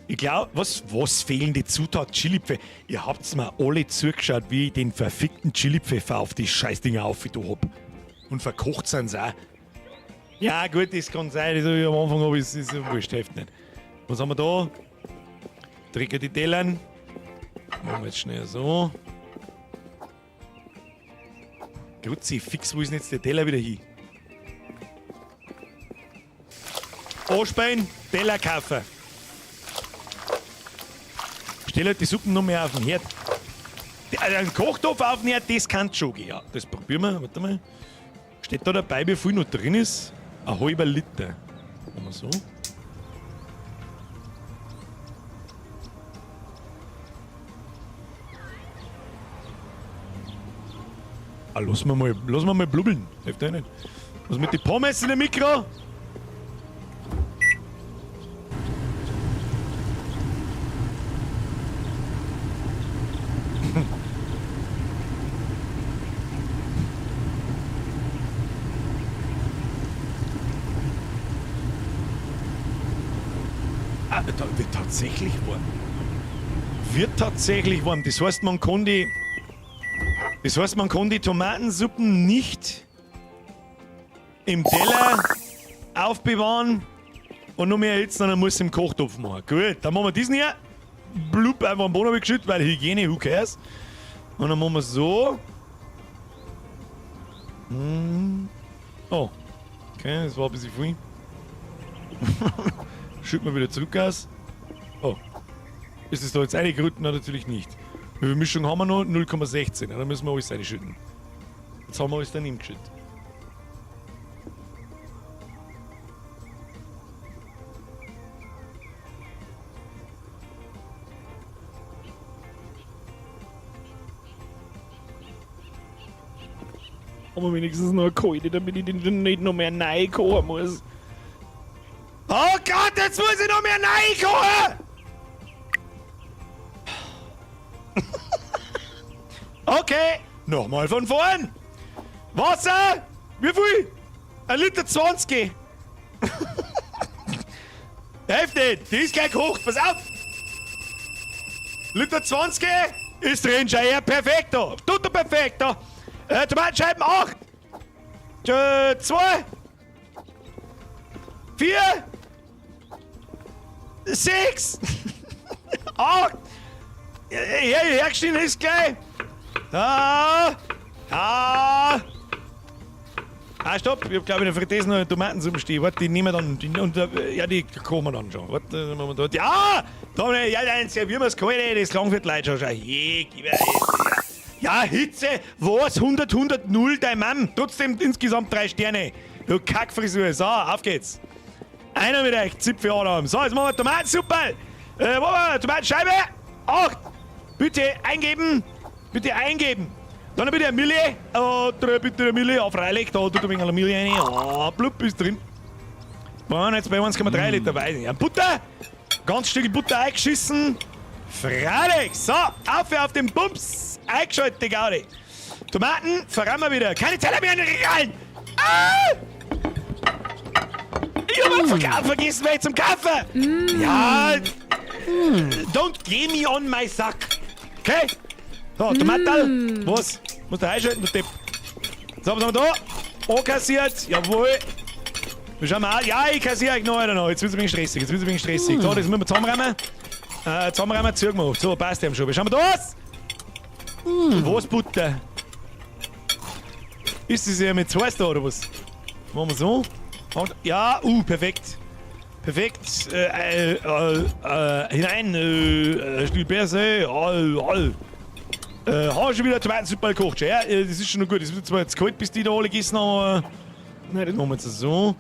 Ich glaub, was fehlende Zutat? Chili-Pfeffer. Ihr habt's mir alle zugeschaut, wie ich den verfickten Chili-Pfeffer auf die Scheißdinger auf da hab. Und verkocht sind's auch. Ja, gut, das kann sein. Das hab ich am Anfang, aber es ist wurscht, hilft nicht. Was haben wir da? Drücke die Tellern. Machen wir jetzt schnell so. Kruzifix, wo ist denn jetzt der Teller wieder hin? Anspielen, Teller kaufen. Stell halt die Suppen noch mehr auf den Herd. Einen Kochtopf auf den Herd, das kann schon gehen. Ja, das probieren wir. Warte mal. Steht da dabei, wie viel noch drin ist? Ein halber Liter. Machen wir so. Ah, lass mal blubbeln. Hilft ja nicht. Was mit den Pommes in der Mikro? Ah, da wird tatsächlich warm. Wird tatsächlich warm. Das heißt, man kann die, das heißt, man kann die Tomatensuppen nicht im Teller aufbewahren und noch mehr erhitzen, dann muss im Kochtopf machen. Gut, dann machen wir diesen hier. Blub, einfach am Boden geschüttet, weil Hygiene, who cares? Und dann machen wir so. Oh. Okay, das war ein bisschen viel. Schütten wir wieder zurück aus. Oh. Ist es da jetzt eingerührt? Nein, natürlich nicht. Wie viel Mischung haben wir noch? 0,16. Da müssen wir alles reinschütten. Jetzt haben wir alles daneben geschüttet. Haben wir wenigstens noch eine kalte, damit ich den nicht noch mehr neu kochen muss. Oh Gott, jetzt muss ich noch mehr neu kochen! Okay, nochmal von vorn. Wasser! Wie viel? 1,20 Liter. Hälfte, die ist gleich gekocht, pass auf! Liter 20 ist drin, schau her, perfekto! Tutto perfekto! Tomatenscheiben 8! 2! 4! 6! 8! Her, hergeschnitten ist gleich! Ah! Ah! Ah, stopp! Ich hab, glaube ich, in der Fritteuse noch eine Tomatensuppe stehen. Warte, die nehmen wir dann. Die, und, ja, die kochen wir dann schon. Warte, machen wir da. Ja! Da, ja, dann servieren wir das Kalte, das klang für die Leute schon. Schau, hey, gib her. Ja, Hitze, was? 100, 100, 0, dein Mann. Trotzdem insgesamt 3 Sterne. Du Kackfrisur. So, auf geht's. Einer mit euch, Zipfel Adam. So, jetzt machen wir Tomatensuppe. Wo war Tomatenscheibe? 8. Bitte eingeben. Bitte eingeben. Dann bitte eine Mille. Bitte eine Mille. Ja, freilich, da tut ein wenig eine Mille rein. Ja, blub, ist drin. Boah, jetzt bei 1,3 Liter Wein. Ja, Butter. Ganz Stück Butter eingeschissen. Freilich. So, auf den Bums. Eingeschaltet, die Gaudi. Tomaten, verrammen wir wieder. Keine Teller mehr in den Regalen. Ah! Ich hab vergessen, welche zum Kaffee. Ja. Don't get me on my sack. Okay? So, Tomaten. Was? Muss du einschalten, du Depp. So, was haben wir da? Ankassiert. Jawohl. Wir schauen mal. Ja, ich kassiere euch noch, Alter, noch. Jetzt wird's ein wenig stressig. Jetzt wird's ein wenig stressig. So, das müssen wir zusammenräumen. Zusammenräumen, ziehen wir. So, passt eben schon. Wie schauen wir da aus? Was, Butter? Ist das ja mit zwei da, oder was? Machen wir so. Ja, perfekt. Perfekt. Hinein. Stück Berse. Haben schon wieder Tomatensuppe gekocht. Ja, das ist schon noch gut. Das wird zwar jetzt kalt, bis die da alle gegessen haben, aber nein, das machen wir jetzt so.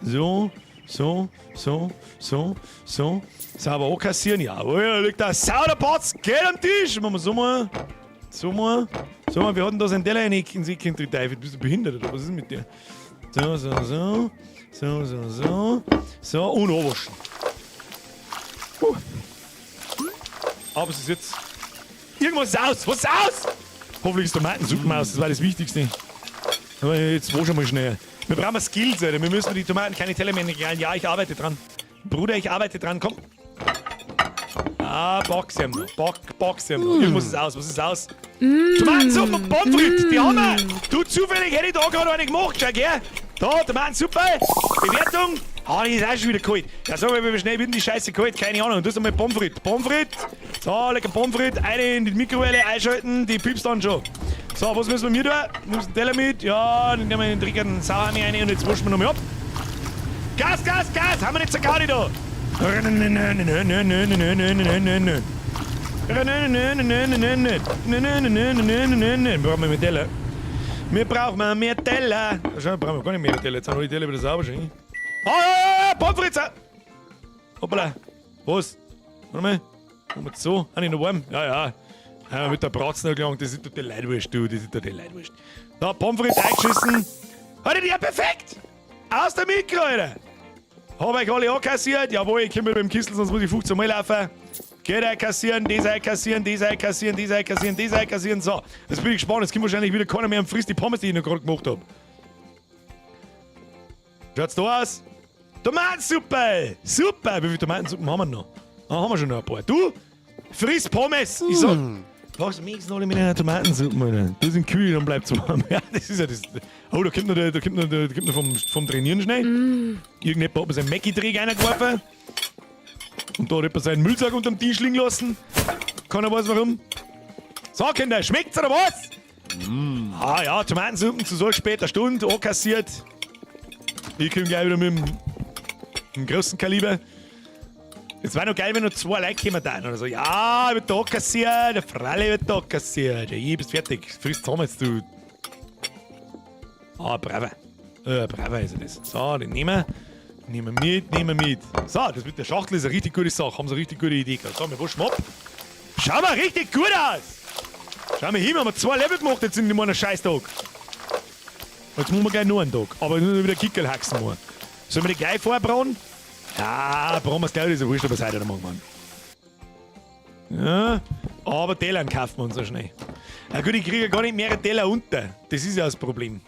So, so, so, so, so. Sauber ankassieren. Jawohl, da liegt der Sauderpatz. Geht am Tisch. Machen wir so mal. So mal. So mal, wir hatten da seinen Teller in den See drin. Teufel, bist du behindert oder was ist mit dir? So, so, so. So, so, so. So, und anwaschen. Aber es ist jetzt. Irgendwas ist aus! Was ist aus? Hoffentlich ist Tomatensuppe aus, das war das Wichtigste. Aber jetzt waschen wir mal schnell. Wir brauchen Skills, Alter. Wir müssen die Tomaten keine Teller mehr in den Regalen. Ja, ich arbeite dran. Bruder, ich arbeite dran. Komm. Ah, Box haben wir. Box haben wir. Irgendwas ist aus. Was ist aus? Tomatensuppe und Pommes frites, die haben wir. Du, zufällig hätte ich da gerade eine gemacht. Schau her. Da, Tomatensuppe. Bewertung. Ah, die ist auch schon wieder kalt. Ja, sag mal, wie schnell wird denn die Scheiße kalt? Keine Ahnung. Und das einmal Pommes frites. Pommes frites. So, lecker Pommes frites. Eine in die Mikrowelle einschalten. Die piepst dann schon. So, was müssen wir da? Nimmst den Teller mit? Ja, dann nehmen wir den dreckigen Sauermi rein und jetzt waschen wir nochmal ab. Gas, Gas, Gas! Haben wir nicht so gar nicht da! Nö, nö, nö, nö, nö, nö, nö, nö, nö, nö, nö. Nö, nö, nö, nö, nö, nö, nö. Nö, nö, nö, nö, nö, nö, nö. Brauchen wir mehr Teller? Wir brauchen mehr Teller. Schau, brauchen wir gar nicht mehr Teller. Jetzt haben wir die Teller wieder sauber schon. Ah, ah, ah, Pommes frites! Hoppala. Was? Warte mal. Machen wir so. Habe ich noch warm? Ja, ja. Ja, mit der Bratzen gelangt, das ist total Leidwurst, du. Das ist total Leidwurst. Da, Pommes frites eingeschissen. Alter, ja, perfekt! Aus der Mikro, Alter! Hab euch alle ankassiert? Jawohl, ich komme mit dem Kissel, sonst muss ich 15 Mal laufen. Geht einkassieren, das einkassieren, das einkassieren, das einkassieren, das einkassieren. So, jetzt bin ich gespannt. Jetzt kommt wahrscheinlich wieder keiner mehr und frisst die Pommes, die ich noch gerade gemacht hab. Schaut's da aus? Tomatensuppe! Super! Wie viele Tomatensuppen haben wir noch? Ah, haben wir schon noch ein paar. Du, friss Pommes! Ich sag, was möchtest du alle mit einer Tomatensuppe, Alter? Das sind kühl, dann bleibt's warm. Ja, das ist ja das. Oh, da kommt noch, der, da kommt noch, der, da kommt noch vom Trainieren schnell. Irgendjemand hat mir seinen Mackie-Träger reingeworfen. Und da hat jemand seinen Müllsack unterm Tisch liegen lassen. Keiner weiß warum. So, Kinder, schmeckt's oder was? Ah ja, Tomatensuppen zu so später Stunde, ankassiert. Ich komme gleich wieder mit dem großen Kaliber. Es war noch geil, wenn noch zwei Leute kommen dann oder so. Ja, wird da kassiert, der Fralle wird da kassiert. Ja, ich bist fertig. Friss zusammen jetzt, du. Ah, braver. Braver ist das. So, den nehmen wir. Nehmen wir mit, nehmen wir mit. So, das mit der Schachtel ist eine richtig gute Sache. Haben sie eine richtig gute Idee gehabt. So, wir waschen ab. Schau mal richtig gut aus. Schau mal hin, wir haben 2 Level gemacht jetzt in dem einen Scheißtag. Jetzt machen wir gleich nur einen Tag. Aber nur wieder Kickerlhaxen machen. Sollen wir die gleich vorbrauen? Ja, brauen wir es gleich, das ist ja wurscht, ob wir es heute oder morgen machen. Ja, aber Tellern kaufen wir uns so schnell. Na gut, ich kriege ja gar nicht mehrere Teller unter. Das ist ja das Problem.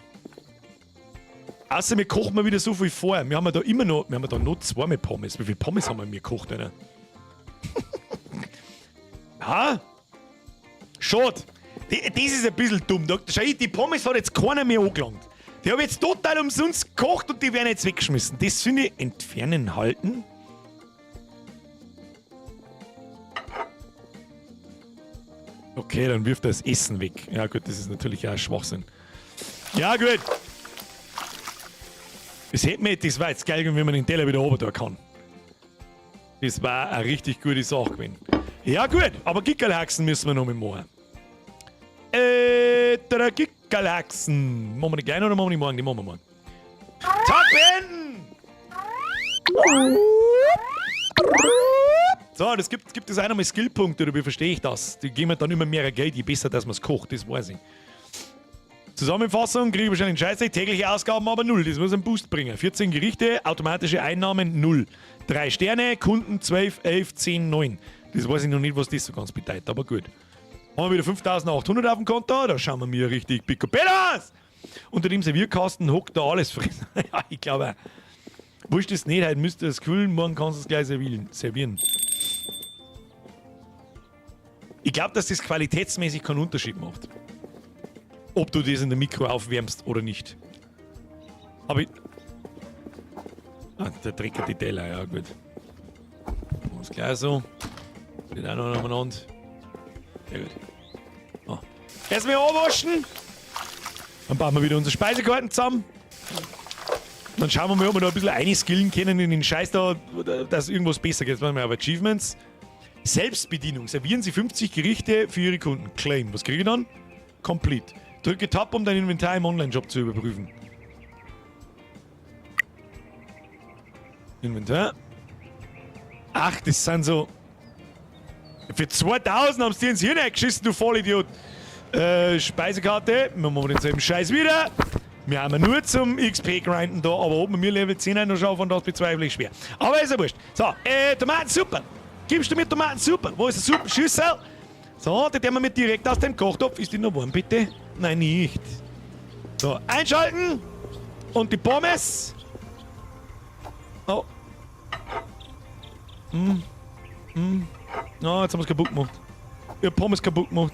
Außer wir kochen mal wieder so viel vor. Wir haben ja da immer noch, wir haben ja da noch zweimal Pommes. Wie viel Pommes haben wir mir gekocht, Alter? Ha? Schade. Das ist ein bisschen dumm. Da, schau, die Pommes hat jetzt keiner mehr angelangt. Die habe ich jetzt total umsonst gekocht und die werden jetzt weggeschmissen. Das finde ich entfernen halten. Okay, dann wirft er das Essen weg. Ja gut, das ist natürlich auch ein Schwachsinn. Ja gut. Das hätte mir, das war jetzt geil, wenn man den Teller wieder runter tun kann. Das war eine richtig gute Sache gewesen. Ja gut, aber Gickerlhaxen müssen wir noch mal machen. Der Gickerlhaxen. Machen wir die gleich oder machen wir die morgen? Die machen wir morgen. Tag beenden! So, das gibt es auch nochmal Skillpunkte, oder wie verstehe ich das? Die geben mir dann immer mehr Geld, je besser, dass man es kocht, das weiß ich. Zusammenfassung, kriege ich wahrscheinlich einen Scheiß, tägliche Ausgaben aber 0, das muss einen Boost bringen. 14 Gerichte, automatische Einnahmen 0. 3 Sterne, Kunden 12, 11, 10, 9. Das weiß ich noch nicht, was das so ganz bedeutet, aber gut. Haben wir wieder 5800 auf dem Konto, da schauen wir mir richtig picobello aus. Unter dem Servierkasten hockt da alles frisch. Ja, ich glaube auch. Wurscht ist nicht, heute müsst ihr es kühlen, morgen kannst du es gleich servieren. Ich glaub, dass das qualitätsmäßig keinen Unterschied macht. Ob du das in der Mikro aufwärmst oder nicht. Aber ich... Ah, der Dreck hat die Teller, ja gut. Ist gleich so. Steht auch noch aneinander. Sehr gut. Oh. Erstmal anwaschen. Dann bauen wir wieder unsere Speisekarten zusammen. Dann schauen wir mal, ob wir da ein bisschen einskillen können in den Scheiß da, dass irgendwas besser geht. Jetzt machen wir aber Achievements. Selbstbedienung. Servieren Sie 50 Gerichte für Ihre Kunden. Claim. Was kriege ich dann? Complete. Drücke Tab, um dein Inventar im Online-Shop zu überprüfen. Inventar. Ach, das sind so... Für 2000 haben sie dir ins Hirn eingeschissen, du Vollidiot. Speisekarte. Wir machen denselben Scheiß wieder. Wir haben ja nur zum XP-Grinden da, aber ob wir mir Level 10 noch schaffen, das bezweifle ich schwer. Aber ist ja wurscht. So, Tomatensuppe. Gibst du mir Tomatensuppe? Wo ist die Suppenschüssel? So, die nehmen wir mit direkt aus dem Kochtopf. Ist die noch warm, bitte? Nein, nicht. So, einschalten. Und die Pommes. Oh. Oh, jetzt haben wir's kaputt gemacht. Ich hab Pommes kaputt gemacht.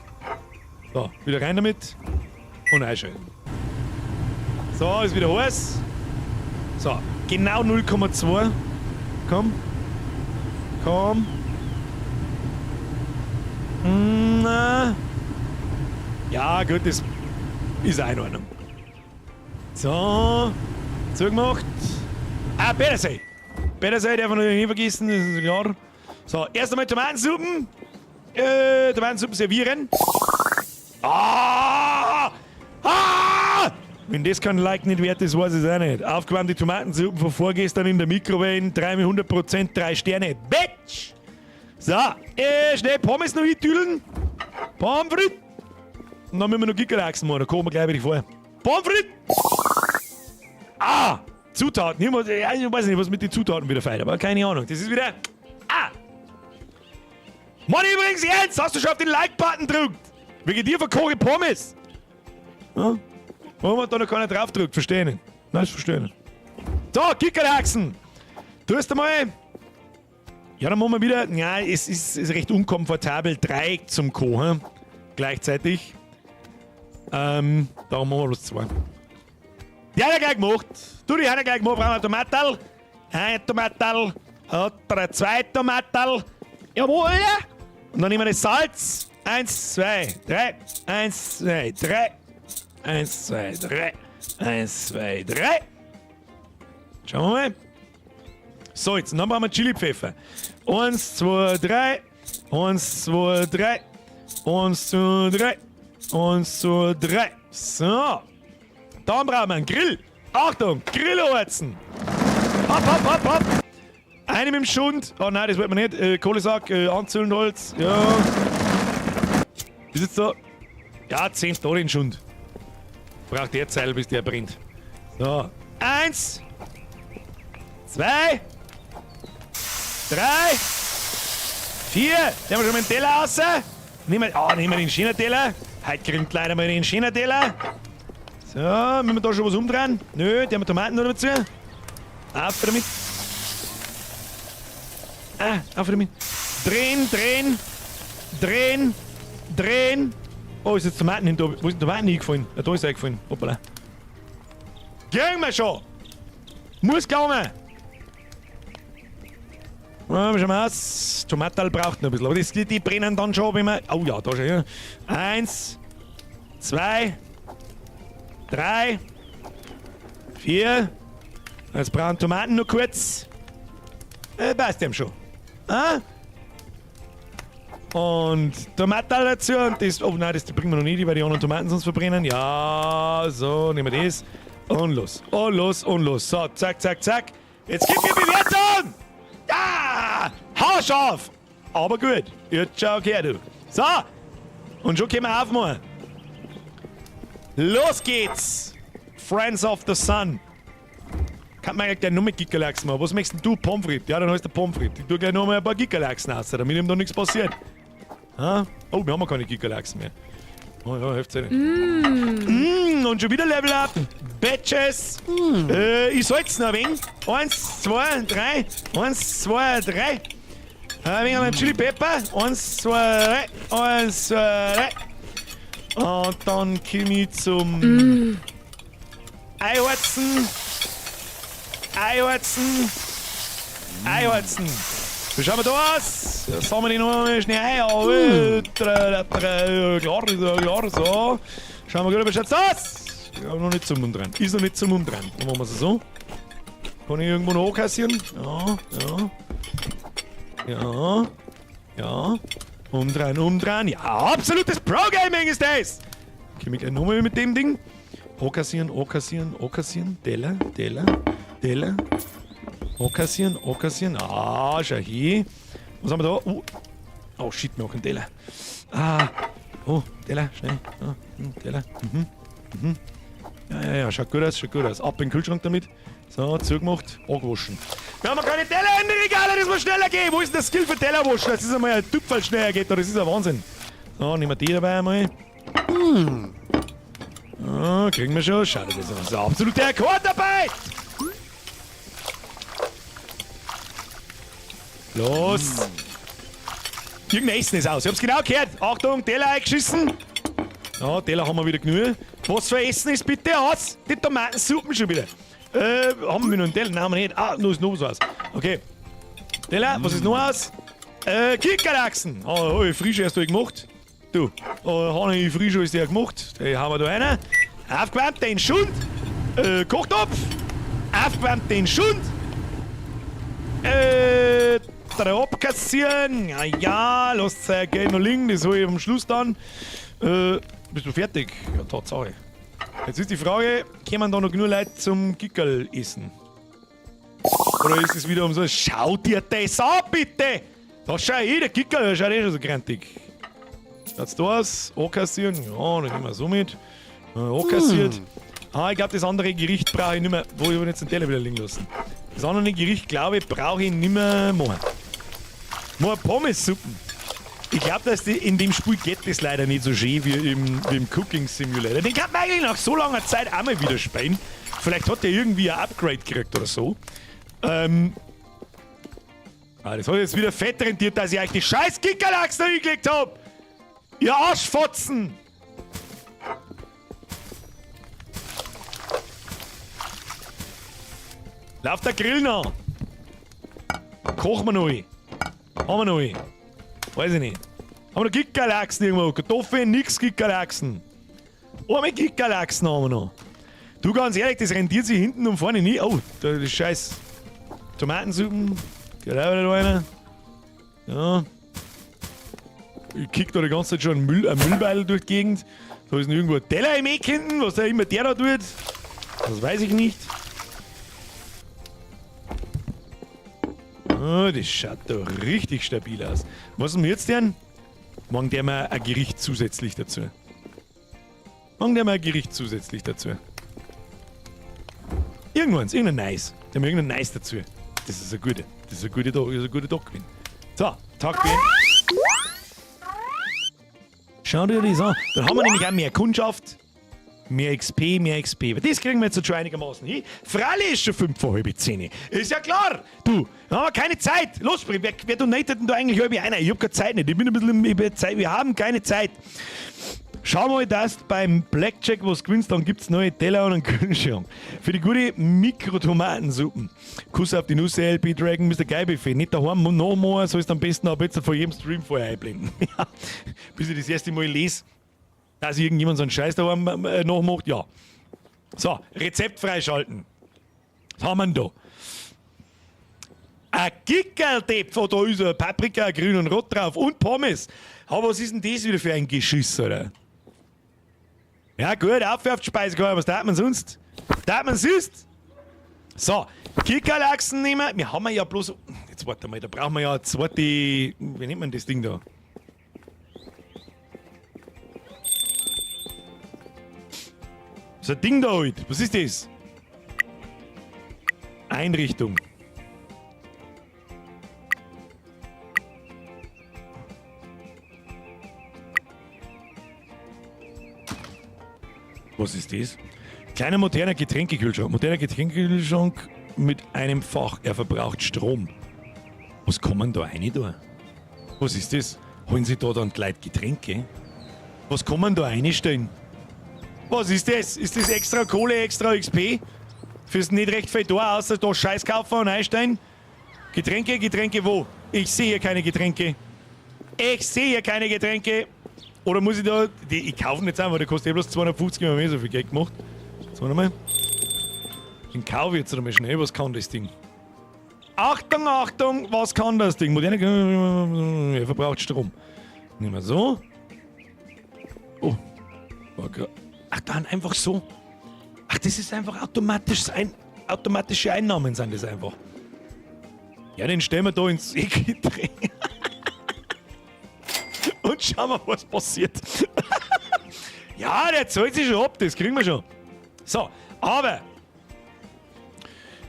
So, wieder rein damit. Und einschalten. So, ist wieder heiß. So, genau 0,2. Komm. Komm. Na. Ja, gut, das ist auch in Ordnung. So. Zugemacht. Ah, Petersilie. Petersilie darf man natürlich nicht vergessen, das ist klar. So, erst einmal Tomatensuppen. Tomatensuppen servieren. Ah! Ah! Wenn das kein Like nicht wert ist, weiß ich es auch nicht. Aufgewärmte Tomatensuppen von vorgestern in der Mikrowelle, 300%, 3 Sterne. Bitch! So, schnell Pommes noch eintüdeln. Pommes frites! Und dann müssen wir noch Gickerlachsen machen, da kochen wir gleich wieder vor. Pommes frites! Ah! Zutaten. Ich weiß nicht, was mit den Zutaten wieder feiert, aber keine Ahnung. Das ist wieder... Ah! Mann, übrigens, Jens, hast du schon auf den Like-Button gedrückt? Wegen dir verkoche ich Pommes. Ja? Warum hat da noch keiner drauf gedrückt? Verstehe ich nicht. Nein, das verstehe ich nicht. So, Kickerhaxen. Tust du mal. Ja, dann machen wir wieder. Ja, es ist recht unkomfortabel. 3 zum Kochen. Gleichzeitig. Darum machen wir bloß 2. Die hat er gleich gemacht. Du, die hat er gleich gemacht. Brauchen wir Tomaterl. Ein Tomaterl. Oder 2 Tomaterl. Jawohl. Und dann nehmen wir das Salz. 1, 2, 3. 1, 2, 3. 1, 2, 3. 1, 2, 3. Schauen wir mal. Salz. Und dann brauchen wir Chili-Pfeffer. 1, 2, 3. 1, 2, 3. 1, 2, 3. 1, 2, 3. So. Dann brauchen wir einen Grill. Achtung, Grillheizen. Hopp, hopp, hopp, hopp. Eine mit dem Schund. Oh nein, das wollen wir nicht. Kohlesack, Anzündholz. Ja. Ist jetzt da? Ja, 10 da den Schund. Braucht der Zeil, bis der brennt. So. 1, 2, 3, 4. Nehmen wir schon mal den Teller raus. Nehmen wir den schönen Teller. Heute kriegen die Leute mal den schönen Teller. So, müssen wir da schon was umdrehen? Nö, die haben wir Tomaten noch dazu. Auf damit. Ah, auf damit. Drehen, drehen, drehen, drehen. Oh, ist jetzt Tomaten hin da. Wo ist denn Tomaten hingefallen? Ja, da ist er eingefallen. Hoppala. Gehen wir schon! Muss kommen! Ja, schauen wir aus. Tomatal braucht noch ein bisschen. Aber das, die brennen dann schon, wenn wir. Oh ja, da schon. Ja. 1, 2, 3, 4. Jetzt brauchen Tomaten noch kurz. Passt dem schon. Ah? Und Tomatal dazu und das. Oh nein, das bringen wir noch nicht, weil die anderen Tomaten sonst verbrennen. Ja, so, nehmen wir das. Und los, und los, und los. So, zack, zack, zack. Jetzt gib mir Bewertung! Ah! Haarscharf! Aber gut. Jetzt schau her, du. So! Und schon können wir aufmachen. Los geht's! Friends of the Sun. Kann man eigentlich gleich noch mit Gickerlachs machen. Was möchtest denn du? Pommes frites? Ja, dann heißt der Pommes frites. Ich tue gleich noch mal ein paar Gickerlachsen raus, damit ihm da nichts passiert. Ah? Oh, wir haben ja keine Gickerlachsen mehr. Oh ja, hilft's ja nicht. Mm. Und schon wieder Level Up. Batches. Mm. Ich salz noch ein wenig. 1, 2, 3. 1, 2, 3. Ein wenig an meinem Chili Pepper. 1, 2, 3. 1, 2, 3. Und dann komme ich zum Eiharzen. Eiharzen. Eiharzen. Wie schauen wir da aus? Sammeln wir die noch mal schnell ein. Klar, klar, so. Schauen wir gut, wie schaut's aus? Ja, noch nicht zum Umdrehen. Ist noch nicht zum Umdrehen. Dann machen wir es so. Kann ich irgendwo noch ankassieren? Ja, ja. Ja. Ja. Umdrehen, umdrehen. Ja, absolutes Pro-Gaming ist das! Okay, ich gleich nochmal mit dem Ding. Ankassieren, ankassieren, ankassieren. Teller, Teller, Teller. Ankassieren, ankassieren. Ah, schau hier. Was haben wir da? Oh, oh shit, wir machen Teller. Ah, oh, Teller, schnell. Ah, Teller. Mhm, mhm. Ja, ja, ja, schaut gut aus, schaut gut aus. Ab in den Kühlschrank damit. So, zugemacht, angewaschen. Wir haben keine Teller in den Regalen, das muss schneller gehen. Wo ist denn das Skill für Teller waschen? Das ist einmal ein Tüpfel schneller geht, das ist ein Wahnsinn. So, nehmen wir die dabei einmal. Ah, kriegen wir schon. Schade, das ist ein absoluter Rekordarbeit. Los! Irgendein Essen ist aus. Ich hab's genau gehört. Achtung, Teller eingeschissen. Ja, Teller haben wir wieder genug. Was für Essen ist bitte aus? Die Tomatensuppen schon wieder. Haben wir noch einen Teller? Nein, haben wir nicht. Ah, nur ist noch was aus. Okay. Teller, was ist noch aus? Kickerlachsen. Oh, hab ich frisch erst gemacht. Du, oh, habe ich frisch alles gemacht. Den haben wir da einen. Aufgewärmt den Schund. Kochtopf. Aufgewärmt den Schund. Abkassieren. Ja, ja, lasst euer Geld noch liegen, das hol ich am Schluss dann. Bist du fertig? Ja, Tatsache. Jetzt ist die Frage, kommen da noch genug Leute zum Gickerl essen? Oder ist es wieder um so, schau dir das an, bitte! Da schau ich, der Gickerl, der schaut eh schon so grantig. Schaut's da aus? Ankassieren? Ja, dann nehmen wir so mit. Ankassiert. Ah, ich glaube, das andere Gericht brauche ich nicht mehr. Wo ich jetzt den Teller wieder liegen lassen. Das andere Gericht, glaube ich, brauche ich nicht mehr machen. Mal Pommes-Suppen. Ich glaube, dass die, in dem Spiel geht das leider nicht so schön wie im Cooking Simulator. Den kann man eigentlich nach so langer Zeit auch mal wieder spielen. Vielleicht hat der irgendwie ein Upgrade gekriegt oder so. Ah, das hat jetzt wieder fett rentiert, dass ich euch die scheiß Kickerlachs da hingelegt hab. Ihr Arschfotzen! Lauf der Grill noch! Kochen wir noch ein. Haben wir noch einen? Weiß ich nicht. Haben wir noch Gickerlachsen irgendwo? Kartoffeln, nix Gickerlachsen. Arme Gickerlachsen haben wir noch. Du, ganz ehrlich, das rentiert sich hinten und vorne nie. Oh, da ist scheiß Tomatensuppen. Geht auch wieder da rein. Ja. Ich kick da die ganze Zeit schon einen Müllbeil durch die Gegend. Da ist irgendwo ein Teller im Eck hinten, was da immer der da tut. Das weiß ich nicht. Oh, das schaut doch richtig stabil aus. Was haben wir jetzt denn? Machen der mal ein Gericht zusätzlich dazu. Machen der mal ein Gericht zusätzlich dazu. Irgendwann, irgendein Nice. Da haben wir irgendein Nice dazu. Das ist eine gute. Das ist eine gute, das ist eine gute Tag gewesen. So, Tag beenden. Schau dir das an. Dann haben wir nämlich auch mehr Kundschaft. Mehr XP, mehr XP. Aber das kriegen wir jetzt schon einigermaßen hin. Freilich ist schon 9:25. Ist ja klar. Du, da haben wir keine Zeit. Los, wer donatet denn da eigentlich halb einer? Ich hab keine Zeit nicht. Ich bin ein bisschen im, ich Zeit. Wir haben keine Zeit. Schau mal, dass du beim Blackjack was gewinnst, dann gibt's neue Teller und einen Kühlschrank. Für die gute Mikrotomatensuppen. Kuss auf die Nuss, LP Dragon, Mr. Geil Buffet. Nicht daheim nachmachen, sollst am besten ab jetzt vor jedem Stream vorher einblenden. Ja, bis ich das erste Mal lese, dass irgendjemand so einen Scheiß daheim nachmacht, ja. So, Rezept freischalten. Was haben wir denn da? Ein Gickerl-Tepf, oh, da ist eine Paprika, grün und rot drauf und Pommes. Aber was ist denn das wieder für ein Geschiss, oder? Ja gut, auf auf die Speisekarte, was darf man sonst? Darf man sonst? So, Kickerlachsen nehmen wir. Wir haben ja bloß... Jetzt warte mal, da brauchen wir ja eine zweite... Wie nennt man das Ding da? So ein Ding da halt. Was ist das? Einrichtung. Was ist das? Kleiner moderner Getränkekühlschrank. Moderner Getränkekühlschrank mit einem Fach. Er verbraucht Strom. Was kann man da rein da? Was ist das? Holen Sie da dann gleich Getränke? Was kann man da reinstellen? Was ist das? Ist das extra Kohle, extra XP? Fürs nicht recht viel da, außer da Scheiß kaufen und einstellen? Getränke, Getränke wo? Ich sehe hier keine Getränke. Ich sehe hier keine Getränke. Oder muss ich da... Die, ich kaufe nicht einfach, der kostet eh bloß 250, ich habe mir so viel Geld gemacht. Jetzt warte mal. Den kaufe ich jetzt einmal schnell. Was kann das Ding? Achtung, Achtung, was kann das Ding? Moderne... Er verbraucht Strom. Nehmen wir so. Oh. Ach, dann einfach so. Ach, das ist einfach automatisch ein, automatische Einnahmen sind das einfach. Ja, den stellen wir da ins Getränk. Und schauen wir, was passiert. Ja, der zahlt sich schon ab, das kriegen wir schon. So, aber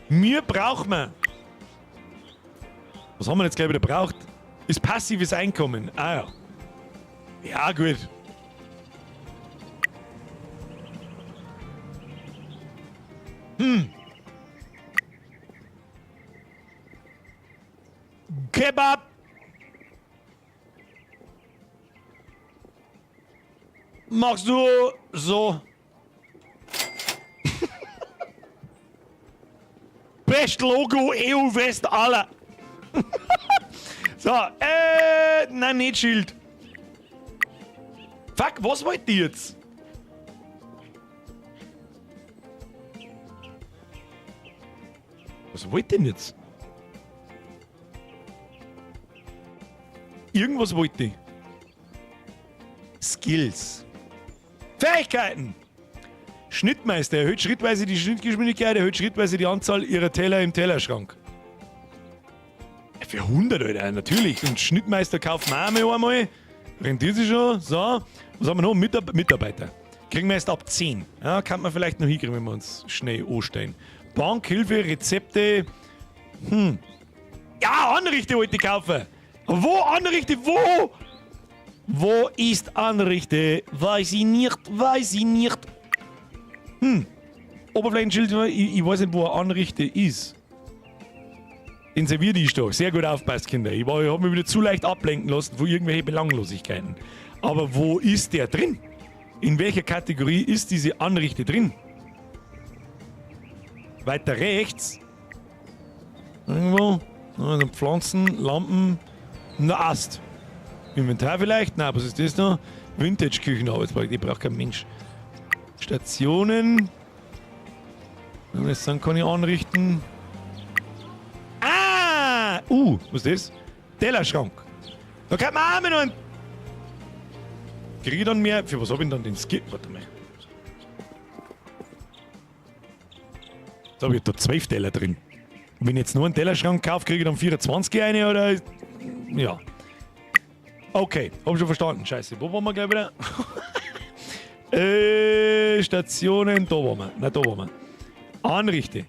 mir braucht man. Was haben wir jetzt gleich wieder braucht? Ist passives Einkommen. Ah ja. Ja, gut. Kebab! Machst du so? Best Logo EU West aller. So, nein, nicht Schild. Fuck, was wollt ihr jetzt? Was wollt ihr denn jetzt? Irgendwas wollte ich. Skills. Fähigkeiten. Schnittmeister erhöht schrittweise die Schnittgeschwindigkeit, erhöht schrittweise die Anzahl ihrer Teller im Tellerschrank. Für 100, Alter, natürlich. Und Schnittmeister kaufen wir auch mal einmal. Rentiert sich schon. So. Was haben wir noch? Mitarbeiter. Kriegen wir erst ab 10. Ja, kann man vielleicht noch hinkriegen, wenn wir uns schnell anstellen. Bank, Hilfe, Rezepte. Ja, Anrichte wollte ich kaufen. Wo Anrichte? Wo? Wo ist Anrichte? Weiß ich nicht, weiß ich nicht. Oberflächenschild, ich weiß nicht, wo eine Anrichte ist. Den Serviertisch doch. Sehr gut aufpasst, Kinder. Ich hab mich wieder zu leicht ablenken lassen von irgendwelchen Belanglosigkeiten. Aber wo ist der drin? In welcher Kategorie ist diese Anrichte drin? Weiter rechts. Irgendwo. Also Pflanzen, Lampen. Na, Ast. Inventar vielleicht? Nein, was ist das noch? Vintage-Küchenarbeitsprojekt, die braucht kein Mensch. Stationen. Das sind keine anrichten. Ah! Was ist das? Tellerschrank. Da kann man auch noch einen. Kriege ich dann mehr? Für was hab ich denn dann den Skip? Warte mal. Jetzt hab ich da 12 Teller drin. Wenn ich jetzt nur einen Tellerschrank kaufe, kriege ich dann 24 eine oder? Ja. Okay, hab schon verstanden. Scheiße, wo waren wir gleich wieder? Stationen, da waren wir. Nein, da waren wir. Anrichte.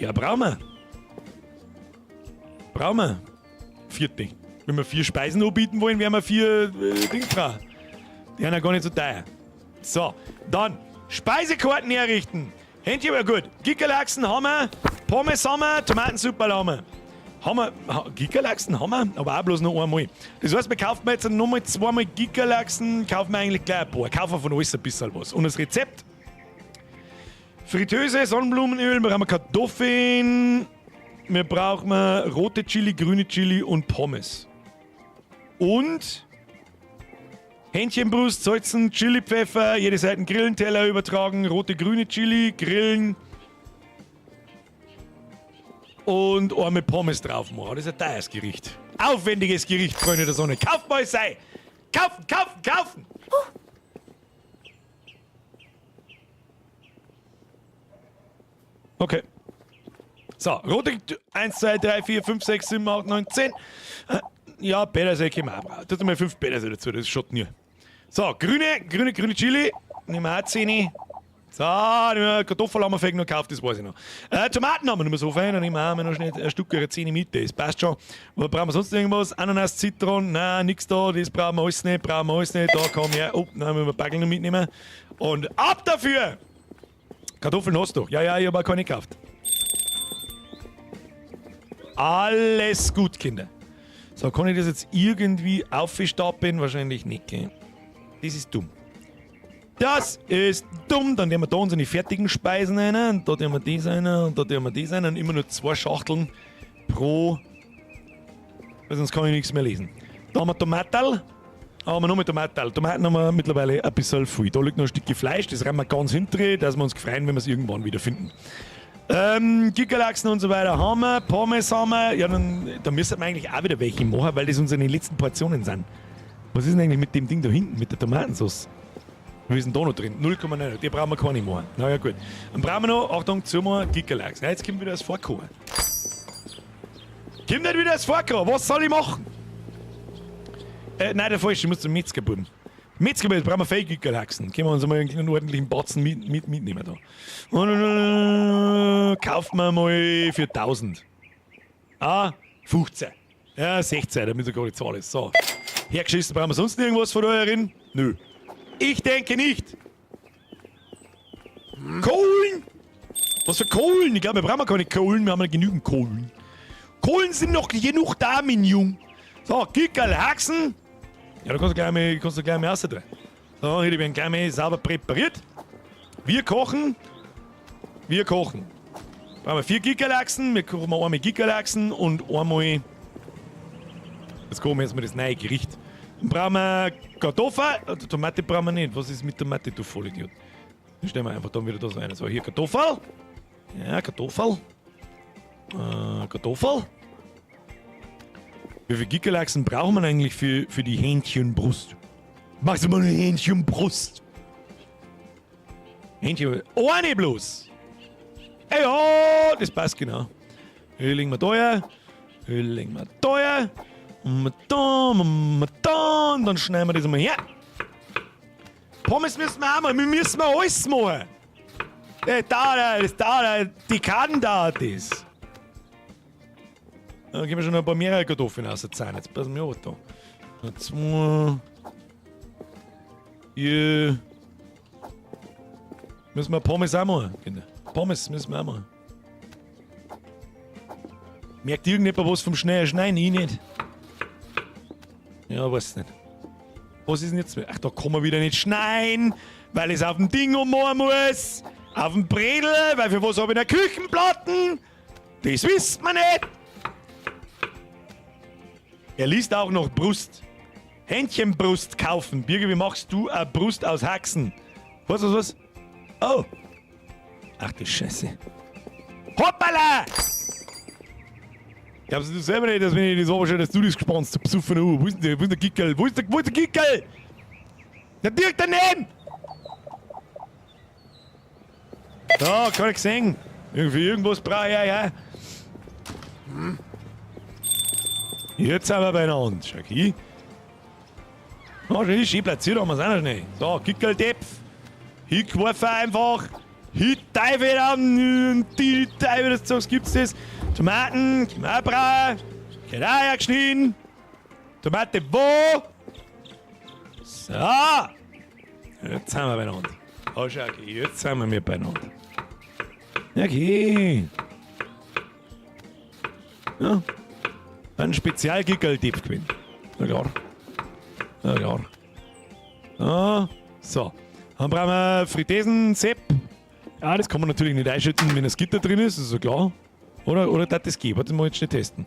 Ja, brauchen wir. Brauchen wir. Vierte. Wenn wir 4 Speisen anbieten wollen, werden wir 4 Dings brauchen. Die sind ja gar nicht so teuer. So, dann Speisekarten herrichten. Händchen, ja gut. Gickerlachsen haben wir, Pommes haben wir, Tomatensuppe haben wir. Haben wir, ha, Gickerlachsen haben wir, aber auch bloß noch einmal. Das heißt, wir kaufen jetzt nochmal zweimal Gickerlachsen, kaufen wir eigentlich gleich ein paar. Kaufen wir von alles ein bisschen was. Und das Rezept? Fritteuse, Sonnenblumenöl, wir haben Kartoffeln, wir brauchen rote Chili, grüne Chili und Pommes. Und Hähnchenbrust, Salzen, Chili, Pfeffer, jede Seite einen Grillenteller übertragen, rote, grüne Chili, grillen und einmal Pommes drauf machen. Das ist ein teures Gericht. Aufwendiges Gericht, Freunde der Sonne. Kauft mal es sei! Kaufen, kaufen, kaufen! Okay. So, rote 1, 2, 3, 4, 5, 6, 7, 8, 9, 10. Ja, Petersilie können wir auch brauchen. Tut mal 5 Petersilie dazu, das schaut nie. So, grüne Chili. Nehmen wir auch 10. So, nehmen wir Kartoffeln haben wir vielleicht noch gekauft, das weiß ich noch. Tomaten haben wir nicht mehr so fein, dann nehmen wir auch noch schnell ein Stück 10 mit, das passt schon. Aber brauchen wir sonst irgendwas? Ananas, Zitronen, nein, nix da, das brauchen wir alles nicht, brauchen wir alles nicht. Da komm her, oh, nein, müssen wir Backeln noch mitnehmen. Und ab dafür! Kartoffeln hast du. Ja, ja, ich hab auch keine gekauft. Alles gut, Kinder. So, kann ich das jetzt irgendwie aufstapeln? Wahrscheinlich nicht, gell? Das ist dumm. Das ist dumm. Dann nehmen wir da unsere fertigen Speisen rein. Und da nehmen wir das rein. Und da nehmen wir das rein. Und immer nur 2 Schachteln pro. Weil sonst kann ich nichts mehr lesen. Da haben wir Tomaterl. Da haben wir noch mehr Tomaterl. Tomaten haben wir mittlerweile ein bisschen viel. Da liegt noch ein Stückchen Fleisch. Das rennen wir ganz hinten, dass wir uns freuen, wenn wir es irgendwann wieder finden. Gickerlachsen und so weiter haben wir, Pommes haben wir. Ja, dann müssen wir eigentlich auch wieder welche machen, weil das unsere letzten Portionen sind. Was ist denn eigentlich mit dem Ding da hinten, mit der Tomatensauce? Was ist denn da noch drin? 0,9, die brauchen wir keine machen. Na ja, gut. Dann brauchen wir noch, Achtung, zumachen, Gickerlachs. Ja, jetzt kommt wieder das Vorkochen. Kommt nicht wieder das Vorkochen, was soll ich machen? Nein, der falsche, ich muss zum Metzger buben. Metzger, jetzt brauchen wir viel Gickerlachsen. Können wir uns mal einen ordentlichen Batzen mitnehmen da. Und kaufen wir mal für 1000. Ah, 15. Ja, 16, damit so gerade die Zahl ist. So. Hergeschissen, brauchen wir sonst irgendwas von da herin? Nö. Ich denke nicht. Kohlen? Was für Kohlen? Ich glaube, wir brauchen keine Kohlen, wir haben ja genügend Kohlen. Kohlen sind noch genug da, mein Jung. So, Gickerlachsen. Ja, da kannst du gleich mal raus tun. So, hier, die werden gleich mal sauber präpariert. Wir kochen. Wir kochen. Brauchen wir 4 Gickerlachsen. Wir kochen einmal Gickerlachsen und einmal. Jetzt kochen wir jetzt mal das neue Gericht. Dann brauchen wir Kartoffeln. Tomate brauchen wir nicht. Was ist mit Tomate, du Vollidiot? Dann stellen wir einfach dann wieder das rein. So, hier Kartoffel. Ja, Kartoffel. Kartoffel. Wie viel Gickerlachsen braucht man eigentlich für die Hähnchenbrust? Machst du mal eine Hähnchenbrust? Hähnchen. Eine bloß! Ey, oh, das passt genau. Hier legen wir da her. Hier legen wir da her. Und da, und da. Und dann schneiden wir das mal her. Pommes müssen wir auch machen. Wir müssen alles machen. Das dauert, das dauert, die kann dauert das. Da gehen wir schon noch ein paar mehrere Kartoffeln aus der Zahn. Jetzt passen wir auf da. 2. 4. Müssen wir Pommes auch machen, Kinder. Pommes müssen wir auch machen. Merkt irgendjemand was vom Schnee? Schneien? Ich nicht. Ja, weiß nicht. Was ist denn jetzt? Ach, da kann man wieder nicht schneien, weil ich es auf dem Ding ummachen muss. Auf dem Bredel, weil für was hab ich eine Küchenplatten? Das wisst man nicht. Er liest auch noch Brust. Hähnchenbrust kaufen. Birger, wie machst du eine Brust aus Haxen? Was, was, was? Oh. Ach du Scheiße. Hoppala! Glaubst du selber nicht, dass wenn ich das anschaue, dass du das gespannt hast, du besoffener Uhr? Wo ist denn der, wo ist der Gickerl? Wo ist der, wo ist der Gickerl? Der Dirk daneben! Da, kann ich sehen. Irgendwie irgendwas brauche ich, ja. Jetzt sind wir beieinander. Schau hier. Oh, schön, schön platziert haben wir es auch noch schnell. So, Gickerl-Depf. Hingeworfen einfach. Teufel an, die Teufel, das Zeugs gibt's das. Tomaten, Brauchen. Geht geschnitten. Tomate wo? So. Jetzt sind wir beieinander. Oh, schau, okay, jetzt sind wir beieinander. Okay. Ja. Ein Spezialgickerl-Tipp gewinnt. Na klar. Na klar. Ah, so. Dann brauchen wir Frittesen, Sepp. Ja, das kann man natürlich nicht einschütten, wenn das Gitter drin ist, ist ja klar. Oder darf das gehen? Warte mal, jetzt schnell testen.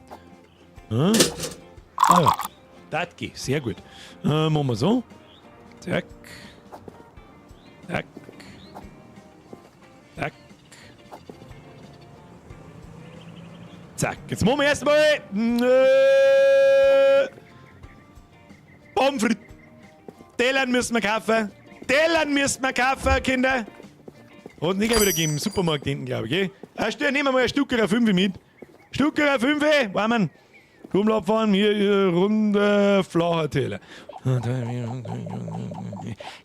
Hm? Ah ja, das geht, sehr gut. Machen wir so. Zack. Zack. Zack. Zack. Jetzt machen wir erstmal. Pommes frites. Tellern müssen wir kaufen. Tellern müssen wir kaufen, Kinder. Hat nicht wieder gegeben im Supermarkt hinten, glaube ich. Gell? Ah, nehmen wir mal ein Stückerer 5 mit. Stückerer 5, Warmen. Komm, fahren, hier, runde, flacher Teller.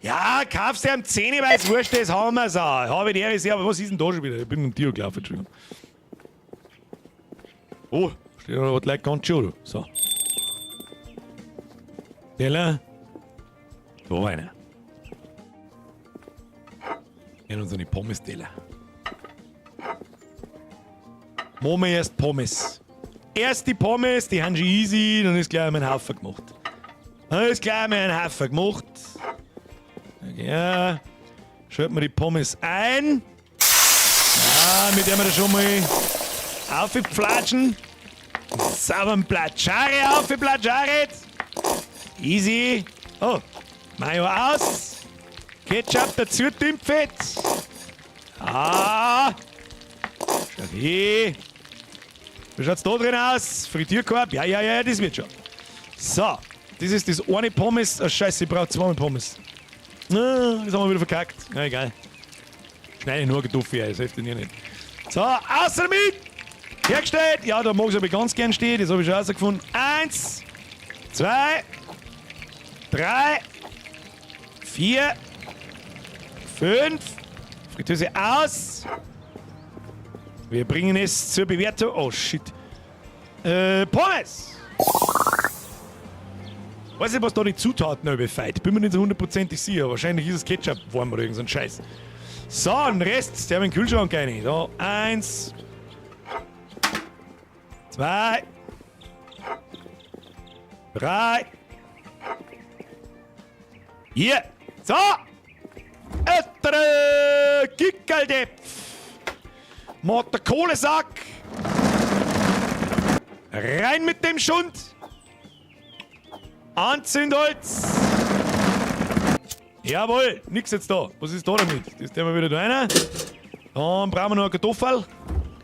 Ja, kaufst du am 10, weil es wurscht ist, haben wir's auch. Hab ich die Ehre, aber was ist denn da schon wieder? Ich bin mit dem Tio gelaufen, Entschuldigung. Oh, steht da was gleich ganz schön. So. Teller. Da war einer. Wir haben uns eine Pommes-Teller. Machen wir erst Pommes. Erst die Pommes, die haben schon easy, dann ist gleich mein Haufen gemacht. Dann ist gleich mein Haufen gemacht. Ja. Schalten wir die Pommes ein. Ja, mit der wir da schon mal aufpflatschen. Sauberen Platschare aufplatschare. Easy. Oh, Mayo aus. Ketchup dazu, Dümpfet. Ah. Schau hin. Wie schaut's da drin aus? Frittierkorb? Ja, ja, ja, das wird schon. So, das ist das eine Pommes. Oh, scheiße, ich brauche zweimal Pommes. Ah, das haben wir wieder verkackt. Na, egal. Schneide nur Kartoffel ein, das hilft dir nicht. So, außer damit! Hergestellt! Ja, da mag es aber ganz gern stehen, das habe ich schon rausgefunden. 1, 2, 3, 4, 5. Fritteuse aus. Wir bringen es zur Bewertung. Oh shit. Pommes! Weiß nicht, was da die Zutaten überfällt. Bin mir nicht so hundertprozentig sicher. Wahrscheinlich ist es Ketchup warm oder irgend so ein Scheiß. So, den Rest, der haben wir im Kühlschrank rein. Da, 1, 2, 3, 4. So! Gickeldepf! Macht der Kohlesack! Rein mit dem Schund! Anzündholz! Jawohl, nix jetzt da. Was ist da damit? Das tun wir wieder da rein. Dann brauchen wir noch eine Kartoffel.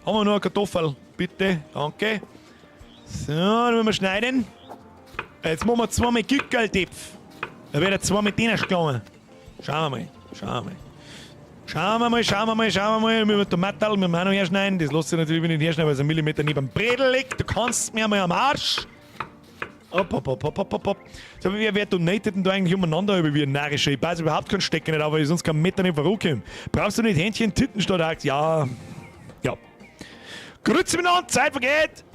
Haben wir noch eine Kartoffel? Bitte, danke. So, dann müssen wir schneiden. Jetzt machen wir zweimal Gickeldepf. Da wird er zweimal denen gegangen. Schauen wir mal, schauen wir mal. Schauen wir mal, schauen wir mal, schauen wir mal. Mit dem Tomatel müssen wir auch noch herschneiden. Das lässt sich natürlich nicht herschneiden, weil es einen Millimeter neben dem Bredel liegt. Du kannst mir mal am Arsch. Hopp, hopp, hopp, hopp, hopp, hopp. So, wer donatet denn da eigentlich umeinander über wie ein Narischer? Ich weiß überhaupt keinen Stecker nicht, aber ich sonst keinen Meter nicht vorankomme. Brauchst du nicht Händchen, Titten statt Axt? Ja. Ja. Grüezi miteinander, Zeit vergeht.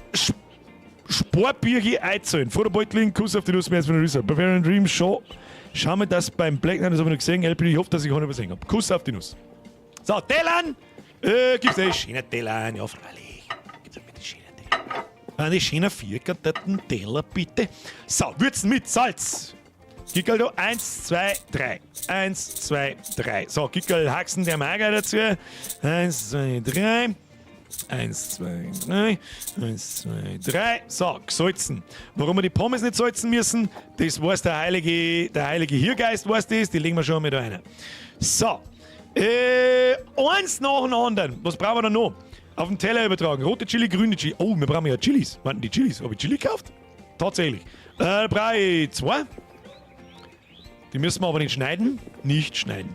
Sportbierchen einzahlen. Vor der Beutlin, Kuss auf die Nuss, mehr als von der Rüsse. Bavarian Dream Show. Schau mir das beim Black Knight, das habe ich noch gesehen. LP, ich hoffe, dass ich auch noch übersehen habe. Kuss auf die Nuss. So, Tellern! Gibt's eh schöner Tellern? Ja, freilich. Gibt's auch bitte schöner Teller. Eine schöner vierkantigen Teller, bitte. So, würzen mit Salz. Gickerl da. 1, 2, 3. 1, 2, 3. So, Gickerl Haxen der Mager dazu. 1, 2, 3. 1, 2, 3. 1, 2, 3. So, gesalzen. Warum wir die Pommes nicht salzen müssen, das weiß der heilige Hirgeist, weiß das. Die legen wir schon mal da rein. So. Eins nach dem anderen. Was brauchen wir da noch? Auf den Teller übertragen. Rote Chili, grüne Chili. Oh, wir brauchen ja Chilis. Warten die Chilis? Hab ich Chili gekauft? Tatsächlich. Brauche ich 2. Die müssen wir aber nicht schneiden. Nicht schneiden.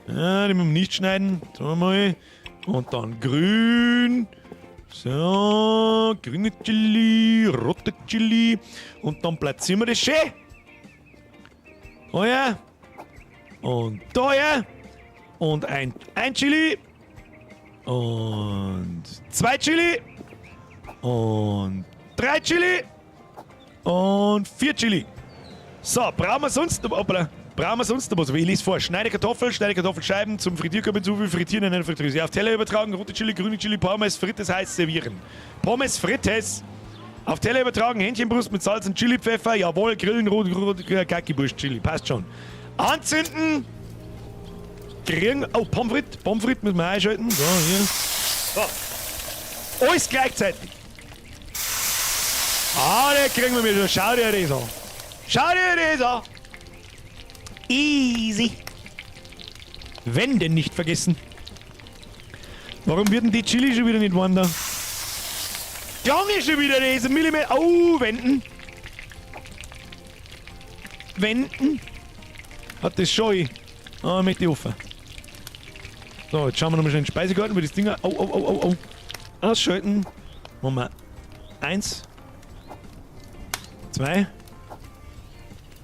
Die müssen wir nicht schneiden. Sagen wir mal. Und dann grün. So, grüne Chili, rote Chili. Und dann platzieren wir das schön. Oh ja. Und da ja. Und ein Chili. Und zwei Chili. Und drei Chili. Und vier Chili. So, brauchen wir sonst noch, hoppala, brauchen wir sonst noch was? Ich lese vor. Schneide Kartoffel, schneide Kartoffelscheiben zum Frittierkörper hinzufügen, frittieren in einer Fritteuse. Auf Teller übertragen, rote Chili, grüne Chili, Pommes frites heiß servieren. Pommes frites. Auf Teller übertragen, Hähnchenbrust mit Salz und Chili-Pfeffer. Jawohl, grillen, rot, rot, Kackiwurst, Chili. Passt schon. Anzünden. Grillen. Oh, Pommes frites. Pommes frites müssen wir einschalten. So, hier. So. Alles gleichzeitig. Ah, da kriegen wir mir schon. Schau dir das an. Schau dir das an. Easy. Wenden nicht vergessen. Warum wird denn die Chili schon wieder nicht warm da? Klang ist schon wieder das. Ein Millimeter. Oh, wenden. Wenden. Hat das schon. Ah, möchte ich offen. So, jetzt schauen wir nochmal schnell in den Speisekarten, weil das Ding. Au, au, au, au, au. Ausschalten. Machen wir. Eins. Zwei.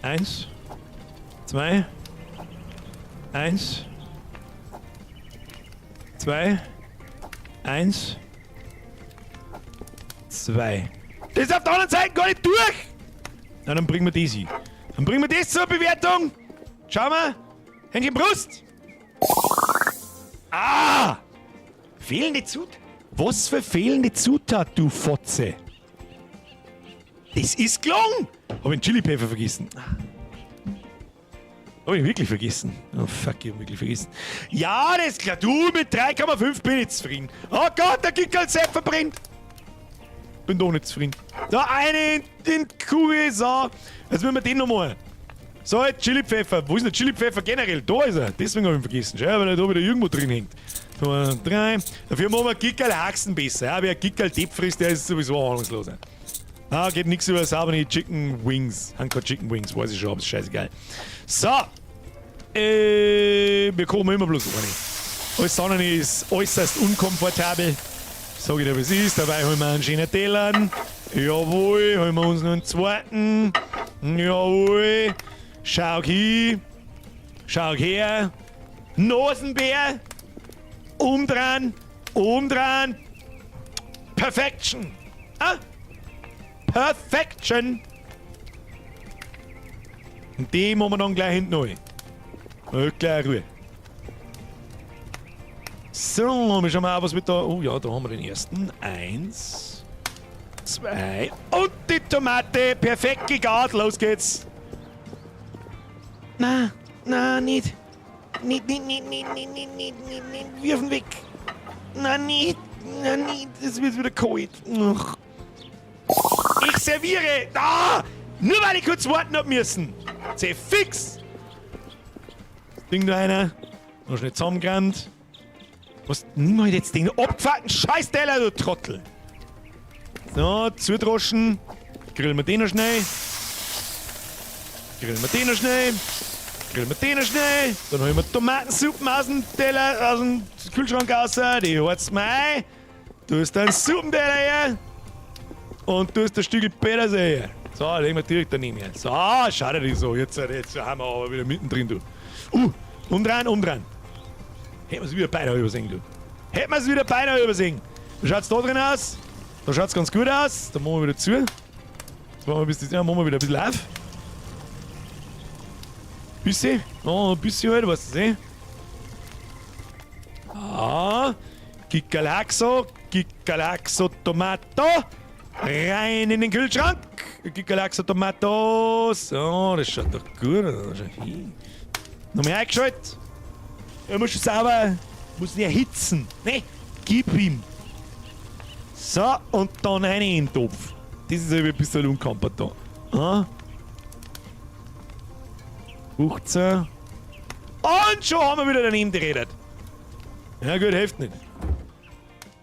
Eins. Zwei. Eins. Zwei. Eins. Zwei. Das ist auf der anderen Seite gar nicht durch! Na, dann bringen wir das hin. Dann bringen wir das zur Bewertung. Schauen wir. Hähnchenbrust. Ah! Fehlende Zutat. Was für fehlende Zutat, du Fotze? Das ist gelungen! Hab ich den Chili-Pfeffer vergessen. Hab ich wirklich vergessen. Oh fuck, ich hab wirklich vergessen. Ja, das ist klar. Du mit 3,5 bin ich zufrieden. Oh Gott, der Kickerl-Sepp verbrennt. Bin doch nicht zufrieden. Da, eine in die Kugel, so. Jetzt müssen wir den nochmal. So, jetzt Chili-Pfeffer. Wo ist denn der Chili-Pfeffer generell? Da ist er. Deswegen hab ich ihn vergessen. Schau, weil er da wieder irgendwo drin hängt. Zwei, drei. Dafür machen wir Gickerl Haxen besser. Ja, wer Gickerl Depp frisst, der ist sowieso ahnungslos. Ah, geht nichts über saubere Chicken Wings. Haben keine Chicken Wings, weiß ich schon, aber ist scheißegal. So. Wir kochen immer bloß eine. Alles andere ist äußerst unkomfortabel. Sag ich dir, wie es ist. Dabei holen wir einen schönen Teller. Jawohl, holen wir uns noch einen zweiten. Jawohl. Schau hin. Schau her. Nasenbär. Umdrehen. Umdrehen. Perfection. Ah? Perfection. Und die machen wir dann gleich hinten rein. Gleich Ruhe. So, wir schauen mal, was mit da. Oh ja, da haben wir den ersten. Eins, zwei. Und die Tomate. Perfekt gegart. Los geht's. Na, na, nicht. Nicht, nicht, nicht, nicht, nicht, nicht, nicht, nicht, nicht. Wirfen weg. Na, nicht. Na, nicht. Es wird wieder kalt. Ach. Ich serviere. Ah! Nur weil ich kurz warten hab müssen. Zeh fix. Ding da einer. Noch schnell zusammengerannt. Was? Nimm halt jetzt den abgefuckten Scheißteller, du Trottel. So, zudroschen. Grillen wir den noch schnell. Grillen wir den noch schnell. Grillen wir den noch schnell. Dann holen wir Tomatensuppen aus dem Teller, aus dem Kühlschrank raus. Die heizen wir ein. Du hast einen Suppenteller her. Und du hast ein Stück Petersilie her. So, legen wir direkt daneben her. So, schau dir das so. Jetzt, jetzt haben wir aber wieder mittendrin, du. Umdrehen, umdrehen. Hätten wir es wieder beinahe übersehen, du. Hätten wir es wieder beinahe übersehen. Wie schaut's da drin aus? Da schaut's ganz gut aus. Da machen wir wieder zu. Jetzt machen wir, bis das, ja, machen wir wieder ein bisschen auf. Bisschen. Oh, ein bisschen halt, weißt du eh? Ah. Kikalaxo, Kikalaxo Tomato. Rein in den Kühlschrank. Kikalaxo Tomato. So, das schaut doch gut aus. Noch mehr eingeschaltet. Er muss schon sauber, muss nicht erhitzen. Ne? Gib ihm. So, und dann rein in den Topf. Das ist ein bisschen unkampert da. Ah. 15. Und schon haben wir wieder daneben geredet. Ja gut, hilft nicht.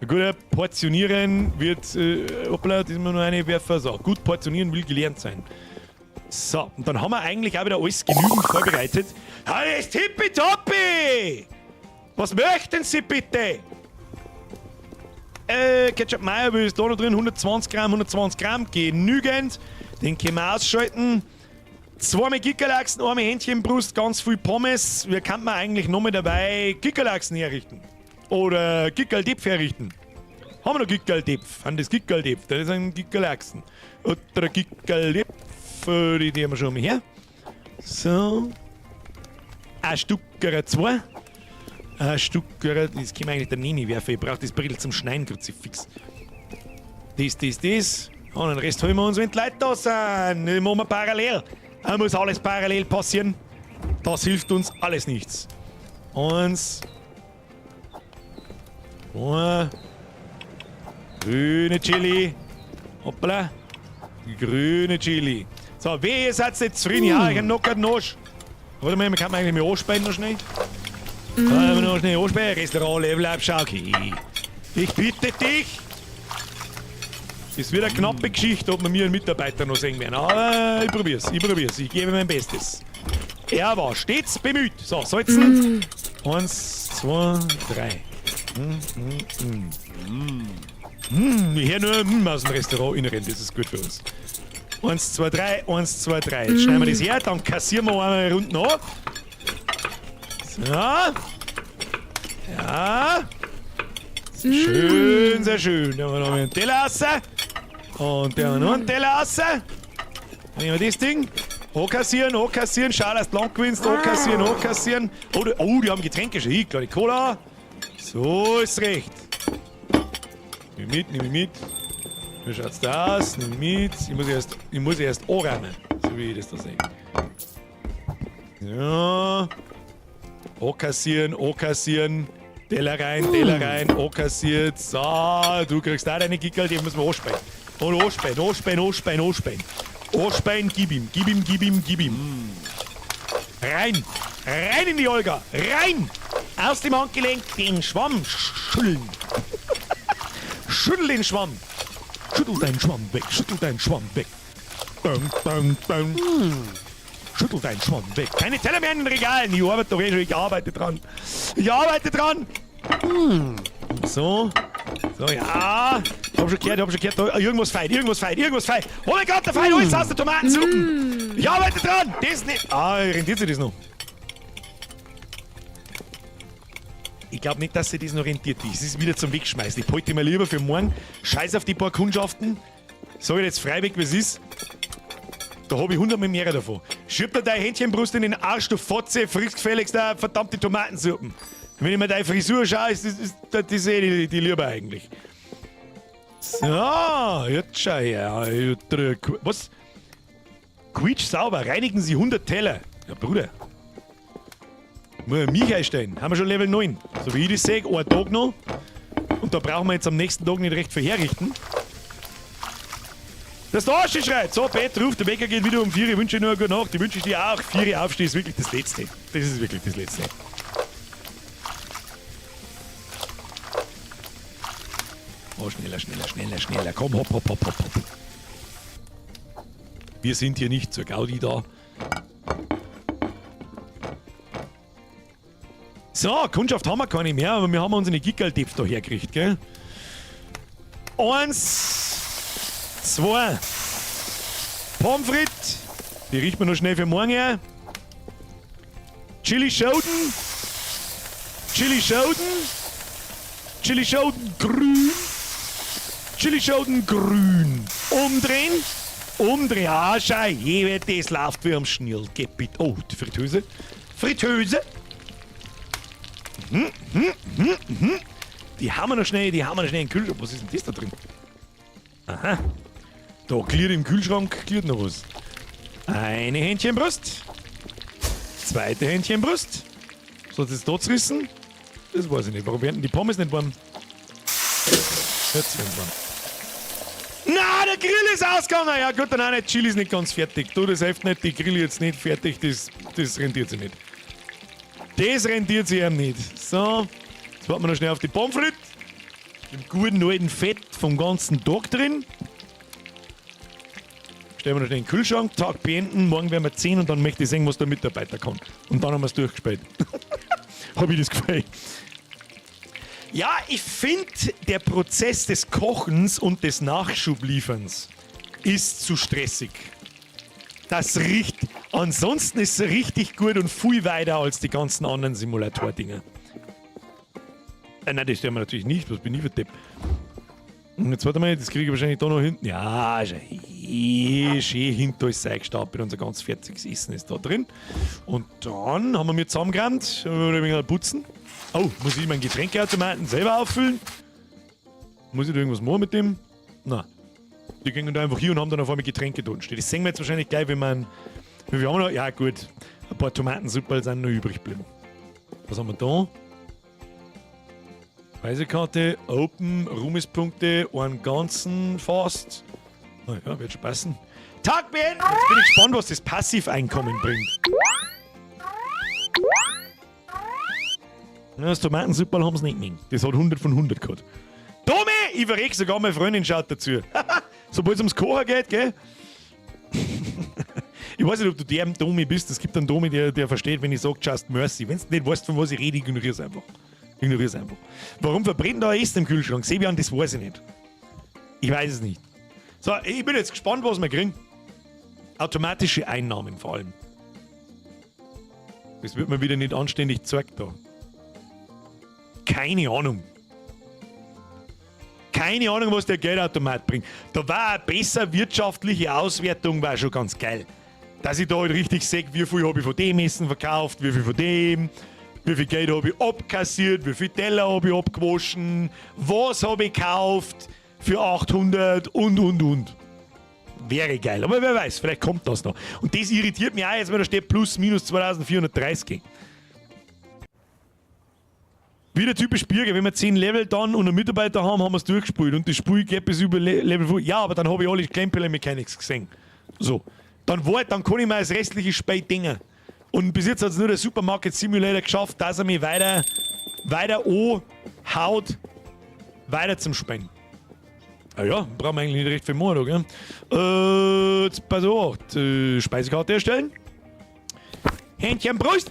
Gut, portionieren wird, hoppla, das ist mir nur eine werfen. So, gut portionieren will gelernt sein. So, und dann haben wir eigentlich auch wieder alles genügend vorbereitet. Alles tippitoppi! Was möchten Sie bitte? Ketchup Mayo ist da noch drin, 120 Gramm, 120 Gramm, genügend. Den können wir ausschalten. Zweimal Gickerlachsen, einmal Hähnchenbrust, ganz viel Pommes. Wir kann man eigentlich noch mit dabei Gickerlachsen herrichten. Oder Gickerl-Depf herrichten. Haben wir noch Gickerl-Depf? Haben das Gickerl-Depf? Das ist ein Gickerl-Achsen. Oder Gickerl-Depf, die nehmen wir schon mal her. So. Ein Stückerer 2. Ein Stückerer, das kann man eigentlich daneben werfen. Ich brauche das Brill zum Schneiden, Kruzifix. Das, das, das. Und den Rest holen wir uns, wenn die Leute da sind. Das machen wir parallel. Da muss alles parallel passieren. Das hilft uns alles nichts. 1. 2. Grüne Chili. Hoppla. Grüne Chili. So, wehe, ihr seid jetzt zufrieden. Ja, ich hab noch keinen Arsch. Warte mal, man kann eigentlich mit anspeien noch schnell. Kann man noch schnell anspeien. Restaurant Level Up, schau. Okay. Ich bitte dich. Es wird eine knappe Geschichte, ob wir mir einen Mitarbeiter noch sehen werden. Aber ich probier's, ich probier's. Ich gebe mein Bestes. Er war stets bemüht. So, salzen. 1, 2, 3. Ich höre nur aus dem Restaurant inneren. Das ist gut für uns. 1, 2, 3, 1, 2, 3. Jetzt schneiden wir das her, dann kassieren wir einmal Runden an. So. Ja. Sehr schön, sehr schön. Dann haben wir noch einen Teller raus. Und der haben wir noch einen Teller raus. Dann nehmen wir das Ding. Ankassieren, ankassieren. Schau, dass du lang gewinnst. Ankassieren, ankassieren. Oh, die haben Getränke schon. Ich, kleine Cola. So ist recht. Nimm ich mit, nimm ich mit. Wie schaut's da aus? Nimm ich mit. Ich muss erst anräumen, so wie ich das da sehe. Ja. Ankassieren, ankassieren. Teller rein, Teller rein, ankassiert. So, du kriegst auch deine Gickerl, die müssen wir anspeien. Und anspeien, anspeien, anspeien, anspeien. Anspeien, gib ihm, gib ihm, gib ihm, gib ihm. Rein! Rein in die Olga! Rein! Aus dem Handgelenk den Schwamm schütteln. Schüttel den Schwamm. Schüttel deinen Schwamm weg, schüttel deinen Schwamm weg. Bang, bang, bang. Schüttel deinen Schwamm weg. Keine Teller mehr in den Regalen. Ich arbeite doch eh schon, ich arbeite dran. Ich arbeite dran. So. So, ja. Ich hab schon gehört, ich hab schon gehört. Da, irgendwas feit, irgendwas feit, irgendwas feit. Oh mein Gott, der Feit, alles aus der Tomatensuppen. Ich arbeite dran. Das nicht. Ah, rentiert sich das noch? Ich glaub nicht, dass sich das noch rentiert. Das ist wieder zum Wegschmeißen. Ich behalte mir lieber für morgen. Scheiß auf die paar Kundschaften. Sag ich jetzt freiwillig, wie es ist. Da hab ich 100 Mal mehr davon. Schieb dir deine Hähnchenbrust in den Arsch, du Fotze, friss gefälligst da verdammte Tomatensuppen. Wenn ich mir deine Frisur schaue, ist das eh die Liebe eigentlich. So, jetzt schau her. Was? Quietsch sauber, reinigen Sie 100 Teller. Ja, Bruder. Muss ich mich einstellen. Haben wir schon Level 9. So wie ich das sehe, einen Tag noch. Und da brauchen wir jetzt am nächsten Tag nicht recht viel herrichten. Dass der Arsch schreit. So, Bett ruft, der Wecker geht wieder um 4. Ich wünsche dir nur eine gute Nacht. Ich wünsche dir auch. 4 Uhr aufstehen ist wirklich das Letzte. Das ist wirklich das Letzte. Oh, schneller, schneller, schneller, schneller. Komm, hopp, hopp, hopp, hopp, hopp. Wir sind hier nicht zur Gaudi da. So, Kundschaft haben wir keine mehr, aber wir haben unsere Gickerl-Depf da hergekriegt, gell? 1, 2. Pommes frites. Die riecht man noch schnell für morgen her. Chili Schoten. Chili Schoten. Chili Schoten grün. Chili Schoten grün. Umdrehen. Umdrehen. Ah, schau, je, das läuft wie am Schnürl. Geh bitte. Oh, die Fritteuse. Fritteuse. Die haben wir noch schnell, die haben wir noch schnell in den Kühlschrank. Was ist denn das da drin? Aha. Da klirrt im Kühlschrank, klirrt noch was. Eine Hähnchenbrust. Zweite Hähnchenbrust. Soll das da zerrissen? Das weiß ich nicht. Warum werden die Pommes nicht warm? Jetzt werden sie warm. Na, der Grill ist ausgegangen. Ja gut, dann auch nicht. Chili ist nicht ganz fertig. Du, das hilft nicht. Die Grill jetzt nicht fertig. Das rentiert sich nicht. Das rentiert sich eben nicht. So, jetzt warten wir noch schnell auf die Pommes frites. Im guten alten Fett vom ganzen Tag drin. Stellen wir noch schnell in den Kühlschrank, Tag beenden, morgen werden wir 10 und dann möchte ich sehen, was der Mitarbeiter kann. Und dann haben wir's durchgespielt. Hab ich das Gefühl. Ja, ich find, der Prozess des Kochens und des Nachschublieferns ist zu stressig. Das riecht. Ansonsten ist es richtig gut und viel weiter als die ganzen anderen Simulator-Dinger. Nein, das tun wir natürlich nicht. Was bin ich für Depp? Und jetzt warte mal, das kriege ich wahrscheinlich da noch hinten. Ja, ist ja eh schön hinter ist eingestapelt. Unser ganz fertiges Essen ist da drin. Und dann haben wir mir zusammengerannt. Ein wenig putzen. Oh, muss ich meinen Getränkeautomaten selber auffüllen? Muss ich da irgendwas machen mit dem? Nein. Die gingen da einfach hier und haben dann auf einmal Getränke dort stehen. Das sehen wir jetzt wahrscheinlich gleich, wenn man. Wie viel haben wir noch? Ja, gut. Ein paar Tomatensuppe sind noch übrig geblieben. Was haben wir da? Speisekarte, Open, Ruhmespunkte, einen ganzen fast. Na ja, wird schon passen. Tag beenden! Jetzt bin ich gespannt, was das Passiveinkommen bringt. Ja, das Tomatensuppe haben sie nicht genommen. Das hat 100 von 100 gehabt. Domi! Ich verreck sogar, meine Freundin schaut dazu. Sobald es ums Kochen geht, gell? Ich weiß nicht, ob du der Domi bist. Es gibt einen Domi, der versteht, wenn ich sage, just mercy. Wenn du nicht weißt, von was ich rede, ignorier's einfach. Ignorier's einfach. Warum verbrennt da Essen im Kühlschrank? Sebian, das weiß ich nicht. Ich weiß es nicht. So, ich bin jetzt gespannt, was wir kriegen. Automatische Einnahmen vor allem. Das wird mir wieder nicht anständig gezeigt da. Keine Ahnung. Keine Ahnung, was der Geldautomat bringt. Da war eine besser wirtschaftliche Auswertung, war schon ganz geil. Dass ich da halt richtig sehe, wie viel habe ich von dem Essen verkauft, wie viel von dem, wie viel Geld habe ich abkassiert, wie viel Teller habe ich abgewaschen, was habe ich gekauft für 800 und. Wäre geil, aber wer weiß, vielleicht kommt das noch. Und das irritiert mich auch jetzt, weil da steht plus minus 2430. Wieder typisch Birger, wenn wir 10 Level dann und einen Mitarbeiter haben, haben wir es durchgespielt und das Spiel geht bis über Level 5. Ja, aber dann habe ich alle Gameplay Mechanics gesehen. So. Dann, dann kann ich mir das restliche Spiel denken. Und bis jetzt hat es nur der Supermarket Simulator geschafft, dass er mich weiter anhaut, weiter zum Spielen. Ah ja, brauchen wir eigentlich nicht recht viel mehr, da, gell? Jetzt pass auf, Speisekarte erstellen. Händchen Brust.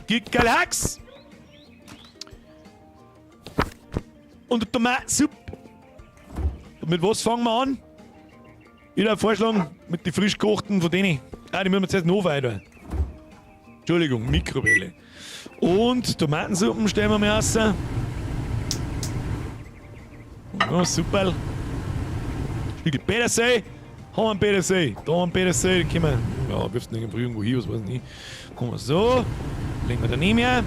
Gickerl Hacks. Und Tomatensuppe. Und mit was fangen wir an? Ich würde vorschlagen, mit den frisch gekochten von denen. Ah, die müssen wir zuerst noch weiter. Entschuldigung, Mikrowelle. Und Tomatensuppen stellen wir mal raus. Oh, super. Stückel Petersilie. Haben wir einen Petersilie. Da haben wir einen Petersilie. Den können wir. Ja, wirfst du irgendwo hier, was weiß ich nicht. Kommen wir so. Legen wir daneben her.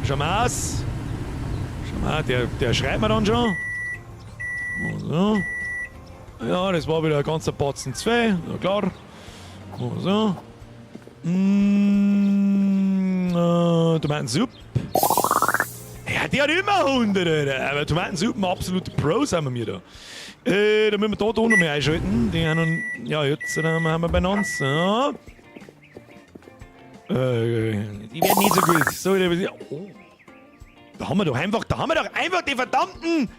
Schauen wir aus. Schauen wir, der schreit mir dann schon. So. Ja, das war wieder ein ganzer Batzen 2. Na klar. So. Tomatensuppe. Ja, die hat immer 100, Alter. Aber Tomatensuppen, absolute Pros haben wir da. Da müssen wir da noch mehr einschalten. Die haben, ja, jetzt haben wir beieinander. So. Die werden nicht so gut. So, oh. Da haben wir doch einfach, die verdammten...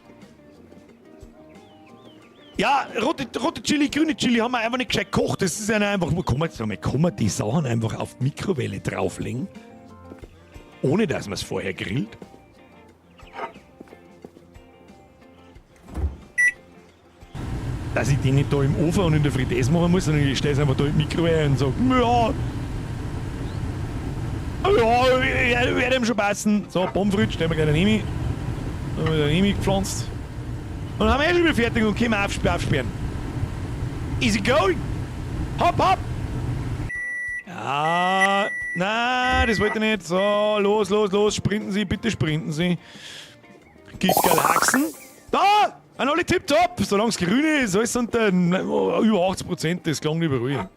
Ja, rote Chili, grüne Chili haben wir einfach nicht gescheit gekocht. Das ist ja einfach... Kann man die Sachen einfach auf die Mikrowelle drauflegen? Ohne, dass man es vorher grillt? Dass ich die nicht da im Ofen und in der Fritteuse machen muss, sondern ich stelle es einfach da in die Mikrowelle und sage, ja, ja, wird ihm schon passen. So, Pommes frites, stellen wir gleich daneben. Dann haben wir daneben gepflanzt. Und dann haben wir eh schon wieder fertig und können wir aufsperren. Easy going! Hopp, hopp! Ja, nein, das wollte ich nicht. So, los, los, los, sprinten Sie, bitte sprinten Sie. Gickerl Haxen. Da! An alle tipptopp! Solange es grün ist, alles unter über 80%, das klang nicht beruhigend.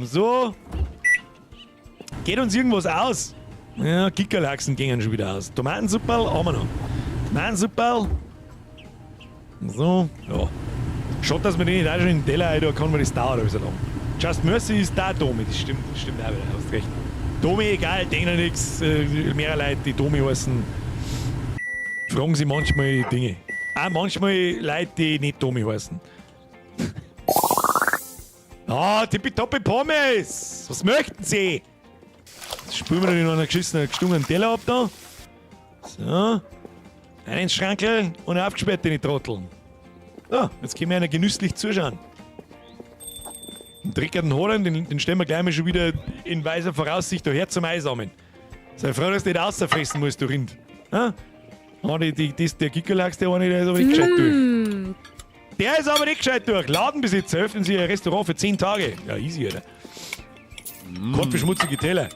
So. Geht uns irgendwas aus? Ja, Kickerlachsen gingen schon wieder aus. Tomatensuppel haben wir noch. Tomatensuppel. So, ja. Schaut, dass man den nicht auch schon in den Teller rein kann, weil das dauert ein bisschen lang. Just Mercy ist da Domi, das stimmt auch wieder, hast recht. Domi, egal, denen nichts. Mehrere Leute, die Domi heißen, fragen sie manchmal Dinge. Auch manchmal Leute, die nicht Domi heißen. Ah, tippitoppi Pommes! Was möchten Sie? Jetzt spülen wir noch einen geschissenen, gestungenen Teller ab da. So. Rein ins Schrankel und aufgesperrt, die Trotteln. So, jetzt können wir einer genüsslich zuschauen. Den dreckigen Hoden, den stellen wir gleich mal schon wieder in weiser Voraussicht daher zum Einsammeln. Sei froh, dass du nicht rausfressen musst, du Rind. Ja? Oh, die, die, die, der Gickerlachs, der eine, der ist aber nicht gescheit durch. Der ist aber nicht gescheit durch. Ladenbesitzer, öffnen Sie Ihr Restaurant für 10 Tage. Ja, easy, oder? Kommt für schmutzige Teller.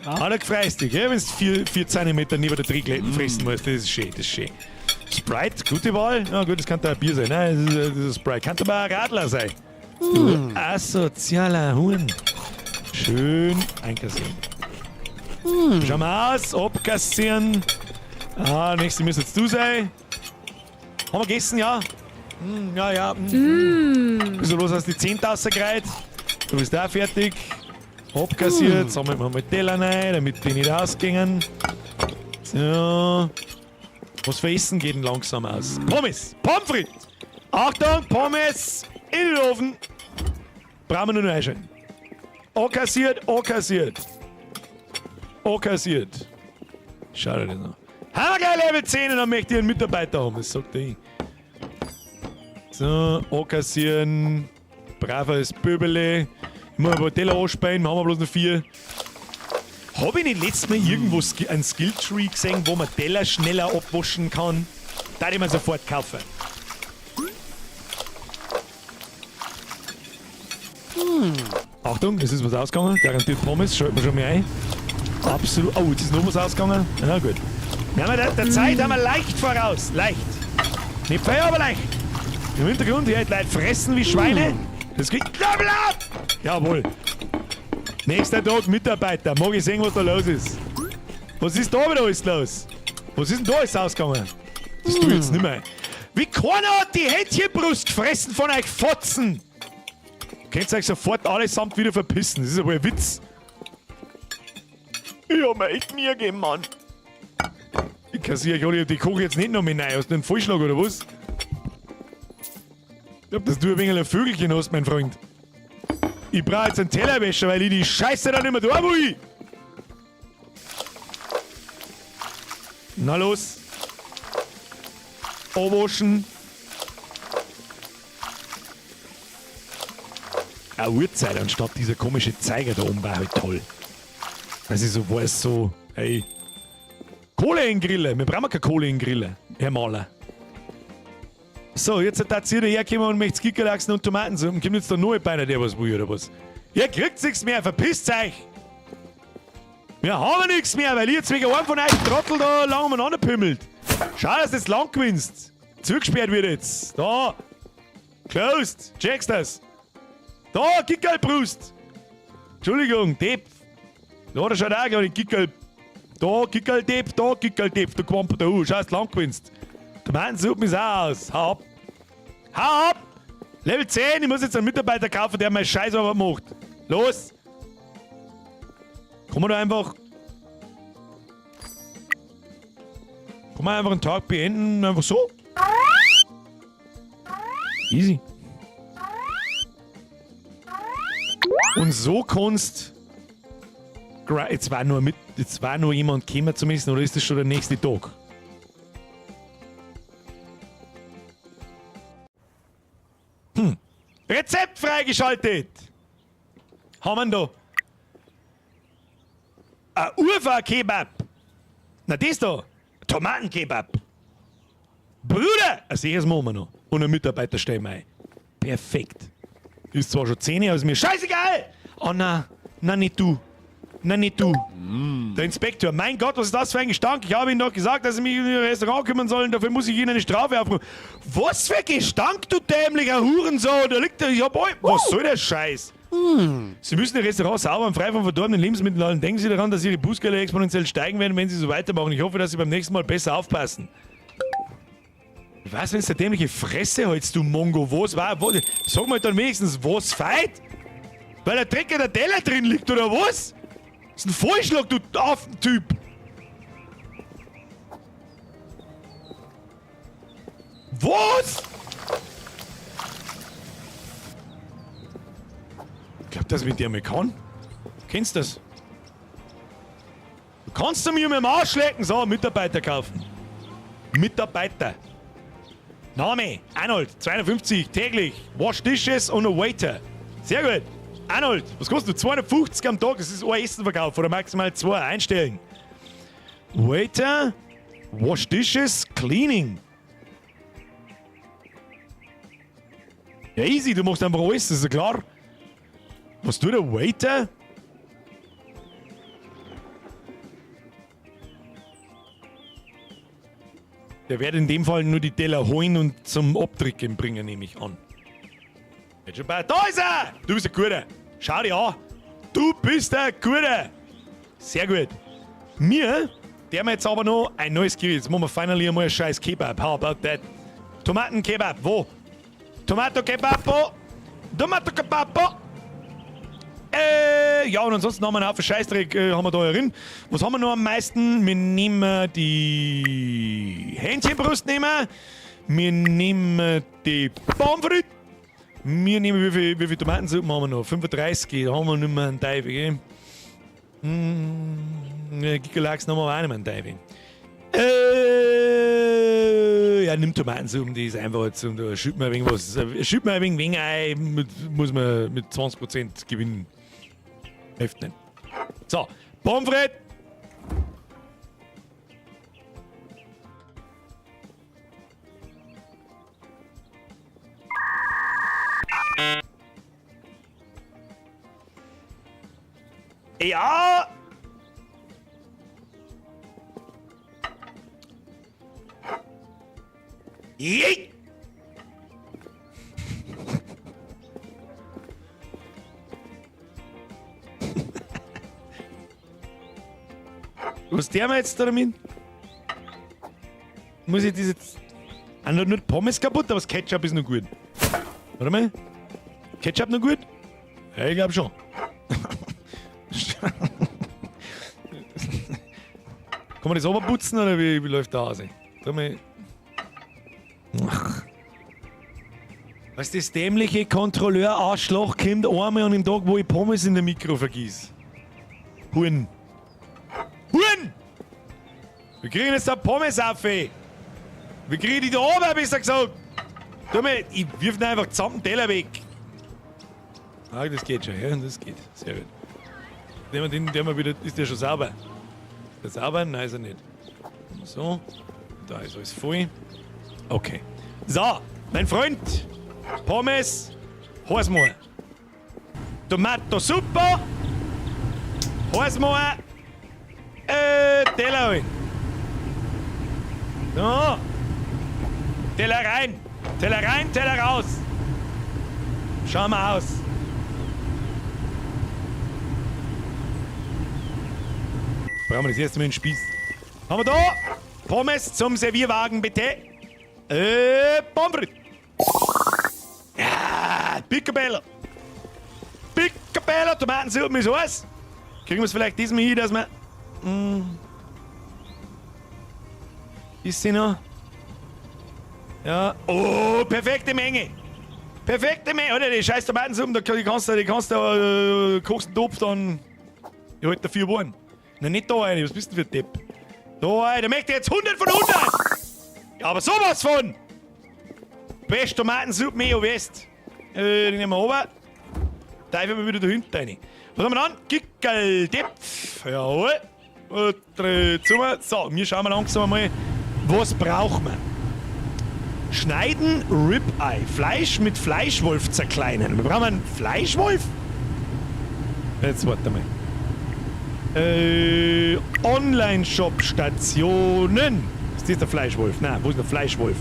Hat er gefreist dich, gell? Wenn du 4 Zentimeter neben der Trickletten fressen musst. Das ist schön, das ist schön. Sprite, gute Wahl. Na gut, das kann da ein Bier sein. Nein, das ist Sprite. Kann aber ein Radler sein. Du asozialer Huhn. Schön einkassieren. Schauen wir aus, abkassieren. Ah, nächste müsste jetzt du sein. Haben wir gegessen, ja? Ja, ja. Wieso los hast du die 10.000 gereiht? Du bist auch fertig. Abkassiert. Sammeln wir mal Teller rein, damit die nicht ausgingen. So. Was für Essen geht denn langsam aus? Pommes! Pommes frites! Achtung, Pommes! In den Ofen! Brauchen wir nur noch einschalten. Ankassiert, ankassiert. Ankassiert. Schau dir das an. Haben wir gleich Level 10 und dann möchte ich einen Mitarbeiter haben, das sagt er. So, ankassieren. Braves Böbele. Ich muss ein paar Teller anspeien, haben wir bloß noch 4. Hab ich nicht letztes Mal irgendwo einen Skilltree gesehen, wo man Teller schneller abwaschen kann? Da ich mir sofort kaufen. Achtung, es ist was ausgegangen. Garantiert Pommes, schalten wir schon mal ein. Absolut. Oh, jetzt ist noch was ausgegangen. Na gut. Wir haben der Zeit haben wir leicht voraus. Leicht. Nicht viel, aber leicht. Im Hintergrund, hier die Leute fressen wie Schweine. Das geht. Level up! Jawohl. Nächster Tag, Mitarbeiter. Mag ich sehen, was da los ist. Was ist da wieder alles los? Was ist denn da alles ausgegangen? Das tue ich jetzt nicht mehr. Wie keiner hat die Hähnchenbrust gefressen von euch Fotzen! Könnt ihr euch sofort allesamt wieder verpissen. Das ist ja wohl ein Witz. Ich hab mir echt Mühe gegeben, Mann. Ich kassiere euch alle, die koche jetzt nicht noch mit rein. Hast du einen Vollschlag oder was? Ich glaub, dass du ein wenig ein Vögelchen hast, mein Freund. Ich brauche jetzt einen Tellerwäscher, weil ich die Scheiße da nicht mehr da will. Na los. Abwaschen. Eine Uhrzeit anstatt dieser komische Zeiger da oben war halt toll. Dass ich so weiß, so, hey. Kohle in den Grille. Wir brauchen keine Kohle in den Grille, Herr Maler. So, jetzt hat ihr hergekommen und möchte Gickerlachsen und Tomatensuppen. Kommt jetzt da noch einer, der was will, oder was? Ihr kriegt nichts mehr, verpisst euch! Wir haben nichts mehr, weil ihr jetzt wegen einem von euch Trottel da lang umeinander pümmelt. Schau, dass du jetzt lang gewinnst. Zugesperrt wird jetzt. Da. Closed. Checkst das. Da, Gickerlbrust. Entschuldigung, Depp. Da, da schaut auch gar nicht Gickerl. Da, Gickerl-Depp, da, Gickerl-Depp. Du Quamper, da, schau, dass du lang gewinnst. Tomatensuppe ist auch aus. Hau ab. Hau ab! Level 10, ich muss jetzt einen Mitarbeiter kaufen, der meine Scheißarbeit macht. Los! Kann man da einfach... Kann man einfach einen Tag beenden, einfach so? Easy. Und so kannst... Jetzt war nur mit, jetzt war nur jemand gekommen zumindest, oder ist das schon der nächste Tag? Rezept freigeschaltet! Haben wir da? Ein Urfa-Kebab! Na, das da! Tomatenkebab! Bruder! Ein sicheres machen wir noch. Und einen Mitarbeiter stellen wir ein. Perfekt. Ist zwar schon 10, aber ist mir scheißegal! Oh nein, nein, nicht du. Nein, nicht du. Der Inspektor, mein Gott, was ist das für ein Gestank? Ich habe Ihnen doch gesagt, dass Sie mich in Ihr Restaurant kümmern sollen, dafür muss ich Ihnen eine Strafe aufrufen. Was für Gestank, du dämlicher Hurensohn! Da liegt der, ich hab euch. Was soll der Scheiß? Sie müssen Ihr Restaurant sauber und frei von verdorbenen Lebensmitteln halten. Denken Sie daran, dass Ihre Bußgelder exponentiell steigen werden, wenn Sie so weitermachen. Ich hoffe, dass Sie beim nächsten Mal besser aufpassen. Ich weiß, wenn es der dämliche Fresse hältst, du Mongo. Was war? Wo, sag mal dann wenigstens, was feit? Weil der Dreck in der Teller drin liegt, oder was? Das ist ein Vollschlag, du Affentyp! Was? Ich glaub, dass ich mit dir mal kann. Kennst du das? Du kannst du mir mit dem Arsch lecken. So, Mitarbeiter kaufen. Mitarbeiter. Name, Arnold, 250 täglich. Wash Dishes und a Waiter. Sehr gut. Arnold, was kostet du? 250 am Tag, das ist ein Essenverkauf oder maximal 2. Einstellen. Waiter. Wash Dishes, Cleaning. Ja, easy, du machst einfach alles, das ist ja klar. Was tut der Waiter? Der wird in dem Fall nur die Teller holen und zum Abdrücken bringen, nehme ich an. Da ist er! Du bist ein Guter. Schau dich an. Du bist ein Guter. Sehr gut. Mir, der wir jetzt aber noch ein neues Gericht. Jetzt machen wir finally einmal ein scheiß Kebab. How about that? Tomatenkebab. Wo? Tomato Kebab. Tomato Kebab. Ja, und ansonsten haben wir einen Haufen Scheißdreck haben wir da herin. Was haben wir noch am meisten? Wir nehmen die Hähnchenbrust nehmen. Wir nehmen die Pommes frites. Wir nehmen, wie viel Tomatensuppe haben wir noch? 35, da haben wir nicht mehr einen Teufel, gell? Gigalax haben wir auch nicht mehr einen Teufel. Ja, nimm Tomatensuppe, die ist einfach jetzt, und da schütt mir ein wenig was, schütt mir ein wenig Wein ein, muss man mit 20% gewinnen. Hilft nicht. So, Pommes frites. Ja! Jej! Was der wir jetzt da damit? Muss ich das jetzt. Ah, nur Pommes kaputt, aber das Ketchup ist noch gut. Warte mal. Ketchup noch gut? Ja, ich glaub schon. Kann man das oberputzen oder wie läuft das aus? Warte mal. Ach. Was das dämliche Kontrolleur-Arschloch kommt einmal an dem Tag, wo ich Pommes in der Mikro vergieß. Huren. Huren! Wir kriegen jetzt da Pommes auf, ey. Wir kriegen die da oben, besser gesagt. Tu mal, ich wirf ihn einfach zusammen den Teller weg. Ah, das geht schon, ja, das geht. Sehr gut. Nehmen wir den, der mal wieder, ist der schon sauber? Ist der sauber? Nein, ist er nicht. So, da ist alles voll. Okay. So, mein Freund. Pommes, Heißmoor. Tomato Suppe, Heißmoor, Teller holen. So. Teller rein. Teller rein, Teller raus. Schauen wir aus. Brauchen wir das erste Mal einen Spieß. Haben wir da? Pommes zum Servierwagen, bitte. Pommes frites. Ja, Picobello. Picobello, Tomatensuppe ist heiß. Kriegen wir es vielleicht diesmal hin, dass wir... Ist sie noch? Ja. Oh, perfekte Menge. Perfekte Menge. Oder die scheiß Tomatensuppe, da kannst du, die kannst du kochst einen Topf, dann... Ich halte da 4 Wochen. Na, nicht da rein, was bist du denn für ein Depp? Da rein, der möchte jetzt 100 von 100! Ja, aber sowas von! Best Tomatensuppe Meo West. Den nehmen wir runter. Teufel mal wieder da hinten rein. Was haben wir dann? Gickeldepf. Jawohl. Und drei zusammen. So, wir schauen mal langsam mal, was brauchen wir? Schneiden Ribeye. Fleisch mit Fleischwolf zerkleinern. Wir brauchen einen Fleischwolf? Jetzt warte mal. Online-Shop-Stationen. Ist das der Fleischwolf? Nein, wo ist der Fleischwolf?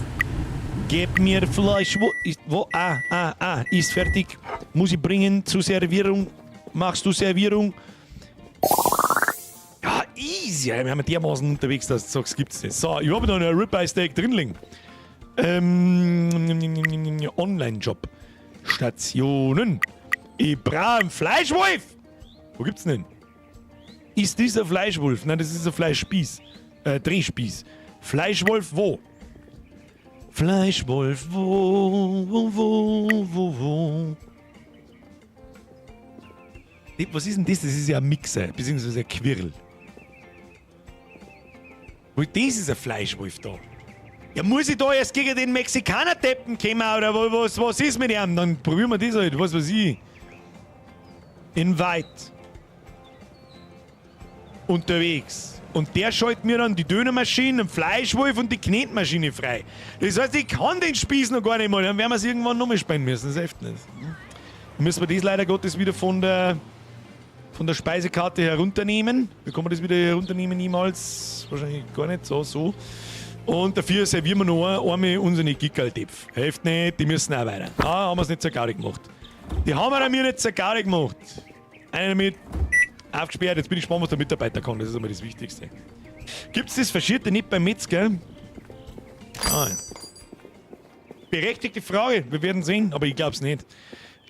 Gib mir Fleisch. Wo ist, wo? Ah, ah, ah, ist fertig. Muss ich bringen zur Servierung. Machst du Servierung? Ja, easy. Wir haben dermaßen unterwegs, dass du sagst, gibt's nicht. So, ich habe da noch ein Ribeye Steak drin liegen. Online-Shop. Stationen. Ich brauche einen Fleischwolf. Wo gibt's denn den? Ist dieser Fleischwolf? Nein, das ist ein Fleischspieß. Drehspieß. Fleischwolf wo? Fleischwolf wo, wo, wo, wo, wo? Was ist denn das? Das ist ja ein Mixer, beziehungsweise ein Quirl. Wo, das ist ein Fleischwolf da. Ja, muss ich da erst gegen den Mexikaner-Deppen kommen, oder was ist mit ihm? Dann probieren wir das halt, was weiß ich. Invite. unterwegs. Und der schaltet mir dann die Dönermaschine, den Fleischwolf und die Knetmaschine frei. Das heißt, ich kann den Spieß noch gar nicht mal. Dann werden wir es irgendwann nochmal spenden müssen. Das hilft nicht. Dann müssen wir das leider Gottes wieder von der Speisekarte herunternehmen. Bekommen wir das wieder herunternehmen niemals? Wahrscheinlich gar nicht. So, so. Und dafür servieren wir noch einmal unsere Gickerl-Töpfe. Hilft nicht, die müssen auch weiter. Ah, haben wir es nicht zur Gaudi gemacht. Die haben wir mir nicht zur Gaudi gemacht. Einer damit aufgesperrt. Jetzt bin ich gespannt, was der Mitarbeiter kann. Das ist immer das Wichtigste. Gibt's das Faschierte nicht beim Metzger? Ah. Berechtigte Frage. Wir werden sehen, aber ich glaub's nicht.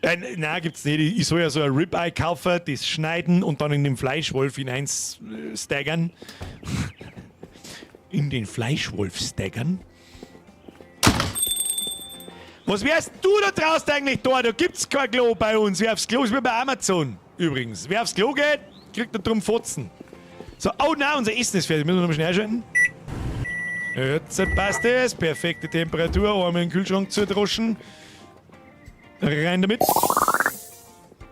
Nein, gibt's nicht. Ich soll ja so ein Ribeye kaufen, das schneiden und dann in den Fleischwolf hinein staggern. In den Fleischwolf staggern? Was wärst du da draußen eigentlich da? Da gibt's kein Klo bei uns. Wer aufs Klo ist wie bei Amazon übrigens. Wer aufs Klo geht, kriegt da drum Fotzen. So, oh nein, unser Essen ist fertig. Müssen wir noch mal schnell einschalten. Jetzt passt es. Perfekte Temperatur. Einmal in den Kühlschrank zu droschen. Rein damit.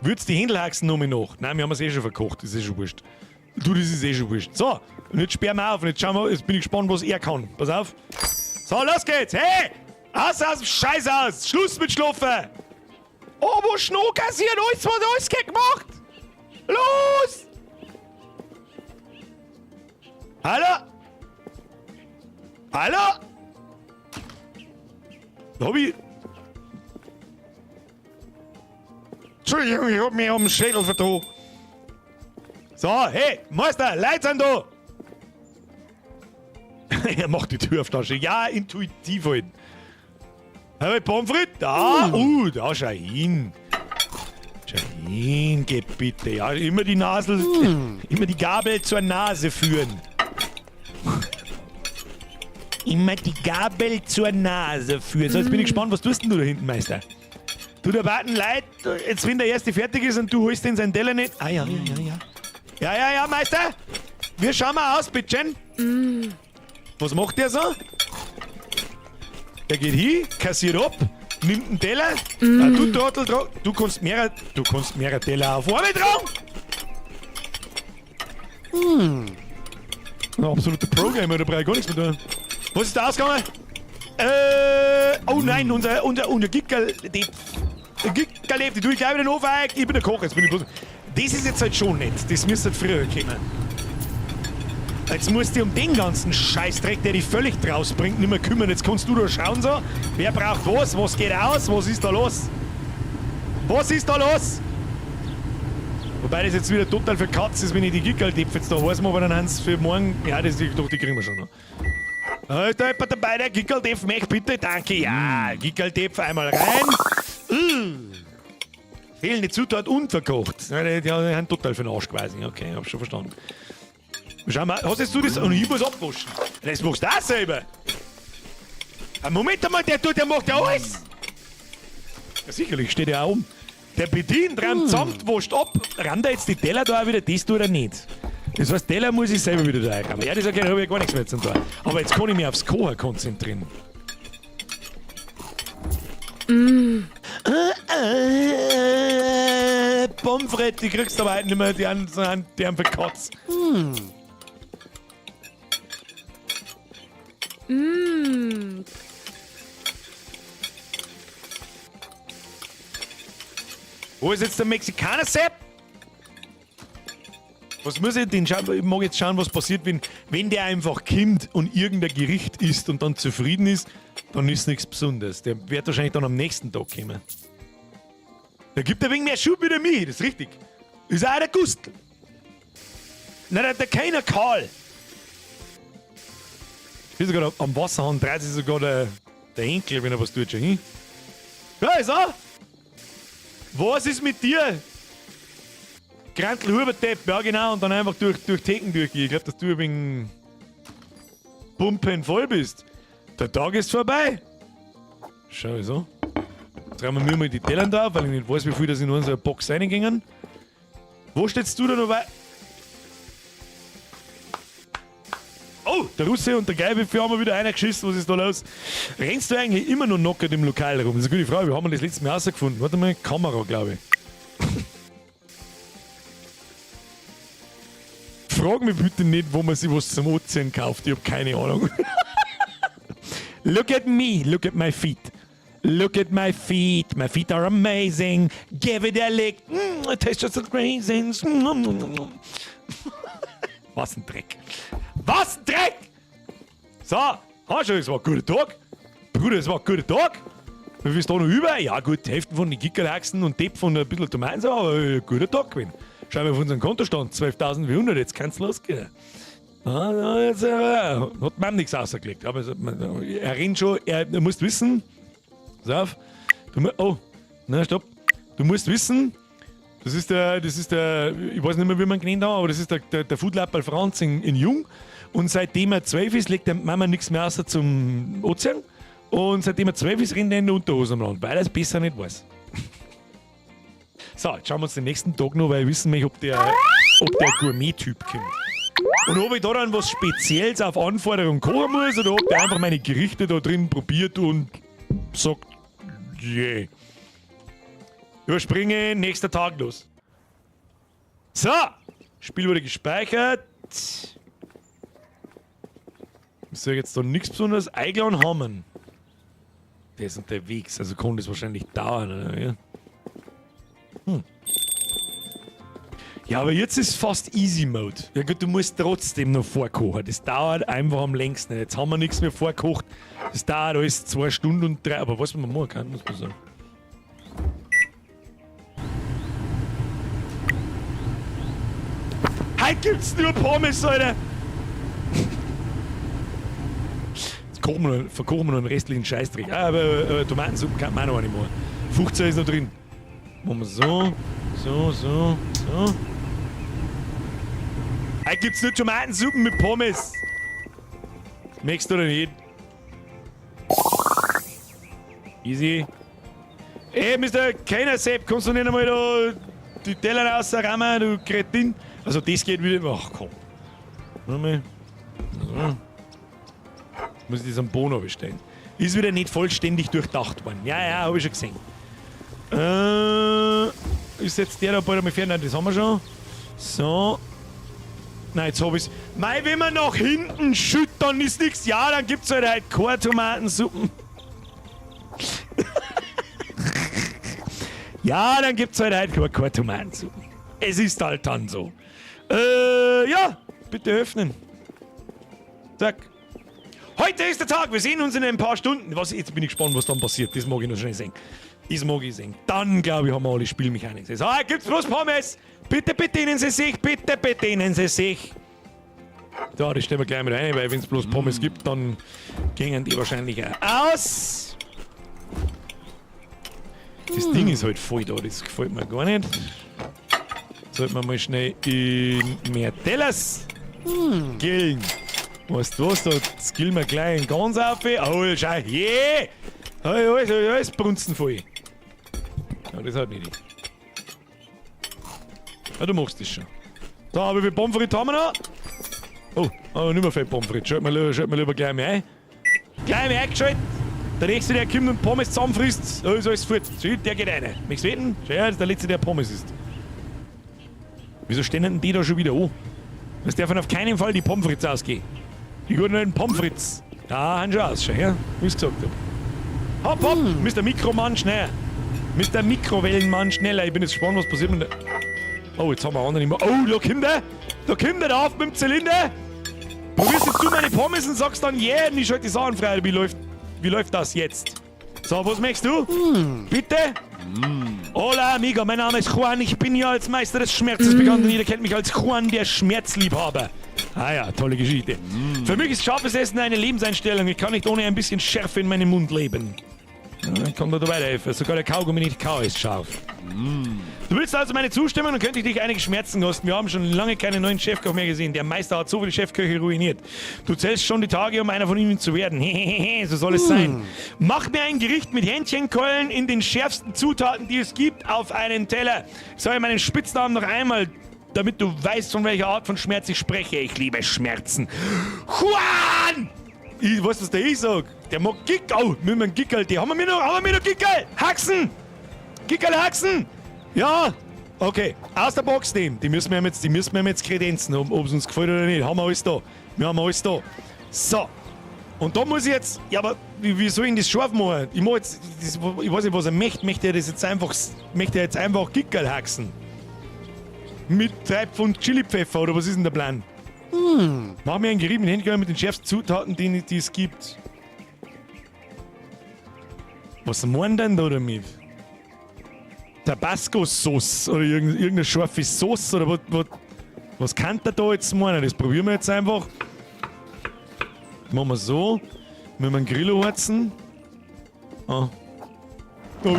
Würdest die Händelhaxen noch mal nach? Nein, wir haben es eh schon verkocht. Das ist eh schon wurscht. Du, das ist eh schon wurscht. So, und jetzt sperren wir auf. Und jetzt schauen wir, jetzt bin ich gespannt, was er kann. Pass auf. So, los geht's. Hey! Aus, aus, Scheiß aus! Schluss mit Schlafen! Oh, wo Schnock kassiert? Alles, was alles gemacht! Los! Hallo? Hallo? Da hab ich... Entschuldigung, ich hab mich um den Schädel vertan. So, hey, Meister, Leute sind da! Er macht die Tür auf Tasche. Ja, intuitiv halt. Hey, Pommes frites, da, da, schau hin. Schau hin, geh bitte. Ja, immer die Nasel, immer die Gabel zur Nase führen. Immer die Gabel zur Nase führen. So, jetzt bin ich gespannt, was tust denn du da hinten, Meister? Du, da warten Leute, jetzt wenn der erste fertig ist und du holst den seinen Teller nicht. Ah, ja, ja, ja, ja. Ja, ja, ja, Meister! Wir schauen mal aus, bitteschön. Was macht der so? Der geht hin, kassiert ab, nimmt einen Teller. Ah, du Trottel, du kannst mehrere Teller auf einmal tragen. Ein absoluter Pro-Gamer, da brauche ich gar nichts mehr tun. Was ist da ausgegangen? Oh nein, unser Gickerl, die Gickerl, die tue ich gleich wieder noch auf. Ich bin der Koch, jetzt bin ich bloß. Das ist jetzt halt schon nett, das müsste halt früher kommen. Jetzt musst du dich um den ganzen Scheißdreck, der dich völlig draus bringt, nicht mehr kümmern. Jetzt kannst du da schauen so, wer braucht was, was geht aus, was ist da los? Was ist da los? Wobei das jetzt wieder total für Katz ist, wenn ich die Gickerl-Töpfe jetzt da heiß mache, aber dann haben sie für morgen... Ja, das ist doch, die kriegen wir schon noch. Da ist da jemand dabei, der Gickerl-Töpf möchte, bitte, danke. Ja, Gickerl-Töpf einmal rein. Fehlende Zutat unverkocht. Ja, die haben total für den Arsch quasi. Okay, hab schon verstanden. Schau mal, hast jetzt du das? Und ich muss abwaschen. Das machst du auch selber. Moment einmal, der macht ja alles. Ja, sicherlich, steht ja auch um. Der bedient, rammt zusammen, wascht ab, rammt er jetzt die Teller da auch wieder, das tut er nicht. Das heißt, Teller muss ich selber wieder da reinrammen. Ja, das okay, da hab ich ja gar nichts mehr zu tun. Aber jetzt kann ich mich aufs Kochen konzentrieren. Pommes frites, die kriegst du aber heute nicht mehr, die haben, die haben für Katz. Wo ist jetzt der Mexikaner, Sepp? Was muss ich denn schauen? Ich mag jetzt schauen, was passiert, wenn der einfach kommt und irgendein Gericht isst und dann zufrieden ist, dann ist nichts Besonderes. Der wird wahrscheinlich dann am nächsten Tag kommen. Der gibt ein wenig mehr Schub wieder mich, das ist richtig. Ist auch der Gustl. Nein, der keiner Karl. Ich bin sogar am Wasserhahn, dreht sich sogar der Henkel, wenn er was tut, schon hin. Ja, ist er. Was ist mit dir? Grantl Hubertepp, ja genau, und dann einfach durch Theken durchgehen. Ich glaub, dass du wegen Pumpen voll bist. Der Tag ist vorbei. Schau so. Jetzt räumen wir mal die Teller da auf, weil ich nicht weiß, wie viel das in unsere Box reingingen. Wo stehst du da noch wei-? Oh, der Russe und der Gelbe haben wir wieder einer geschissen. Was ist da los? Rennst du eigentlich immer noch knockert im Lokal rum? Das ist eine gute Frage. Wir haben das letzte Mal rausgefunden. Warte mal, Kamera, glaube ich. Frag mich bitte nicht, wo man sich was zum Anziehen kauft. Ich hab keine Ahnung. Look at me, look at my feet. Look at my feet. My feet are amazing. Give it a lick. It tastes just like raisins. Was ein Dreck. Was ein Dreck! So, hast du, es war ein guter Tag. Bruder, es war ein guter Tag. Wie viel ist da noch über? Ja gut, die Hälfte von den Gickerlachsen und Depp von ein bisschen Tomaten, aber guter Tag gewesen. Schauen wir auf unseren Kontostand, 12.400, jetzt kann's losgehen. Ah, jetzt, hat man nichts rausgelegt. Aber er rennt schon, du musst wissen, pass auf, du, oh, na stopp, du musst wissen, das ist der, ich weiß nicht mehr, wie man ihn genannt hat, aber das ist der Foodlapperl Franz in Jung. Und seitdem er 12 ist, legt der Mama nichts mehr außer zum Ozean. Und seitdem er 12 ist, rennt er in der Unterhose am Land, weil er es besser nicht weiß. So, jetzt schauen wir uns den nächsten Tag noch, weil ich wissen möchte, ob der Gourmet-Typ kommt. Und ob ich da dann was Spezielles auf Anforderung kochen muss oder ob der einfach meine Gerichte da drin probiert und sagt, yeah. Überspringe, nächster Tag los. So, Spiel wurde gespeichert. Ich sage jetzt da nichts Besonderes. Eingeladen haben. Der ist unterwegs, also kann das wahrscheinlich dauern, oder? Ja. Ja, aber jetzt ist fast Easy Mode. Ja gut, du musst trotzdem noch vorkochen. Das dauert einfach am längsten. Jetzt haben wir nichts mehr vorgekocht. Das dauert alles 2 Stunden und 3. Aber was man machen kann, muss man sagen. Heute gibt's nur Pommes, Alter! Jetzt verkochen wir noch den restlichen Scheißdreck. Ah, aber Tomatensuppe kann man auch noch nicht machen. 15 ist noch drin. Machen wir so, so, so, so. Heute gibt's nur Tomatensuppen mit Pommes. Möchtest du oder nicht? Easy. Ey, Mister Keiner Sepp, kannst du nicht einmal da die Teller rausrammen, du Kretin? Also das geht wieder. Ach komm. Warte mal. So. Muss ich das am Bono bestellen. Ist wieder nicht vollständig durchdacht worden. Ja, ja, hab ich schon gesehen. Ist jetzt der da bald einmal fertig? Nein, das haben wir schon. So. Nein, jetzt hab ich's. Mei, wenn man nach hinten schüttet, dann ist nix. Ja, dann gibt's halt heute keine Tomatensuppen. Ja, dann gibt's halt heute keine Tomatensuppen. Es ist halt dann so. Ja, bitte öffnen. Zack. Heute ist der Tag, wir sehen uns in ein paar Stunden. Was, jetzt bin ich gespannt, was dann passiert. Das mag ich noch schnell sehen. Das mag ich sehen. Dann, glaube ich, haben wir alle Spielmechaniken. So, gibt's bloß Pommes. Bitte bedienen Sie sich, bitte bedienen Sie sich. So, das stellen wir gleich mit rein, weil wenn's bloß Pommes gibt, dann gingen die wahrscheinlich auch aus. Das Ding ist halt voll da, das gefällt mir gar nicht. Sollten wir mal schnell in mehr Tellers gillen. Weißt du was, da skillen wir gleich einen Gans auf. Oh, schau, je! Hey, alles, alles, alles brunzen voll. Ja, das hat nicht. Ja, du machst das schon. So, aber wie viel Pommes frites haben wir noch? Oh, oh, nicht mehr viel Pommes frites. Schalt mir lieber gleich mehr ein. Gleich mehr eingeschaltet. Der nächste, der kommt und Pommes zusammenfrisst, oh, ist alles fort. Schau, der geht rein. Möchtest du wetten? Schau, das ist der letzte, der Pommes isst. Wieso stehen denn die da schon wieder an? Es dürfen auf keinen Fall die Pommes frites ausgehen. Die guten alten Pommes frites. Ja, haben schon aus, schau her, wie ich's gesagt hab. Hopp, hopp, Mister Mikromann, schnell. Mister Mikrowellenmann, schneller. Ich bin jetzt gespannt, was passiert mit der... Oh, jetzt haben wir anderen immer. Oh, da kommt er! Da kommt er auf mit dem Zylinder! Probierst jetzt du meine Pommes und sagst dann, yeah, und ich schalte die Sachen frei. Wie läuft das jetzt? So, was möchtest du? Bitte? Hola, amigo, mein Name ist Juan. Ich bin hier als Meister des Schmerzes bekannt und jeder kennt mich als Juan, der Schmerzliebhaber. Ah ja, tolle Geschichte. Für mich ist scharfes Essen eine Lebenseinstellung. Ich kann nicht ohne ein bisschen Schärfe in meinem Mund leben. Ja, ich kann da weiterhelfen. Sogar der Kaugummi nicht kau ist scharf. Du willst also meine Zustimmung, dann könnte ich dich einige Schmerzen kosten. Wir haben schon lange keinen neuen Chefkoch mehr gesehen. Der Meister hat so viele Chefköche ruiniert. Du zählst schon die Tage, um einer von ihnen zu werden. Hehehe, so soll es sein. Mach mir ein Gericht mit Hähnchenkeulen in den schärfsten Zutaten, die es gibt, auf einen Teller. Ich sage meinen Spitznamen noch einmal, damit du weißt, von welcher Art von Schmerz ich spreche. Ich liebe Schmerzen. Juan! Ich weiß, was der ich sag. Der mag Gickel. Oh, mit dem Gickel. Die haben wir noch, haben wir noch Gickel. Haxen! Gickel Haxen! Ja! Okay, aus der Box nehmen. Die müssen wir ihm jetzt, die müssen wir ihm jetzt kredenzen, ob es uns gefällt oder nicht. Haben wir alles da. Wir haben alles da. So. Und da muss ich jetzt. Ja, aber wie soll ich denn das scharf machen? Ich mach jetzt. Das, ich weiß nicht, was er möchte. Möchte er das jetzt einfach. Möchte er jetzt einfach Gickerl haxen? Mit 3 Pfund Chili-Pfeffer oder was ist denn der Plan? Mach mir ein Gericht mit Händchen mit den schärfsten Zutaten, die es gibt. Was meint denn da damit? Tabasco-Sauce oder irgendeine scharfe Sauce oder was kann der da jetzt meinen? Das probieren wir jetzt einfach. Machen wir so. Mit einem Grill heizen. Ah. Oh, voll.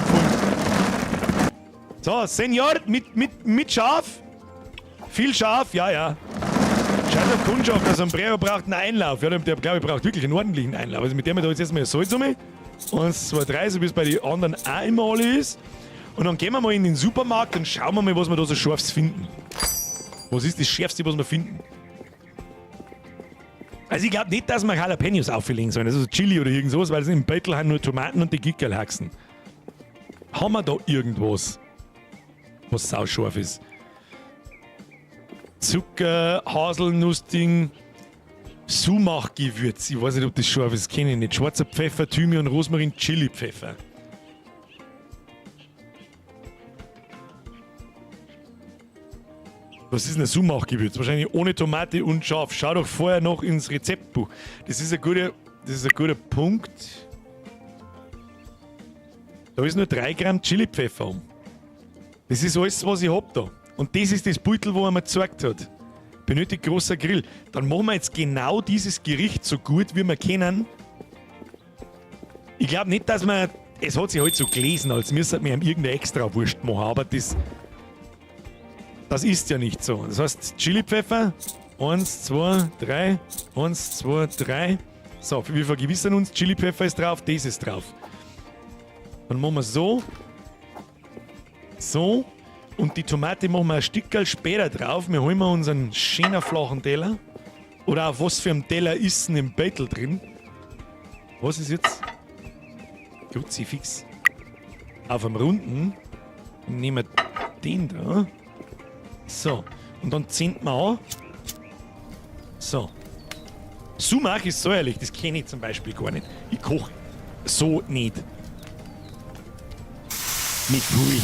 So, Senor, mit Schaf. Viel Schaf, ja, ja. Scheiß auf Kundschaft, der Sombrero braucht einen Einlauf. Ja, der glaube ich, braucht wirklich einen ordentlichen Einlauf. Also mit dem da jetzt erstmal Salz um. 1, 2, 3, so wie es bei den anderen auch immer alle ist. Und dann gehen wir mal in den Supermarkt und schauen wir mal, was wir da so Scharfes finden. Was ist das Schärfste, was wir finden? Also ich glaub nicht, dass wir Jalapenos auflegen sollen, also Chili oder irgend sowas, weil es im Beutel haben nur Tomaten und die Gickerlhaxen. Haben wir da irgendwas, was sauscharf ist? Zucker, Haselnussding, Sumachgewürz. Ich weiß nicht, ob das scharf ist, kenne ich nicht. Schwarzer Pfeffer, Thymian, Rosmarin, Chili-Pfeffer. Was ist denn ein Sumachgewürz? Wahrscheinlich ohne Tomate und Schaf. Schau doch vorher noch ins Rezeptbuch. Das ist ein guter, das ist ein guter Punkt. Da ist nur 3 Gramm Chili-Pfeffer um. Das ist alles, was ich hab da. Und das ist das Beutel, wo er mir gezeigt hat. Benötigt großer Grill. Dann machen wir jetzt genau dieses Gericht so gut, wie wir können. Ich glaub nicht, dass man... Es hat sich halt so gelesen, als müsste man ihm irgendeine Extrawurst machen, aber das ist ja nicht so. Das heißt, Chili-Pfeffer, 1, 2, 3, 1, 2, 3. So, wir vergewissern uns, Chili-Pfeffer ist drauf, das ist drauf. Dann machen wir so. So. Und die Tomate machen wir ein Stückchen später drauf. Wir holen mal unseren schönen flachen Teller. Oder auf was für einem Teller ist denn im Beutel drin? Was ist jetzt? Kruzifix. Auf einem runden. Nehmen wir den da. So. Und dann zünden wir an. So. Sumach ist säuerlich. Das kenne ich zum Beispiel gar nicht. Ich koche so nicht. Nicht ruhig.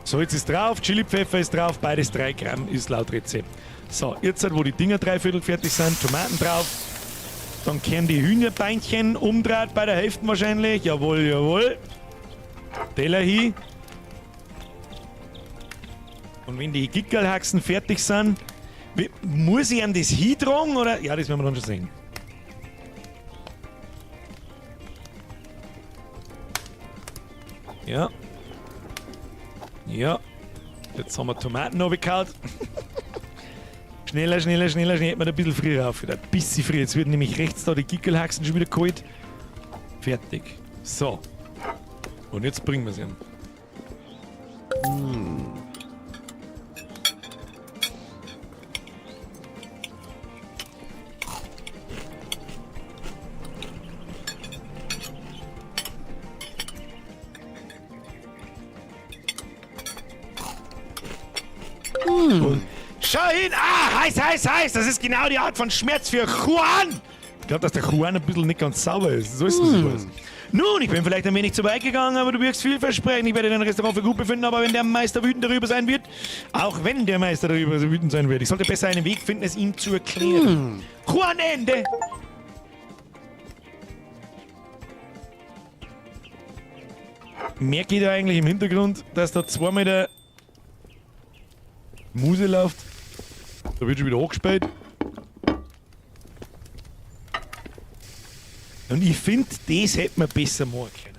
So, jetzt ist drauf, Chili-Pfeffer ist drauf, beides 3 Gramm ist laut Rezept. So, jetzt, wo die Dinger dreiviertel fertig sind, Tomaten drauf. Dann kehren die Hühnerbeinchen umdreht bei der Hälfte wahrscheinlich. Jawohl, jawohl. Teller hin. Und wenn die Gickerlhaxen fertig sind, muss ich an das hintragen, oder? Ja, das werden wir dann schon sehen. Ja. Ja. Jetzt haben wir Tomaten runtergehauen. Schneller, schneller, schneller, schneller. Hätten wir da ein bisschen früher auf. Ein bisschen früher. Jetzt wird nämlich rechts da die Gickelhaxen schon wieder geholt. Fertig. So. Und jetzt bringen wir sie an. Und schau hin! Ah, heiß, heiß, heiß! Das ist genau die Art von Schmerz für Juan! Ich glaub, dass der Juan ein bisschen nicht ganz sauber ist. So ist es nicht. Nun, ich bin vielleicht ein wenig zu weit gegangen, aber du wirkst vielversprechend. Ich werde dein Restaurant für gut befinden, aber wenn der Meister wütend darüber sein wird, auch wenn der Meister darüber so wütend sein wird, ich sollte besser einen Weg finden, es ihm zu erklären. Juan Ende! Merke ich da eigentlich im Hintergrund, dass da zweimal der Muse läuft? Da wird schon wieder angespielt. Und ich find, das hätte man besser machen können.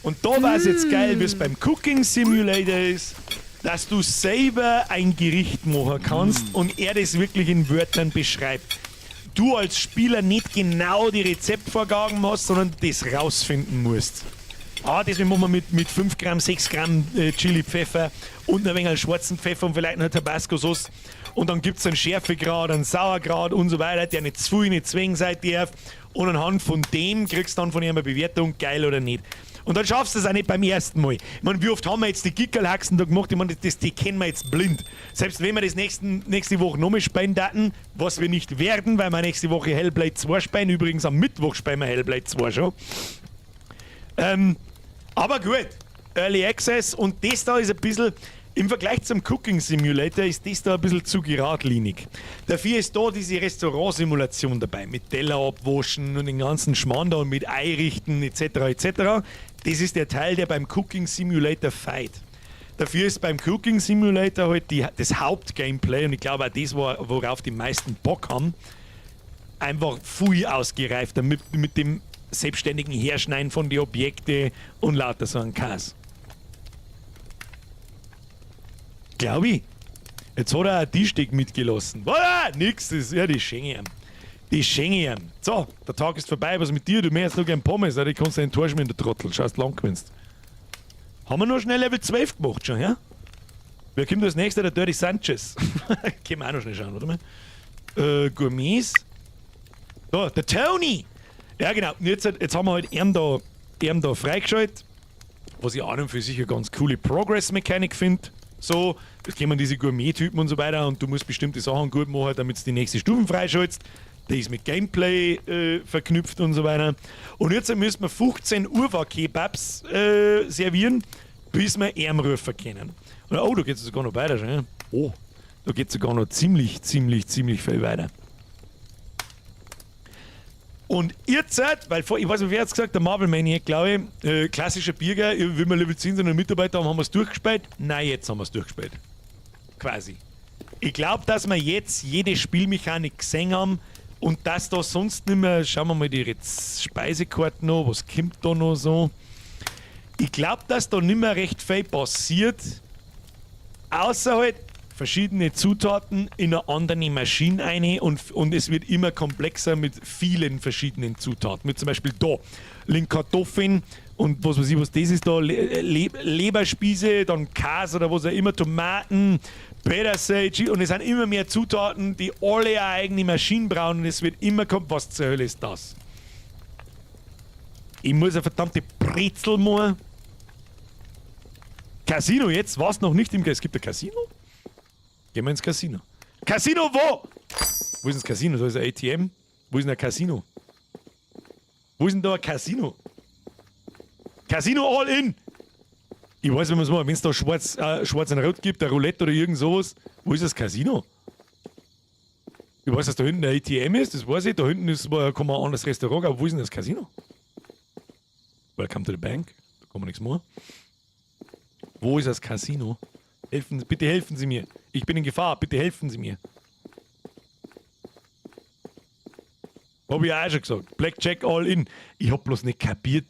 Und da war's jetzt geil, wie's beim Cooking Simulator ist, dass du selber ein Gericht machen kannst und er das wirklich in Wörtern beschreibt. Du als Spieler nicht genau die Rezeptvorgaben hast, sondern das rausfinden musst. Ah, deswegen machen wir mit 5 Gramm, 6 Gramm Chili, Pfeffer und ein wenig schwarzen Pfeffer und vielleicht noch Tabasco-Sauce. Und dann gibt's einen Schärfegrad, einen Sauergrad und so weiter, der nicht zu viel, nicht zu wenig sein darf. Und anhand von dem kriegst du dann von ihm eine Bewertung, geil oder nicht. Und dann schaffst du es auch nicht beim ersten Mal. Ich meine, wie oft haben wir jetzt die Gickerlhaxen da gemacht? Ich meine, die kennen wir jetzt blind. Selbst wenn wir das nächste Woche nochmal spielen daten, was wir nicht werden, weil wir nächste Woche Hellblade 2 spielen. Übrigens am Mittwoch spielen wir Hellblade 2 schon. Aber gut, Early Access und das da ist ein bisschen, im Vergleich zum Cooking Simulator ist das da ein bisschen zu geradlinig. Dafür ist da diese Restaurantsimulation dabei, mit Teller abwaschen und den ganzen Schmarrn da und mit Einrichten etc. etc. Das ist der Teil, der beim Cooking Simulator fehlt. Dafür ist beim Cooking Simulator halt das Hauptgameplay, und ich glaube auch das, worauf die meisten Bock haben, einfach viel ausgereifter mit dem selbstständigen Herschneiden von den Objekten und lauter so ein Kass. Glaub ich. Jetzt hat er ein Tischdeck mitgelassen. Voilà, nix, das ist ja die schenke ich ihm. Die schenke ich ihm. So, der Tag ist vorbei. Was mit dir? Du möchtest noch gern Pommes, oder? Die kannst du enttäuschen mit der Trottel. Schaust lang gewinnst. Haben wir noch schnell Level 12 gemacht schon, ja? Wer kommt als nächster? Der Dirty Sanchez. Können wir auch noch schnell schauen, warte mal. Gourmets. Da, der Tony! Ja, genau. Und jetzt haben wir halt ihn da freigeschaltet. Was ich an und für sich eine ganz coole Progress-Mechanik finde. So, es kommen diese Gourmet-Typen und so weiter und du musst bestimmte Sachen gut machen, damit du die nächste Stufen freischaltest. Die ist mit Gameplay verknüpft und so weiter. Und jetzt müssen wir 15 Urfa-Kebabs servieren, bis wir ihn rufen können. Und, oh, da geht's sogar noch weiter schon. Ja? Oh, da geht's sogar noch ziemlich, ziemlich, ziemlich viel weiter. Und ihr seid, weil vor, ich weiß nicht, wer hat's gesagt, der Marvel Maniac, glaube ich, klassischer Birger, wenn wir Level 10 sind und Mitarbeiter haben, haben wir's durchgespielt? Nein, jetzt haben wir's durchgespielt. Quasi. Ich glaub, dass wir jetzt jede Spielmechanik gesehen haben und dass da sonst nicht mehr, schauen wir mal die Speisekarten an, was kommt da noch so? Ich glaub, dass da nicht mehr recht viel passiert, außer halt verschiedene Zutaten in eine andere Maschine rein und es wird immer komplexer mit vielen verschiedenen Zutaten. Mit zum Beispiel da liegen Kartoffeln und was weiß ich, was das ist da, Leberspieße, dann Käse oder was auch immer, Tomaten, Petersilie und es sind immer mehr Zutaten, die alle eine eigene Maschine brauchen und es wird immer kommen, was zur Hölle ist das? Ich muss eine verdammte Brezel machen. Casino jetzt? War's noch nicht im Casino? Es gibt ein Casino? Gehen wir ins Casino. Casino wo? Wo ist denn das Casino? Da ist ein ATM. Wo ist denn ein Casino? Wo ist denn da ein Casino? Casino all in! Ich weiß, wenn man's macht, wenn's da schwarz und rot gibt, ein Roulette oder irgend sowas. Wo ist das Casino? Ich weiß, dass da hinten ein ATM ist, das weiß ich. Da hinten ist, kann man ein anderes Restaurant, aber wo ist denn das Casino? Welcome to the bank. Da kann man nichts machen. Wo ist das Casino? Bitte helfen Sie mir. Ich bin in Gefahr, bitte helfen Sie mir. Hab ich auch schon gesagt. Blackjack all in. Ich hab bloß nicht kapiert,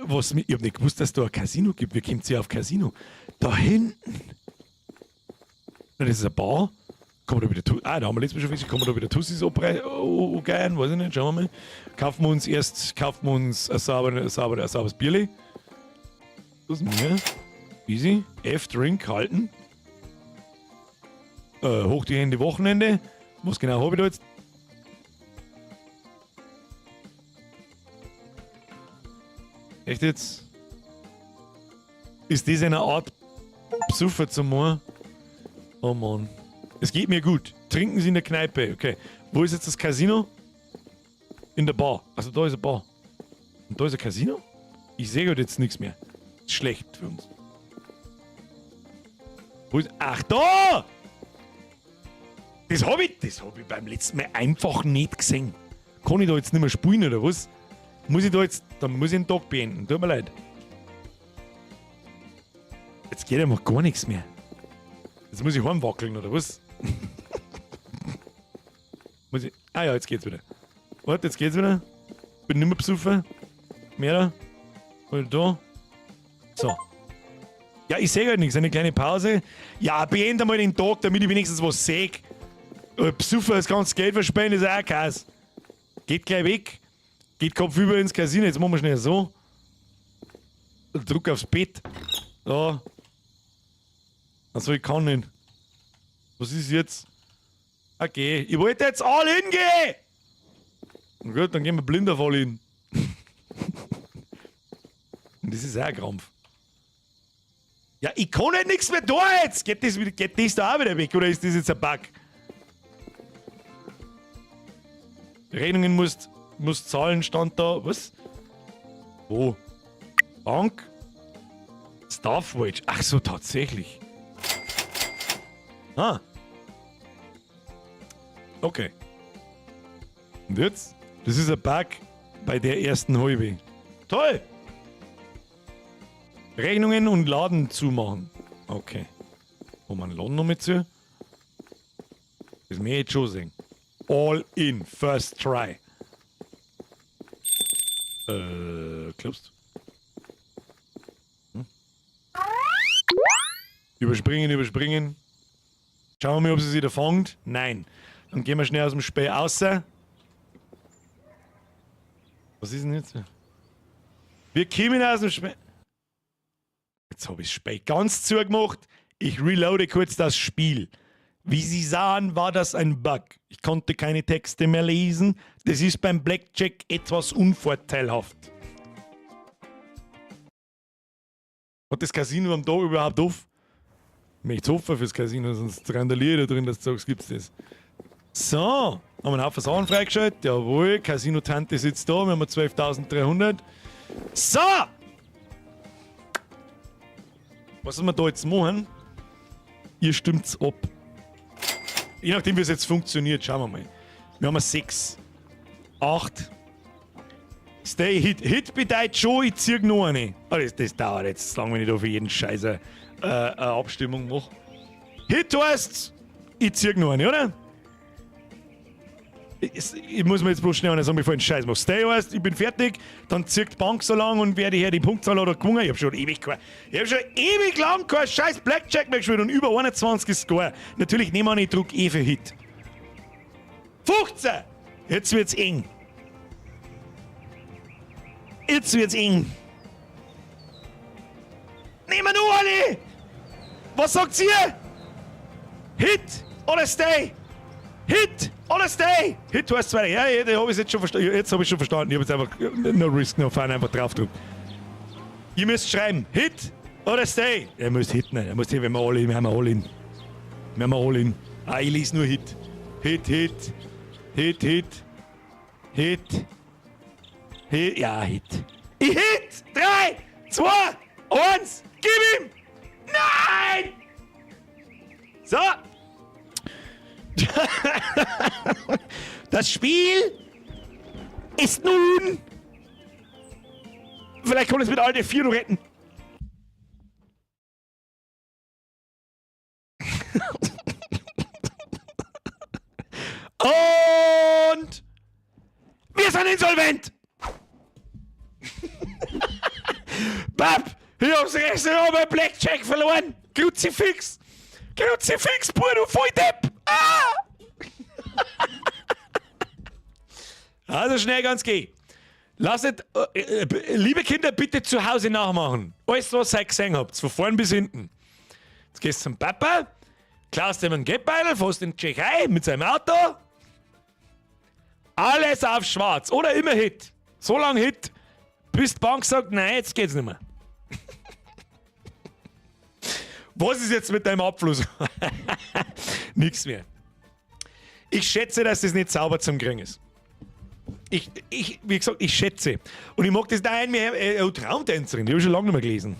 was mi-, ich hab nicht gewusst, dass da ein Casino gibt. Wie kommt sie auf Casino? Da hinten. Na, das ist eine Bar. Kann man da wieder ah, da haben wir letztes Mal schon festgestellt, kann man da wieder Tussis angehen? Weiß ich nicht, schauen wir mal. Kaufen wir uns erst, kaufen wir uns ein sauber, ein sauber, ein sauberes Bierli. Das ist mir. Easy. F, Drink, halten. Hoch die Hände, Wochenende. Was genau hab ich da jetzt? Echt jetzt? Ist das eine Art Psuffer zum Moor? Oh Mann. Es geht mir gut. Trinken Sie in der Kneipe. Okay. Wo ist jetzt das Casino? In der Bar. Also da ist eine Bar. Und da ist ein Casino? Ich sehe halt jetzt nichts mehr. Ist schlecht für uns. Wo ist... Ach, da! Das hab ich beim letzten Mal einfach nicht gesehen. Kann ich da jetzt nicht mehr spielen, oder was? Muss ich da jetzt... Dann muss ich den Tag beenden. Tut mir leid. Jetzt geht einfach gar nichts mehr. Jetzt muss ich heimwackeln, oder was? Muss ich... Ah ja, jetzt geht's wieder. Warte, jetzt geht's wieder. Bin nicht mehr besoffen. Mehr da. Oder da. So. Ja, ich seh halt nichts. Eine kleine Pause. Ja, beende mal den Tag, damit ich wenigstens was seh. Besoffen das ganze Geld verspenden, ist auch Kass. Geht gleich weg. Geht Kopf über ins Casino. Jetzt machen wir schnell so. Druck aufs Bett. So. Also ich kann nicht. Was ist jetzt? Okay, ich wollte jetzt all in gehen! Gut, dann gehen wir blind auf all in. Und das ist auch ein Krampf. Ja, ich kann halt nichts mehr da jetzt. Geht das da auch wieder weg oder ist das jetzt ein Bug? Rechnungen musst zahlen, stand da. Was? Wo? Bank? Staff Wage. Ach so, tatsächlich. Ah. Okay. Und jetzt? Das ist ein Bug bei der ersten halbe. Toll! Rechnungen und Laden zumachen. Okay. Wo man Laden noch mit zu? Das möchte ich jetzt schon sehen. All in. First try. Glaubst du? Überspringen, überspringen. Schauen wir mal, ob sie sich wieder fangt. Nein. Dann gehen wir schnell aus dem Spiel raus. Was ist denn jetzt? Wir kommen aus dem Spiel. Jetzt habe ich das Spiel ganz zugemacht. Ich reloade kurz das Spiel. Wie Sie sahen, war das ein Bug. Ich konnte keine Texte mehr lesen. Das ist beim Blackjack etwas unvorteilhaft. Hat das Casino am Tag überhaupt auf? Ich möchte hoffen fürs Casino, sonst randaliere ich da drin, dass du sagst, gibt's das. So, haben wir einen Haufen Sachen freigeschaltet. Jawohl, Casino-Tante sitzt da, wir haben 12.300. So! Was sollen wir da jetzt machen? Ihr stimmt's ab. Je nachdem, wie es jetzt funktioniert, schauen wir mal. Wir haben 6, 8. Stay Hit. Hit bedeutet schon, ich zieh noch eine. Oh, das dauert jetzt lang, wenn ich da für jeden Scheiß eine Abstimmung mache. Hit heißt, ich zieh noch eine, oder? Ich muss mir jetzt bloß schnell einer sagen, bevor ich einen Scheiß mache. Stay heißt, ich bin fertig, dann zieht die Bank so lang und werde hier die Punktzahl oder gewonnen. Ich hab schon ewig kein, ich hab schon ewig lang kein scheiß Blackjack mehr gespielt und über 21 Score. Natürlich nehmen wir an, ich druck eh für Hit. 15! Jetzt wird's eng. Jetzt wird's eng. Nehmen wir nur alle! Was sagt ihr? Hit oder Stay? Hit oder Stay? Hit heißt zwei. Ja, ja, da hab ich's jetzt schon verstanden. Jetzt hab ich schon verstanden. Ich hab jetzt einfach no risk, no fun, einfach drauf gedrückt. Ihr müsst schreiben, Hit oder Stay. Ihr müsst hitten. Ihr müsst hier, wenn wir all in, wir haben all in. Wir haben all in. Ah, ich lese nur Hit. Hit, Hit. Hit, Hit. Hit. Hit. Ja, Hit. Ich hit! 3, 2, 1, gib ihm! Nein! So! Das Spiel ist nun... Vielleicht kann ich es mit Alt F4 noch retten. Und... Wir sind insolvent! Bab! Ich hab's Restaurant bei Blackjack verloren! Kruzifix! Kruzifix, Bruder, du Volldepp! Ah! Also schnell ganz geh. Lasst, liebe Kinder, bitte zu Hause nachmachen. Alles, was ihr gesehen habt, von vorn bis hinten. Jetzt gehst du zum Papa, klaust ihm einen Geldbeutel, fährst in die Tschechei mit seinem Auto. Alles auf schwarz oder immer Hit. So lange Hit, bis die Bank sagt, nein, jetzt geht's nicht mehr. Was ist jetzt mit deinem Abfluss? Nix mehr. Ich schätze, dass das nicht sauber zum Kriegen ist. Wie gesagt, ich schätze. Und ich mag das, nein, mir, Traumtänzerin, die habe ich schon lange nicht mehr gelesen.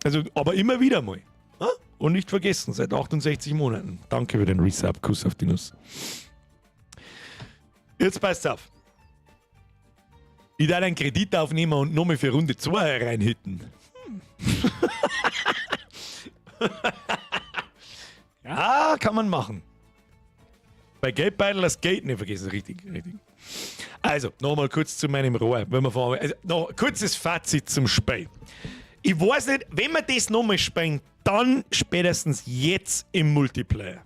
Also, aber immer wieder mal. Ha? Und nicht vergessen, seit 68 Monaten. Danke für den Resub, Kuss auf die Nuss. Jetzt passt auf. Ich darf einen Kredit aufnehmen und nochmal für Runde 2 reinhitten. Ja, kann man machen. Bei Geldbeutel das Geld nicht vergessen. Richtig, richtig. Also, nochmal kurz zu meinem Rohr. Wenn wir fahren, also, noch ein kurzes Fazit zum Spiel. Ich weiß nicht, wenn wir das nochmal spielen, dann spätestens jetzt im Multiplayer.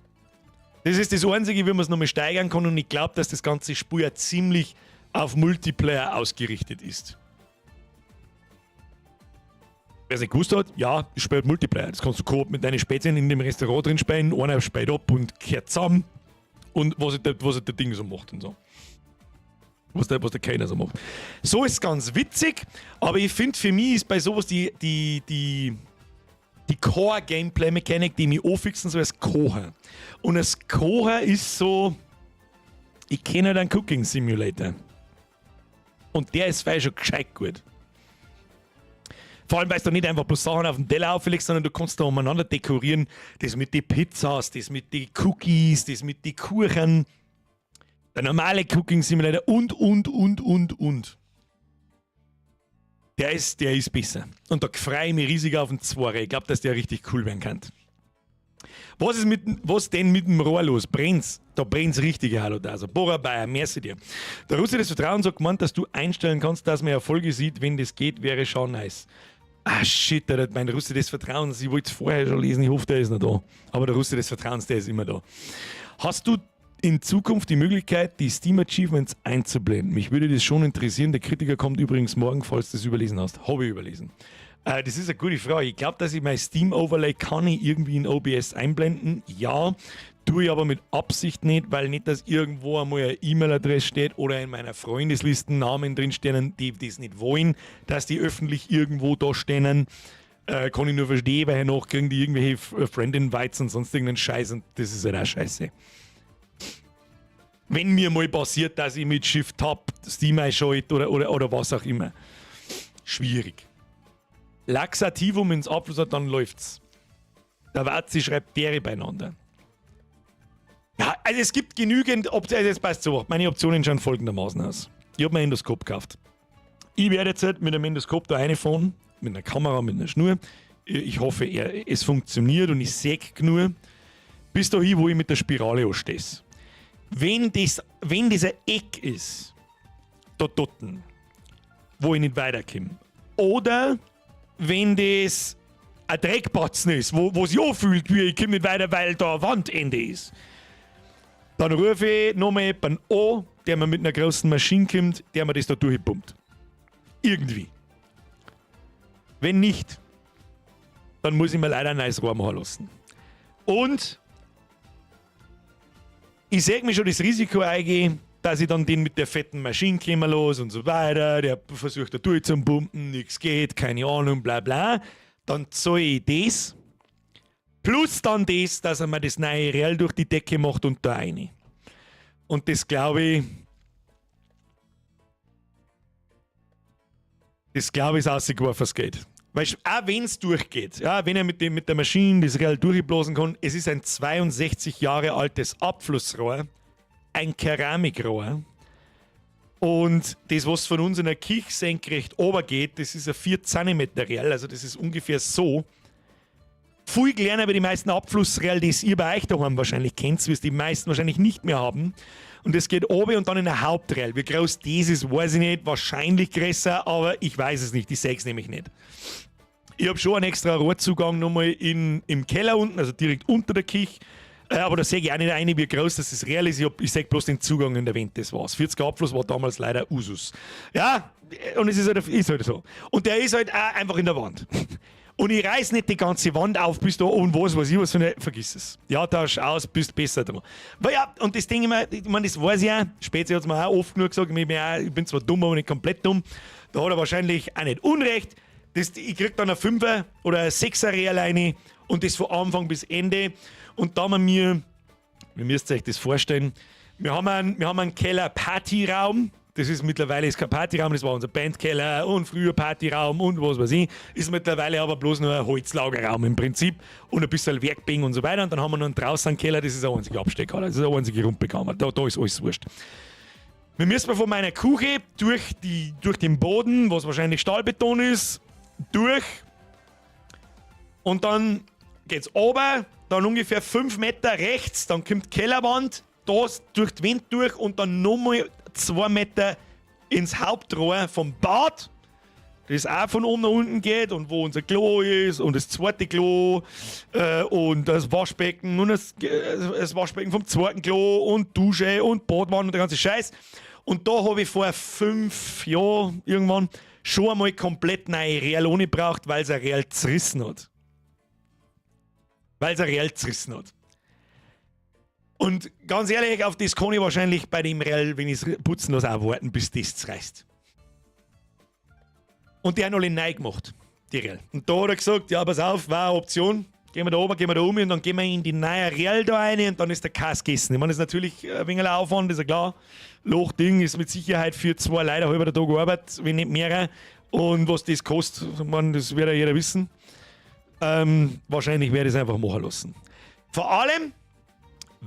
Das ist das Einzige, wie man es nochmal steigern kann, und ich glaub, dass das ganze Spiel ja ziemlich auf Multiplayer ausgerichtet ist. Wer es nicht gewusst hat, ja, ich spiele Multiplayer. Das kannst du Koop mit deinen Spätzchen in dem Restaurant drin spielen, einer spielt ab und kehrt zusammen und was der Ding so macht und so. Was der Kellner so macht. So ist ganz witzig, aber ich finde, für mich ist bei sowas die Core Gameplay Mechanic, die mich anfixen, so das Kochen. Und das Kochen ist so, ich kenne halt einen Cooking Simulator. Und der ist fei schon gescheit gut. Vor allem, weil du nicht einfach bloß Sachen auf den Teller auflegst, sondern du kannst da umeinander dekorieren. Das mit den Pizzas, das mit den Cookies, das mit den Kuchen, der normale Cooking Simulator und, und. Der ist besser. Und da freue ich mich riesig auf den Zweier. Ich glaube, dass der richtig cool werden kann. Was denn mit dem Rohr los? Brennt's? Da brennt's richtig, hallo da. Also, Bora Bayer, merci dir. Der Russe des Vertrauens hat gemeint, dass du einstellen kannst, dass man Erfolge sieht. Wenn das geht, wäre schon nice. Ah, shit, der, mein Russe des Vertrauens, ich wollte es vorher schon lesen, ich hoffe, der ist noch da. Aber der Russe des Vertrauens, der ist immer da. Hast du in Zukunft die Möglichkeit, die Steam Achievements einzublenden? Mich würde das schon interessieren. Der Kritiker kommt übrigens morgen, falls du das überlesen hast. Habe ich überlesen. Das ist eine gute Frage. Ich glaube, dass ich mein Steam Overlay kann ich irgendwie in OBS einblenden. Ja, tue ich aber mit Absicht nicht, weil nicht, dass irgendwo einmal eine E-Mail-Adresse steht oder in meiner Freundesliste Namen drinstehen, die das nicht wollen, dass die öffentlich irgendwo da stehen. Kann ich nur verstehen, weil noch kriegen die irgendwelche Friend-Invites und sonst irgendeinen Scheiß und das ist halt auch scheiße. Wenn mir mal passiert, dass ich mit Shift-Tab Steam einschalte oder was auch immer. Schwierig. Laxativum ins Abfluss, dann läuft's. Der Wazi schreibt dere beieinander. Ja, also es gibt genügend Optionen, also es passt so, meine Optionen schauen folgendermaßen aus. Ich habe mir ein Endoskop gekauft. Ich werde jetzt halt mit einem Endoskop da reinfahren, mit einer Kamera, mit einer Schnur. Ich hoffe, es funktioniert und ich sehe genug. Bis dahin, wo ich mit der Spirale anstehe. Wenn das ein Eck ist, da dorten, wo ich nicht weiterkomme, oder wenn das ein Dreckbatzen ist, wo sich anfühlt, wie ich komme nicht weiter, weil da ein Wandende ist, dann rufe ich nochmal jemanden an, der mir mit einer großen Maschine kommt, der mir das da durchpumpt. Irgendwie. Wenn nicht, dann muss ich mir leider ein neues Rohr machen lassen. Und ich sehe mir schon das Risiko eingehen, dass ich dann den mit der fetten Maschine kommen los und so weiter, der versucht da durchzupumpen, nichts geht, keine Ahnung, bla bla. Dann zahle ich das. Plus dann das, dass er mir das neue Real durch die Decke macht und da rein. Und das, glaube ich, ist rausgeworfenes Geld. Weil auch wenn es durchgeht, ja, wenn er mit der Maschine das Real durchblasen kann, es ist ein 62 Jahre altes Abflussrohr, ein Keramikrohr. Und das, was von uns in der Küche senkrecht geht, das ist ein 4 cm Real, also das ist ungefähr so. Viel kleiner wie die meisten Abflussreal, die es ihr bei euch daheim wahrscheinlich kennt, wie es die meisten wahrscheinlich nicht mehr haben. Und es geht oben und dann in der Hauptreal. Wie groß das ist, weiß ich nicht. Wahrscheinlich größer, aber ich weiß es nicht. Ich sehe es nämlich nicht. Ich habe schon einen extra Rohrzugang nochmal im Keller unten, also direkt unter der Küche. Aber da sehe ich auch nicht ein, wie groß das real ist. Ich sehe bloß den Zugang in der Wand, das war's. 40er Abfluss war damals leider Usus. Ja, und es ist halt so. Und der ist halt auch einfach in der Wand. Und ich reiß nicht die ganze Wand auf, bis da oben was weiß ich was, für eine, vergiss es. Ja, tausch aus, bist besser dran. Weil ja, und das Ding immer, ich meine, das weiß ich auch, Später hat es mir auch oft genug gesagt, ich bin zwar dumm, aber nicht komplett dumm. Da hat er wahrscheinlich auch nicht Unrecht. Ich krieg dann ein Fünfer oder ein Sechser Real rein und das von Anfang bis Ende. Und da haben wir, wie müsst ihr euch das vorstellen, wir haben einen Keller-Partyraum. Das ist mittlerweile ist kein Partyraum, das war unser Bandkeller und früher Partyraum und was weiß ich. Ist mittlerweile aber bloß nur ein Holzlagerraum im Prinzip und ein bisschen Werkbank und so weiter. Und dann haben wir noch einen draußen einen Keller, das ist eine einzige Abstellkammer, das ist eine einzige Rumpelkammer. Da ist alles wurscht. Wir müssen von meiner Küche durch den Boden, was wahrscheinlich Stahlbeton ist, durch. Und dann geht's runter, dann ungefähr 5 Meter rechts, dann kommt die Kellerwand, da durch die Wand durch und dann nochmal 2 Meter ins Hauptrohr vom Bad, das auch von oben nach unten geht und wo unser Klo ist und das zweite Klo und das Waschbecken und das Waschbecken vom zweiten Klo und Dusche und Badwanne und der ganze Scheiß. Und da habe ich vor 5 Jahren irgendwann schon einmal komplett neue Real ohne braucht, weil es ein Real zerrissen hat. Weil es ein Real zerrissen hat. Und Und ganz ehrlich, auf das kann ich wahrscheinlich bei dem Rell, wenn ich es putzen lasse, auch warten, bis das reißt. Und die haben alle neu gemacht, die Rell. Und da hat er gesagt, ja, pass auf, war eine Option. Gehen wir da oben, gehen wir da um und dann gehen wir in die neue Rell da rein und dann ist der Kass gegessen. Ich meine, das ist natürlich ein wenig Aufwand, ist ja klar. Lochding ist mit Sicherheit für zwei Leute halber der Tag Arbeit, wenn nicht mehrere. Und was das kostet, ich meine, das wird ja jeder wissen. Wahrscheinlich werde ich es einfach machen lassen. Vor allem,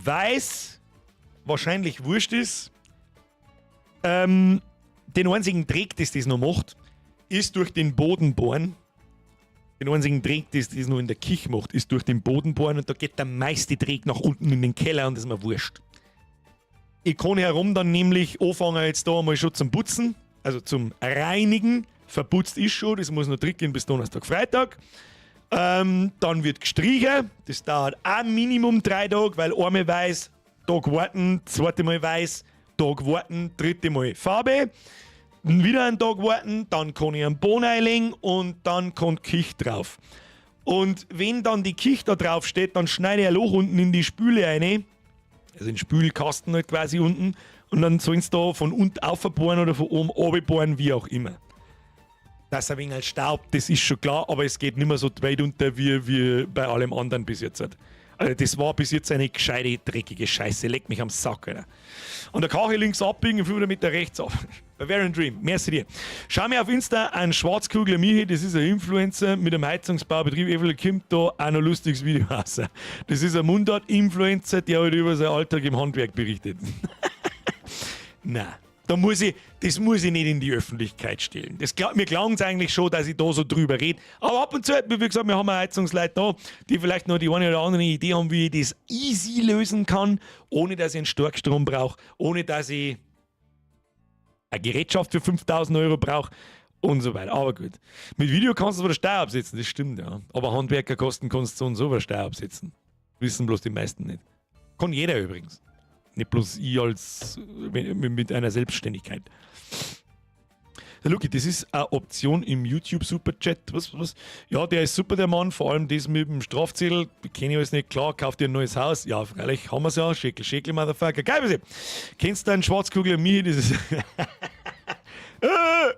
weil es wahrscheinlich wurscht ist, den einzigen Dreck, das das noch macht, ist durch den Boden bohren. Den einzigen Dreck, das das noch in der Küche macht, ist durch den Boden bohren und da geht der meiste Dreck nach unten in den Keller und das ist mir wurscht. Ich kann herum dann nämlich anfangen jetzt da einmal schon zum Putzen, also zum Reinigen. Verputzt ist schon, das muss noch trocknen bis Donnerstag, Freitag. Dann wird gestrichen, das dauert auch Minimum 3 Tage, weil einmal weiß, Tag warten, zweite Mal weiß, Tag warten, dritte Mal Farbe. Wieder einen Tag warten, dann kann ich einen Boden einlegen und dann kommt die Küche drauf. Und wenn dann die Küche da drauf steht, dann schneide ich ein Loch unten in die Spüle rein, also in den Spülkasten halt quasi unten, und dann sollen sie da von unten aufbohren oder von oben runterbohren, wie auch immer. Dass ein wenig Staub, das ist schon klar, aber es geht nicht mehr so weit unter wie bei allem anderen bis jetzt. Also das war bis jetzt eine gescheite, dreckige Scheiße. Leck mich am Sack, Alter. Und da kann ich links abbiegen und 500 Meter rechts ab. Bavarian Dream, merci dir. Schau mir auf Insta an Schwarzkugler Michi, das ist ein Influencer mit einem Heizungsbaubetrieb. Eventuell kommt da auch noch lustiges Video raus. Das ist ein Mundart-Influencer, der halt über seinen Alltag im Handwerk berichtet. Na, da muss ich, das muss ich nicht in die Öffentlichkeit stellen. Mir gelangt es eigentlich schon, dass ich da so drüber rede. Aber ab und zu, wie gesagt, wir haben Heizungsleute da, die vielleicht noch die eine oder andere Idee haben, wie ich das easy lösen kann, ohne dass ich einen Starkstrom brauche, ohne dass ich eine Gerätschaft für 5000 € brauche und so weiter. Aber gut. Mit Video kannst du von der Steuer absetzen, das stimmt, ja. Aber Handwerkerkosten kannst du so und so von der Steuer absetzen. Wissen bloß die meisten nicht. Kann jeder übrigens. Nicht bloß ich als mit einer Selbstständigkeit. Der Luki, das ist eine Option im YouTube Superchat. Was, was? Ja, der ist super, der Mann. Vor allem das mit dem Strafzettel. Kenne ich alles nicht. Klar, kauft dir ein neues Haus. Ja, freilich, haben wir's ja. Schäkel, Schäkel, Motherfucker. Geil, bitte. Kennst du einen Schwarzkugel Michi? Das ist.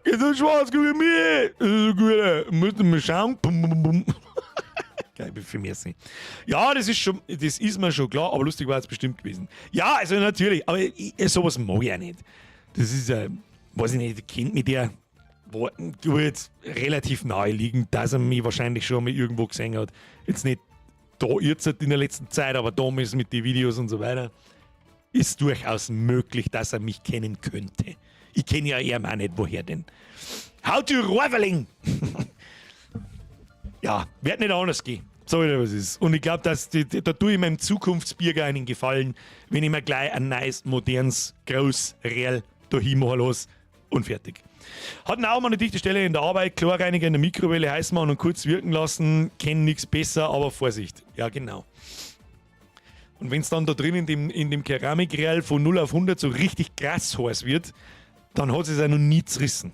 Kennst du einen Schwarzkugel Michi? Das ist ein guter. Müssen wir schauen. Bum, bum, bum. Geil, für mich nicht. Ja, das ist mir schon klar, aber lustig war es bestimmt gewesen. Ja, also natürlich, aber sowas mag ich auch nicht. Das ist ja, weiß ich nicht, kennt mich der, war gut, relativ naheliegend, dass er mich wahrscheinlich schon mal irgendwo gesehen hat. Jetzt nicht da jetzt in der letzten Zeit, aber damals mit den Videos und so weiter. Ist durchaus möglich, dass er mich kennen könnte. Ich kenne ja er auch nicht, woher denn. How to Rohrverling! Ja, wird nicht anders gehen. So wie was ist. Und ich glaube, da tue ich meinem Zukunftsbürger einen Gefallen, wenn ich mir gleich ein neues, modernes, groß, real dahin machen lasse und fertig. Hatten auch mal eine dichte Stelle in der Arbeit, Chlorreiniger in der Mikrowelle heiß machen und kurz wirken lassen, kennen nichts besser, aber Vorsicht. Ja, genau. Und wenn es dann da drin in dem Keramikrell von 0 auf 100 so richtig krass heiß wird, dann hat es auch noch nie zerrissen.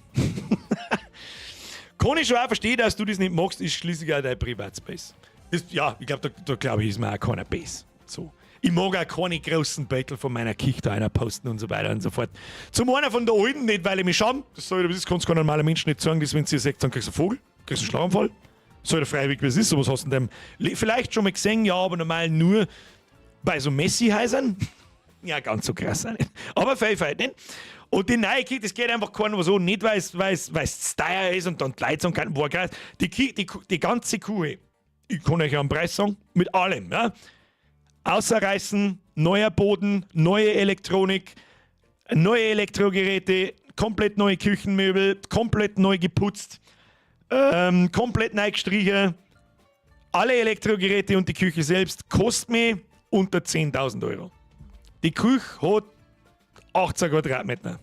Kann ich schon auch verstehen, dass du das nicht magst, ist schließlich auch dein Privatspace. Das, ja, ich glaube, da glaube ich, ist mir auch keiner bös. So. Ich mag auch keine großen Beutel von meiner Küche da einer posten und so weiter und so fort. Zum einen von der alten nicht, weil ich mich scham. Das soll, das kannst kein normaler Mensch nicht sagen, das, wenn sie sagt, dann kriegst du einen Vogel, kriegst einen Schlaganfall. Soll der freiwillig, wie es ist, sowas hast du in deinem vielleicht schon mal gesehen, ja, aber normal nur bei so Messi-Häusern. Ja, ganz so krass auch nicht. Aber fein, fein, nicht? Und die neue Küche, das geht einfach keiner so nicht, weil es teuer ist und dann die Leute sagen können, boah, geil. Die ganze Kuh, ich kann euch ja einen Preis sagen, mit allem. Ja? Außerreißen, neuer Boden, neue Elektronik, neue Elektrogeräte, komplett neue Küchenmöbel, komplett neu geputzt, komplett neu gestrichen, alle Elektrogeräte und die Küche selbst kostet mir unter 10.000 Euro. Die Küche hat 18 Quadratmeter.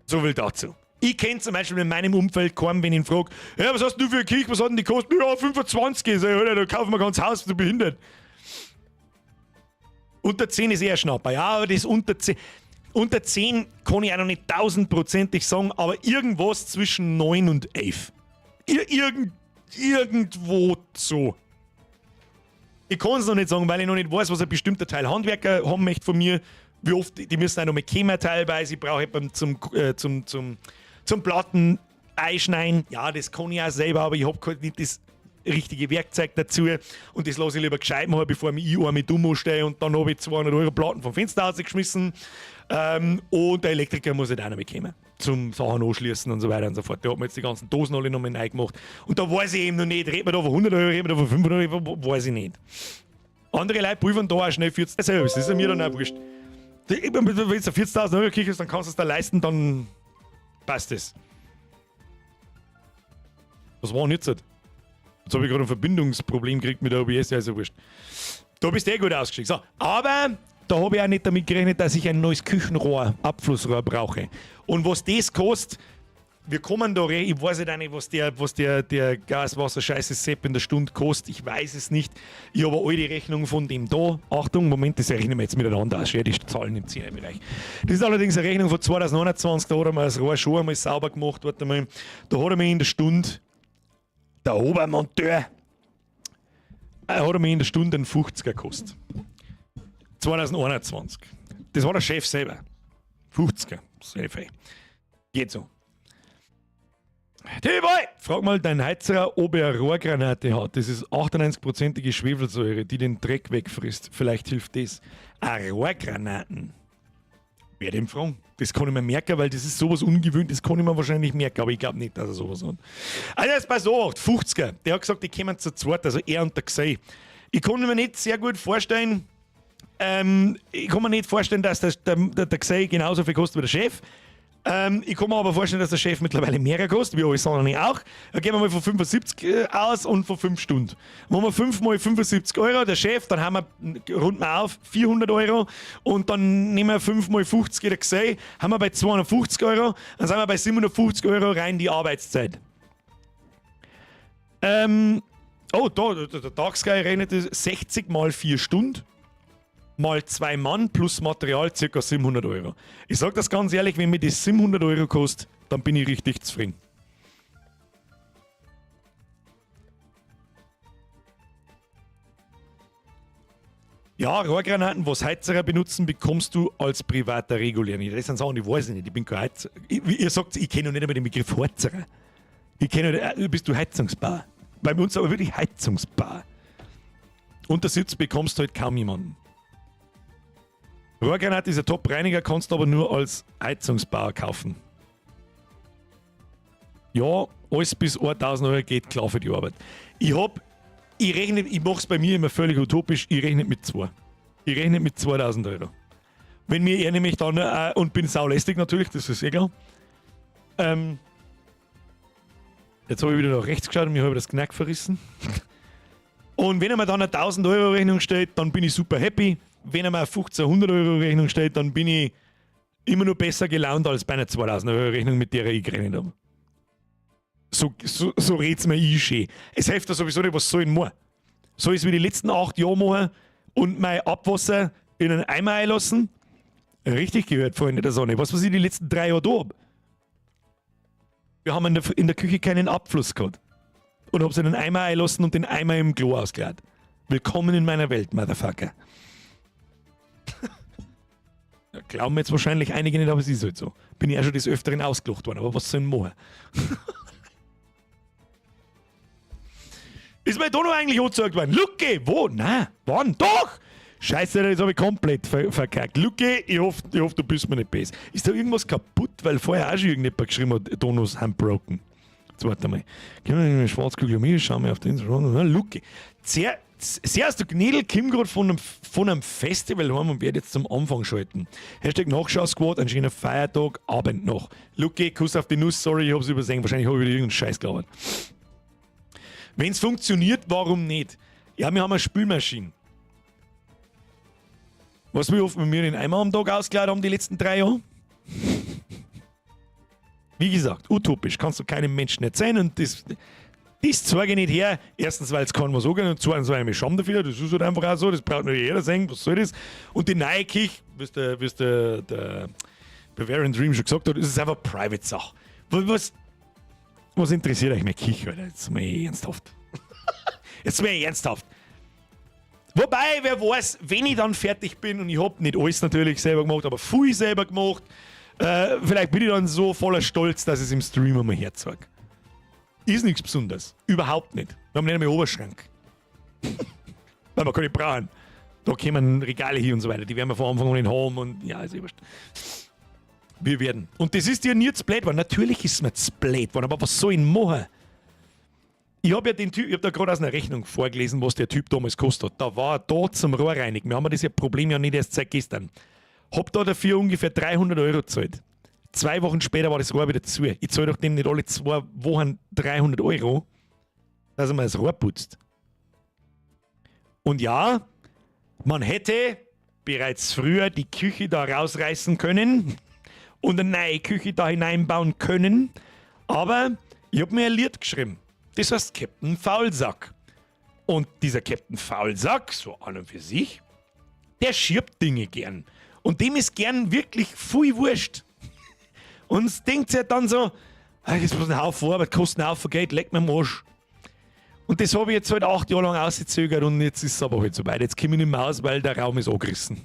So viel dazu. Ich kenne zum Beispiel in meinem Umfeld keinen, wenn ich ihn frage, ja, was hast du für eine Küche, was hat denn die gekostet? Ja, 25. Sag ich, Alter, da kaufen wir ganz Haus, du behindert. Unter 10 ist eher Schnapper. Ja, aber das unter 10, unter 10 kann ich auch noch nicht tausendprozentig sagen, aber irgendwas zwischen 9 und 11. Irgendwo so. Ich kann es noch nicht sagen, weil ich noch nicht weiß, was ein bestimmter Teil Handwerker haben möchte von mir. Wie oft, die müssen auch noch mit kommen teilweise. Ich brauche jemanden zum, zum, zum, zum Platten einschneiden. Ja, das kann ich auch selber, aber ich habe halt nicht das richtige Werkzeug dazu. Und das lasse ich lieber gescheit machen, bevor ich mich dumm anstelle und dann habe ich 200 Euro Platten vom Fenster rausgeschmissen. Und der Elektriker muss halt auch noch mitkommen. Zum Sachen anschließen und so weiter und so fort. Der hat mir jetzt die ganzen Dosen alle noch mal neu gemacht. Und da weiß ich eben noch nicht, reden wir da von 100 Euro, reden wir da von 500 Euro, weiß ich nicht. Andere Leute pulvern da auch schnell 40. Das ist mir dann auch wurscht. Wenn du jetzt 40.000 Euro kriegst, dann kannst du es da leisten, dann passt es. Was war denn jetzt? Jetzt habe ich gerade ein Verbindungsproblem gekriegt mit der OBS, ja, ist ja wurscht. Da bist du eh gut ausgeschickt. So, aber da habe ich auch nicht damit gerechnet, dass ich ein neues Küchenrohr, Abflussrohr brauche. Und was das kostet, wir kommen da rein, ich weiß nicht, was der Gaswasser-Scheiße Sepp in der Stunde kostet, ich weiß es nicht. Ich habe eine alte Rechnung von dem da. Achtung, Moment, das rechnen wir jetzt miteinander aus, die Zahlen im 10er-Bereich. Das ist allerdings eine Rechnung von 2021, da hat er mir das Rohr schon einmal sauber gemacht, warte mal. Da hat er mir in der Stunde, der Obermonteur, hat er mir in der Stunde einen 50er gekostet. 2021. Das war der Chef selber. 50er. Safe. Geht so. T-Boy! Frag mal deinen Heizerer, ob er Rohrgranate hat. Das ist 98%ige Schwefelsäure, die den Dreck wegfrisst. Vielleicht hilft das. Ah, Rohrgranaten. Werde ihm fragen. Das kann ich mir merken, weil das ist sowas ungewöhnlich, das kann ich mir wahrscheinlich merken, aber ich glaube nicht, dass er sowas hat. Also jetzt pass auf, 50er. Der hat gesagt, die kommen zu zweit, also er und der Xei. Ich kann mir nicht sehr gut vorstellen, ich kann mir nicht vorstellen, dass der Xei genauso viel kostet wie der Chef. Ich kann mir aber vorstellen, dass der Chef mittlerweile mehr kostet, wie alles andere auch. Da gehen wir mal von 75 aus und von 5 Stunden. Machen wir 5 mal 75 Euro, der Chef, dann haben wir, runden wir auf, 400 Euro und dann nehmen wir 5 mal 50, der Xei, haben wir bei 250 Euro, dann sind wir bei 750 Euro rein die Arbeitszeit. Oh, da, der Dark Sky rechnet das 60 mal 4 Stunden. Mal 2 Mann plus Material circa 700 Euro. Ich sag das ganz ehrlich, wenn mir das 700 Euro kostet, dann bin ich richtig zufrieden. Ja, Rohrgranaten, was Heizerer benutzen, bekommst du als privater regulär nicht. Das sind Sachen, die weiß ich nicht. Ich bin kein Heizer. Ihr sagt, ich kenne noch nicht einmal den Begriff Heizerer. Ich kenne nicht, bist du Heizungsbauer? Bei uns aber wirklich Heizungsbauer. Unter 70 bekommst du halt kaum jemanden. Rohrgranate ist ein Top-Reiniger, kannst du aber nur als Heizungsbauer kaufen. Ja, alles bis 1000 Euro geht klar für die Arbeit. Ich hab, ich rechne, ich mach's bei mir immer völlig utopisch, ich rechne mit 2. Ich rechne mit 2000 Euro. Wenn mir er nämlich dann, und bin saulästig natürlich, das ist eh klar. Jetzt hab ich wieder nach rechts geschaut und mir hab ich das Knack verrissen. Und wenn er mir dann eine 1000 Euro Rechnung stellt, dann bin ich super happy. Wenn er mir eine 1500 Euro Rechnung stellt, dann bin ich immer noch besser gelaunt als bei einer 2000 Euro Rechnung, mit der ich gerechnet habe. So red's mir eh schön. Es hilft ja sowieso nicht, was soll ich denn machen? Soll ich's wie die letzten 8 Jahre machen und mein Abwasser in einen Eimer einlassen? Richtig gehört, Freunde der Sonne. Was, was ich die letzten 3 Jahre da hab? Wir haben in der Küche keinen Abfluss gehabt. Und hab's in einen Eimer einlassen und den Eimer im Klo ausgeleert. Willkommen in meiner Welt, Motherfucker. Ja, glauben jetzt wahrscheinlich einige nicht, aber es ist halt so. Bin ich auch schon des Öfteren ausgelacht worden, aber was soll ich machen? Ist mir da noch eigentlich angezeigt worden? Lucke, wo? Nein, wann? Doch! Scheiße, das hab ich komplett verkackt. Lucke, ich hoff, du bist mir nicht böse. Ist da irgendwas kaputt? Weil vorher auch schon irgendjemand geschrieben hat, Donos haben broken. Jetzt warte mal. Gehen wir in die Schwarzkugel mir, schauen wir auf den. Lucke. Servus, du Gnädel, komm grad von einem Festival heim und werd jetzt zum Anfang schalten. Hashtag Nachschau-Squad, ein schöner Feiertag, Abend noch. Lucke, Kuss auf die Nuss, sorry, ich hab's übersehen. Wahrscheinlich hab ich wieder irgendeinen Scheiß gelabert. Wenn's funktioniert, warum nicht? Ja, wir haben eine Spülmaschine. Weißt du, wie oft wir mir den Eimer am Tag ausgeleert haben die letzten 3 Jahre? Wie gesagt, utopisch, kannst du keinem Menschen erzählen und das zeige ich nicht her. Erstens, weil's keinem was angeht und zweitens, weil ich mich scham dafür. Das ist halt einfach auch so, das braucht nur jeder sehen, was soll das? Und die neue Küche, wie es der Bavarian Dream schon gesagt hat, das ist einfach eine Private-Sache. Was interessiert euch meine Küche, Alter? Jetzt mal ernsthaft. Jetzt mal ernsthaft. Wobei, wer weiß, wenn ich dann fertig bin und ich hab nicht alles natürlich selber gemacht, aber viel selber gemacht, vielleicht bin ich dann so voller Stolz, dass ich es im Stream einmal herzeig. Ist nichts Besonderes. Überhaupt nicht. Wir haben nicht einmal Oberschrank. Weil wir keine brauchen. Da kommen Regale hier und so weiter. Die werden wir von Anfang an nicht haben und ja, ist eh wurscht. Wir werden. Und das ist dir nie zu blöd geworden. Natürlich ist es mir zu blöd geworden, aber was soll ich denn machen? Ich habe ja den Typ, ich habe da gerade aus einer Rechnung vorgelesen, was der Typ damals gekostet hat. Da war er da zum Rohrreinigen. Wir haben das ja Problem ja nicht erst seit gestern. Hab da dafür ungefähr 300 Euro gezahlt. 2 Wochen später war das Rohr wieder zu. Ich zahle doch dem nicht alle 2 Wochen 300 Euro, dass er mir das Rohr putzt. Und ja, man hätte bereits früher die Küche da rausreißen können und eine neue Küche da hineinbauen können. Aber ich habe mir ein Lied geschrieben. Das heißt Captain Faulsack. Und dieser Captain Faulsack, so an und für sich, der schiebt Dinge gern. Und dem ist gern wirklich viel wurscht. Und es denkt sich dann so, ah, jetzt muss ein Haufen Arbeit, kostet einen Haufen Geld, leck mir am Arsch. Und das habe ich jetzt halt 8 Jahre lang ausgezögert und jetzt ist es aber halt so weit. Jetzt komme ich nicht mehr aus, weil der Raum ist angerissen.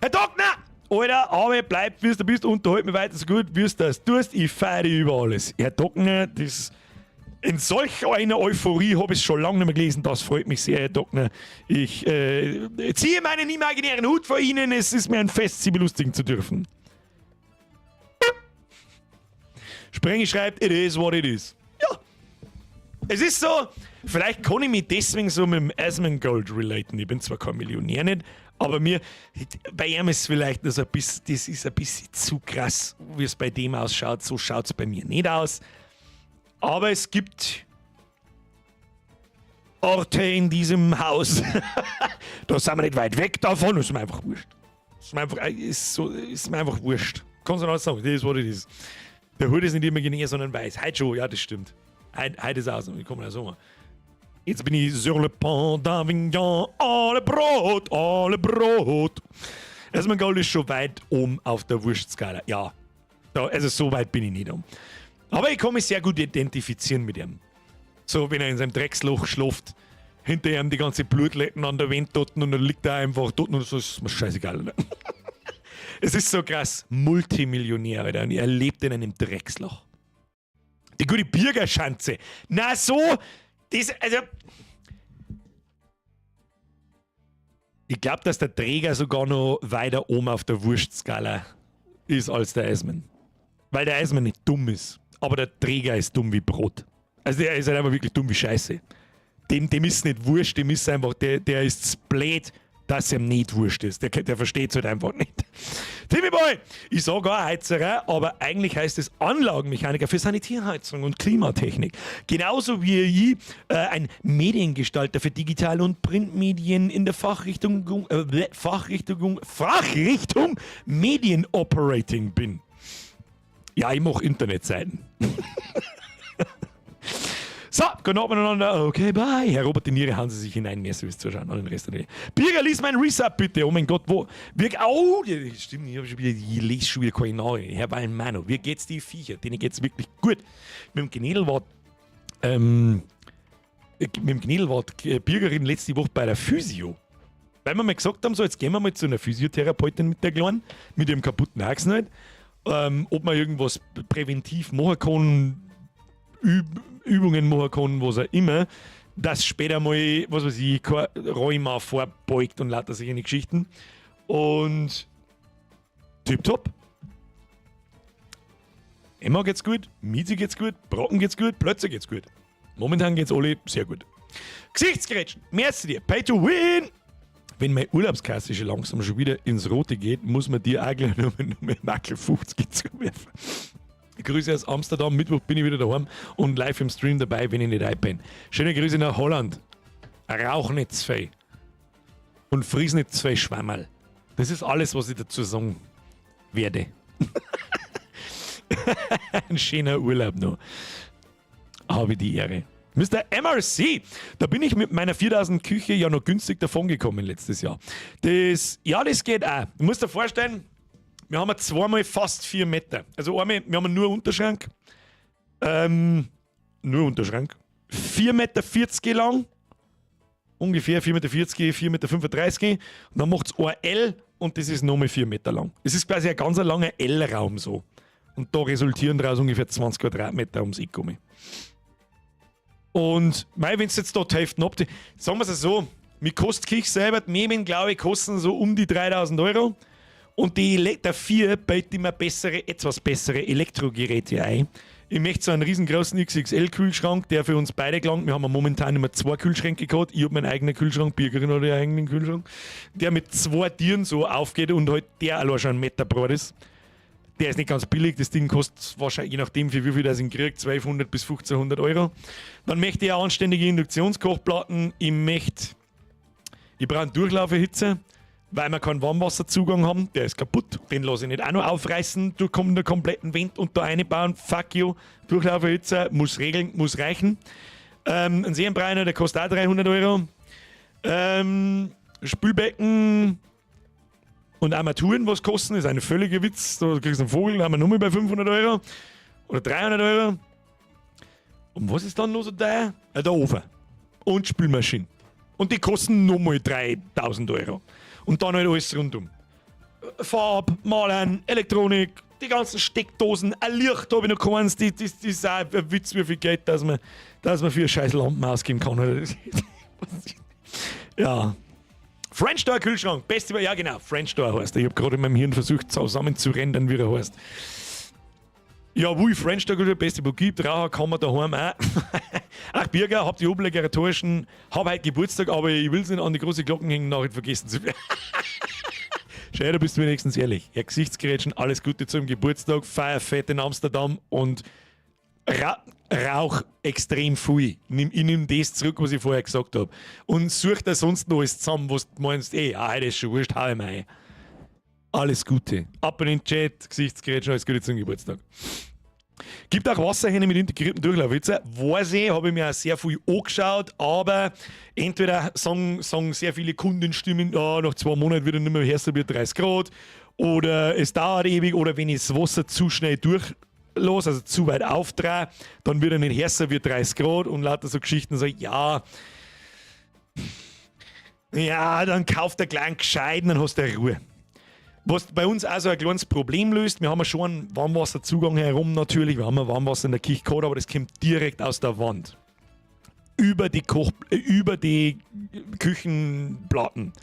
Herr Dockner! Alter, aber bleib, wie du bist, unterhalt mich weiter so gut, wie du das tust. Ich feiere dich über alles. Herr Dockner, das. In solch einer Euphorie habe ich es schon lange nicht mehr gelesen. Das freut mich sehr, Herr Dockner. Ich ziehe meinen imaginären Hut vor Ihnen. Es ist mir ein Fest, Sie belustigen zu dürfen. Sprengi schreibt, it is what it is. Ja. Es ist so, vielleicht kann ich mich deswegen so mit dem Asmongold relaten. Ich bin zwar kein Millionär nicht, aber mir, bei ihm ist es vielleicht noch so ein bisschen, das ist ein bisschen zu krass, wie es bei dem ausschaut. So schaut es bei mir nicht aus. Aber es gibt Orte in diesem Haus, da sind wir nicht weit weg davon, ist mir einfach wurscht. Ist mir einfach, ist so, ist mir einfach wurscht. Kannst du noch sagen, das ist what it is. Der Hut ist nicht imaginär, sondern weiß. Heute schon, ja, das stimmt. Heute ist aus, ich komme so. Jetzt bin ich sur le pont d'Avignon, alle Brot, alle Brot. Asmongold ist schon weit oben auf der Wurstskala. Ja, da, also so weit bin ich nicht um. Aber ich kann mich sehr gut identifizieren mit ihm. So, wenn er in seinem Drecksloch schläft, hinter ihm die ganze Blutletten an der Wand dort und dann liegt er einfach dort und so, ist mir scheißegal. Ne? Es ist so krass. Multimillionär, Alter, und er lebt in einem Drecksloch. Die gute Birgerschanze. Na so, das, also. Ich glaube, dass der Träger sogar noch weiter oben auf der Wurstskala ist als der Eismann. Weil der Eismann nicht dumm ist. Aber der Träger ist dumm wie Brot. Also der ist halt einfach wirklich dumm wie Scheiße. Dem ist nicht wurscht, dem ist einfach, der ist blöd, dass ihm nicht wurscht ist. Der versteht es halt einfach nicht. Timmy Boy, ich sage auch Heizerer, aber eigentlich heißt es Anlagenmechaniker für Sanitärheizung und Klimatechnik. Genauso wie ich ein Mediengestalter für Digital- und Printmedien in der Fachrichtung Medienoperating bin. Ja, ich mache Internetseiten. So, guten Abend miteinander. Okay, bye. Herr Robert, die Niere hauen Sie sich hinein. Merci fürs Zuschauen. An den Rest natürlich. Birger, lies mein Resub bitte. Oh mein Gott, wo? Wir, oh, stimmt, ich, hab schon wieder, ich lese schon wieder keine Nachrichten. Herr Walmano, wie geht's die Viecher? Denen geht's wirklich gut. Mit dem Gnädel war die Bürgerin letzte Woche bei der Physio. Weil wir mal gesagt haben, so, jetzt gehen wir mal zu einer Physiotherapeutin mit der Kleinen, mit ihrem kaputten Haxen halt, ob man irgendwas präventiv machen kann, Üb Übungen machen kann, was auch immer, dass später mal, was weiß ich, kein Rheuma vorbeugt und lauter solche Geschichten. Und tipptopp. Emma geht's gut, Miezi geht's gut, Brocken geht's gut, Plötze geht's gut. Momentan geht's alle sehr gut. Gesichtsgerätschen, merci dir, Pay to Win! Wenn meine Urlaubskasse schon langsam schon wieder ins Rote geht, muss man dir auch gleich nur Mackel 50 zuwerfen. Grüße aus Amsterdam. Mittwoch bin ich wieder daheim und live im Stream dabei, wenn ich nicht bin. Schöne Grüße nach Holland. Rauch nicht zu viel. Und friss nicht zu viel Schwammerl. Das ist alles, was ich dazu sagen werde. Ein schöner Urlaub noch. Habe die Ehre. Mr. MRC, da bin ich mit meiner 4000 Küche ja noch günstig davongekommen letztes Jahr. Das, ja, das geht auch. Du musst dir vorstellen, wir haben zweimal fast 4 Meter. Also einmal, wir haben nur Unterschrank. Nur Unterschrank. 4,40 Meter lang. Ungefähr 4,40 Meter, 4,35 Meter. Und dann macht es ein L und das ist nochmal 4 Meter lang. Es ist quasi ein ganz langer L-Raum so. Und da resultieren daraus ungefähr 20 Quadratmeter ums Eck rum. Und mei, wenn du jetzt da die Hälfte ab, sagen wir es so, mir kostet Küche selber, die Möbeln, glaube ich, kosten so um die 3000 Euro. Und die dafür biete ich mir bessere, etwas bessere Elektrogeräte ein. Ich möchte so einen riesengroßen XXL-Kühlschrank, der für uns beide gelangt. Wir haben ja momentan immer zwei Kühlschränke gehabt. Ich habe meinen eigenen Kühlschrank, Birgerin hat ihren eigenen Kühlschrank. Der mit zwei Tieren so aufgeht und halt der allein schon 1 Meter breit ist. Der ist nicht ganz billig, das Ding kostet wahrscheinlich, je nachdem, für wie viel das ihn kriegt, 1200 bis 1500 Euro. Dann möchte ich auch anständige Induktionskochplatten. Ich möchte, ich brauche einen Durchlauferhitzer, weil wir keinen Warmwasserzugang haben. Der ist kaputt. Den lasse ich nicht auch noch aufreißen, durch den kompletten Wind und da reinbauen. Fuck you. Durchlauferhitzer muss regeln, muss reichen. Ein Serienbrenner, der kostet auch 300 Euro. Spülbecken und Armaturen, was kosten, ist ein völliger Witz. Da kriegst du einen Vogel, da haben wir nur bei 500 Euro oder 300 Euro. Und was ist dann noch so teuer? Ja, der Ofen und Spülmaschine. Und die kosten nochmal 3000 Euro. Und dann halt alles rundum. Farb, Malen, Elektronik, die ganzen Steckdosen, ein Licht habe ich noch keins. Das ist auch ein Witz, wie viel Geld, dass man für scheiß Lampen ausgeben kann. Ja. French Door Kühlschrank, beste, ja genau, French Door heißt er. Ich habe gerade in meinem Hirn versucht, zusammenzurendern, wie er heißt. Ja, wo ich French Door Kühlschrank, beste wo gibt, Raucher kann man daheim auch. Ach, Birger, hab die obligatorischen, hab heute Geburtstag, aber ich will es nicht an die große Glocken hängen, Nachricht vergessen zu werden. Schön, da bist du wenigstens ehrlich. Ja, Gesichtsgerätschen, alles Gute zum Geburtstag, feier fett in Amsterdam und Ra Rauch extrem viel. Ich nimm das zurück, was ich vorher gesagt habe. Und such da sonst noch alles zusammen, was du meinst, ey, ah, das ist schon wurscht, hau ich mir ein. Alles Gute. Ab in den Chat, Gesichtsgerätschen, alles Gute zum Geburtstag. Gibt auch Wasserhähne mit integriertem Durchlauferhitzer. Weiß ich, habe ich mir auch sehr viel angeschaut, aber entweder sagen sehr viele Kundenstimmen, ja, nach 2 Monaten wird er nicht mehr heißer wie 30 Grad, oder es dauert ewig, oder wenn ich das Wasser zu schnell durchlasse, also zu weit aufdrehe, dann wird er nicht heißer wie 30 Grad und lauter so Geschichten so, ja, dann kauft der kleinen gescheiten, dann hast du Ruhe. Was bei uns auch so ein kleines Problem löst, wir haben ja schon einen Warmwasserzugang herum natürlich, wir haben ja Warmwasser in der Küche gehabt, aber das kommt direkt aus der Wand. Über die Küchenplatten.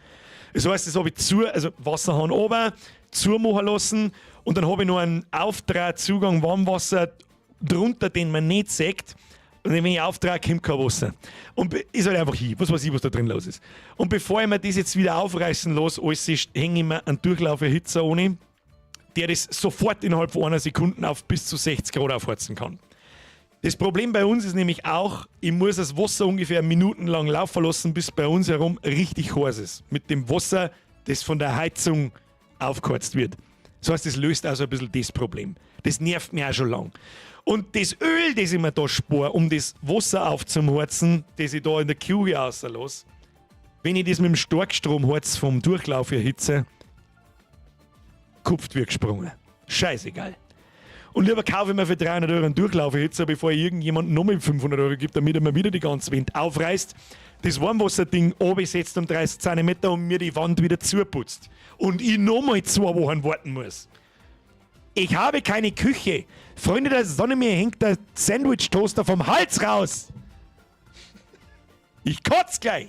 Das heißt, das habe ich zu, also Wasserhahn oben, zumachen lassen und dann habe ich noch einen Aufdrahtzugang Warmwasser drunter, den man nicht sieht. Und wenn ich aufdrehe, kommt kein Wasser. Und ist halt einfach hin. Was weiß ich, was da drin los ist. Und bevor ich mir das jetzt wieder aufreißen lasse, alles ist, hänge ich mir einen Durchlauferhitzer ohne, der das sofort innerhalb von einer Sekunde auf bis zu 60 Grad aufheizen kann. Das Problem bei uns ist nämlich auch, ich muss das Wasser ungefähr minutenlang laufen lassen, bis bei uns herum richtig heiß ist. Mit dem Wasser, das von der Heizung aufgeheizt wird. Das heißt, das löst also ein bisschen das Problem. Das nervt mich auch schon lang. Und das Öl, das ich mir da spare, um das Wasser aufzuheizen, das ich da in der Küche rauslasse, wenn ich das mit dem Starkstrom heiz vom Durchlauf erhitze, kupft wie gesprungen. Scheißegal. Und lieber kaufe ich mir für 300 Euro einen Durchlauferhitzer, bevor ich irgendjemandem nochmal 500 Euro gibt, damit er mir wieder die ganze Wand aufreißt, das Warmwasserding setzt um 30 cm und mir die Wand wieder zuputzt. Und ich nochmal 2 Wochen warten muss. Ich habe keine Küche. Freunde der Sonne, mir hängt der Sandwich-Toaster vom Hals raus. Ich kotz gleich.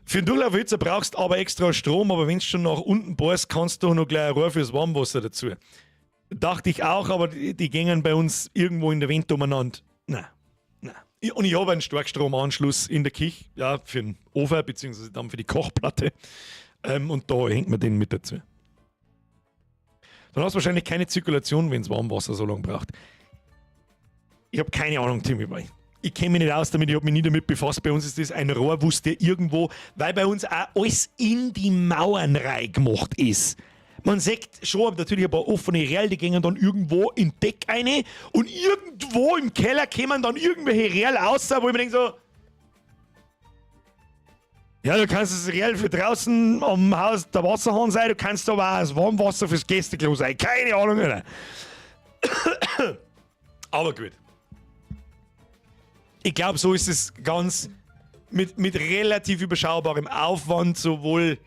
Für den Durchlauferhitzer brauchst du aber extra Strom, aber wenn du schon nach unten bohrst, kannst du noch gleich ein Rohr fürs Warmwasser dazu. Dachte ich auch, aber die gängen bei uns irgendwo in der Wand umeinander. Nein, nein. Und ich habe einen Starkstromanschluss in der Küche, ja, für den Ofen, beziehungsweise dann für die Kochplatte. Und da hängt man den mit dazu. Dann hast du wahrscheinlich keine Zirkulation, wenn es Warmwasser so lange braucht. Ich habe keine Ahnung, Timmy Boy. Ich kenne mich nicht aus damit, ich habe mich nie damit befasst. Bei uns ist das ein Rohr, wo der irgendwo, weil bei uns auch alles in die Mauern rein gemacht ist. Man sieht schon natürlich ein paar offene Röhrl, die gehen dann irgendwo in Deck eine und irgendwo im Keller kommen dann irgendwelche Röhrl raus, wo ich mir denke so, ja, du kannst das Röhrl für draußen am Haus der Wasserhahn sein, du kannst aber auch das Warmwasser fürs Gästeklo sein. Keine Ahnung, Alter. Aber gut. Ich glaube, so ist es ganz mit relativ überschaubarem Aufwand, sowohl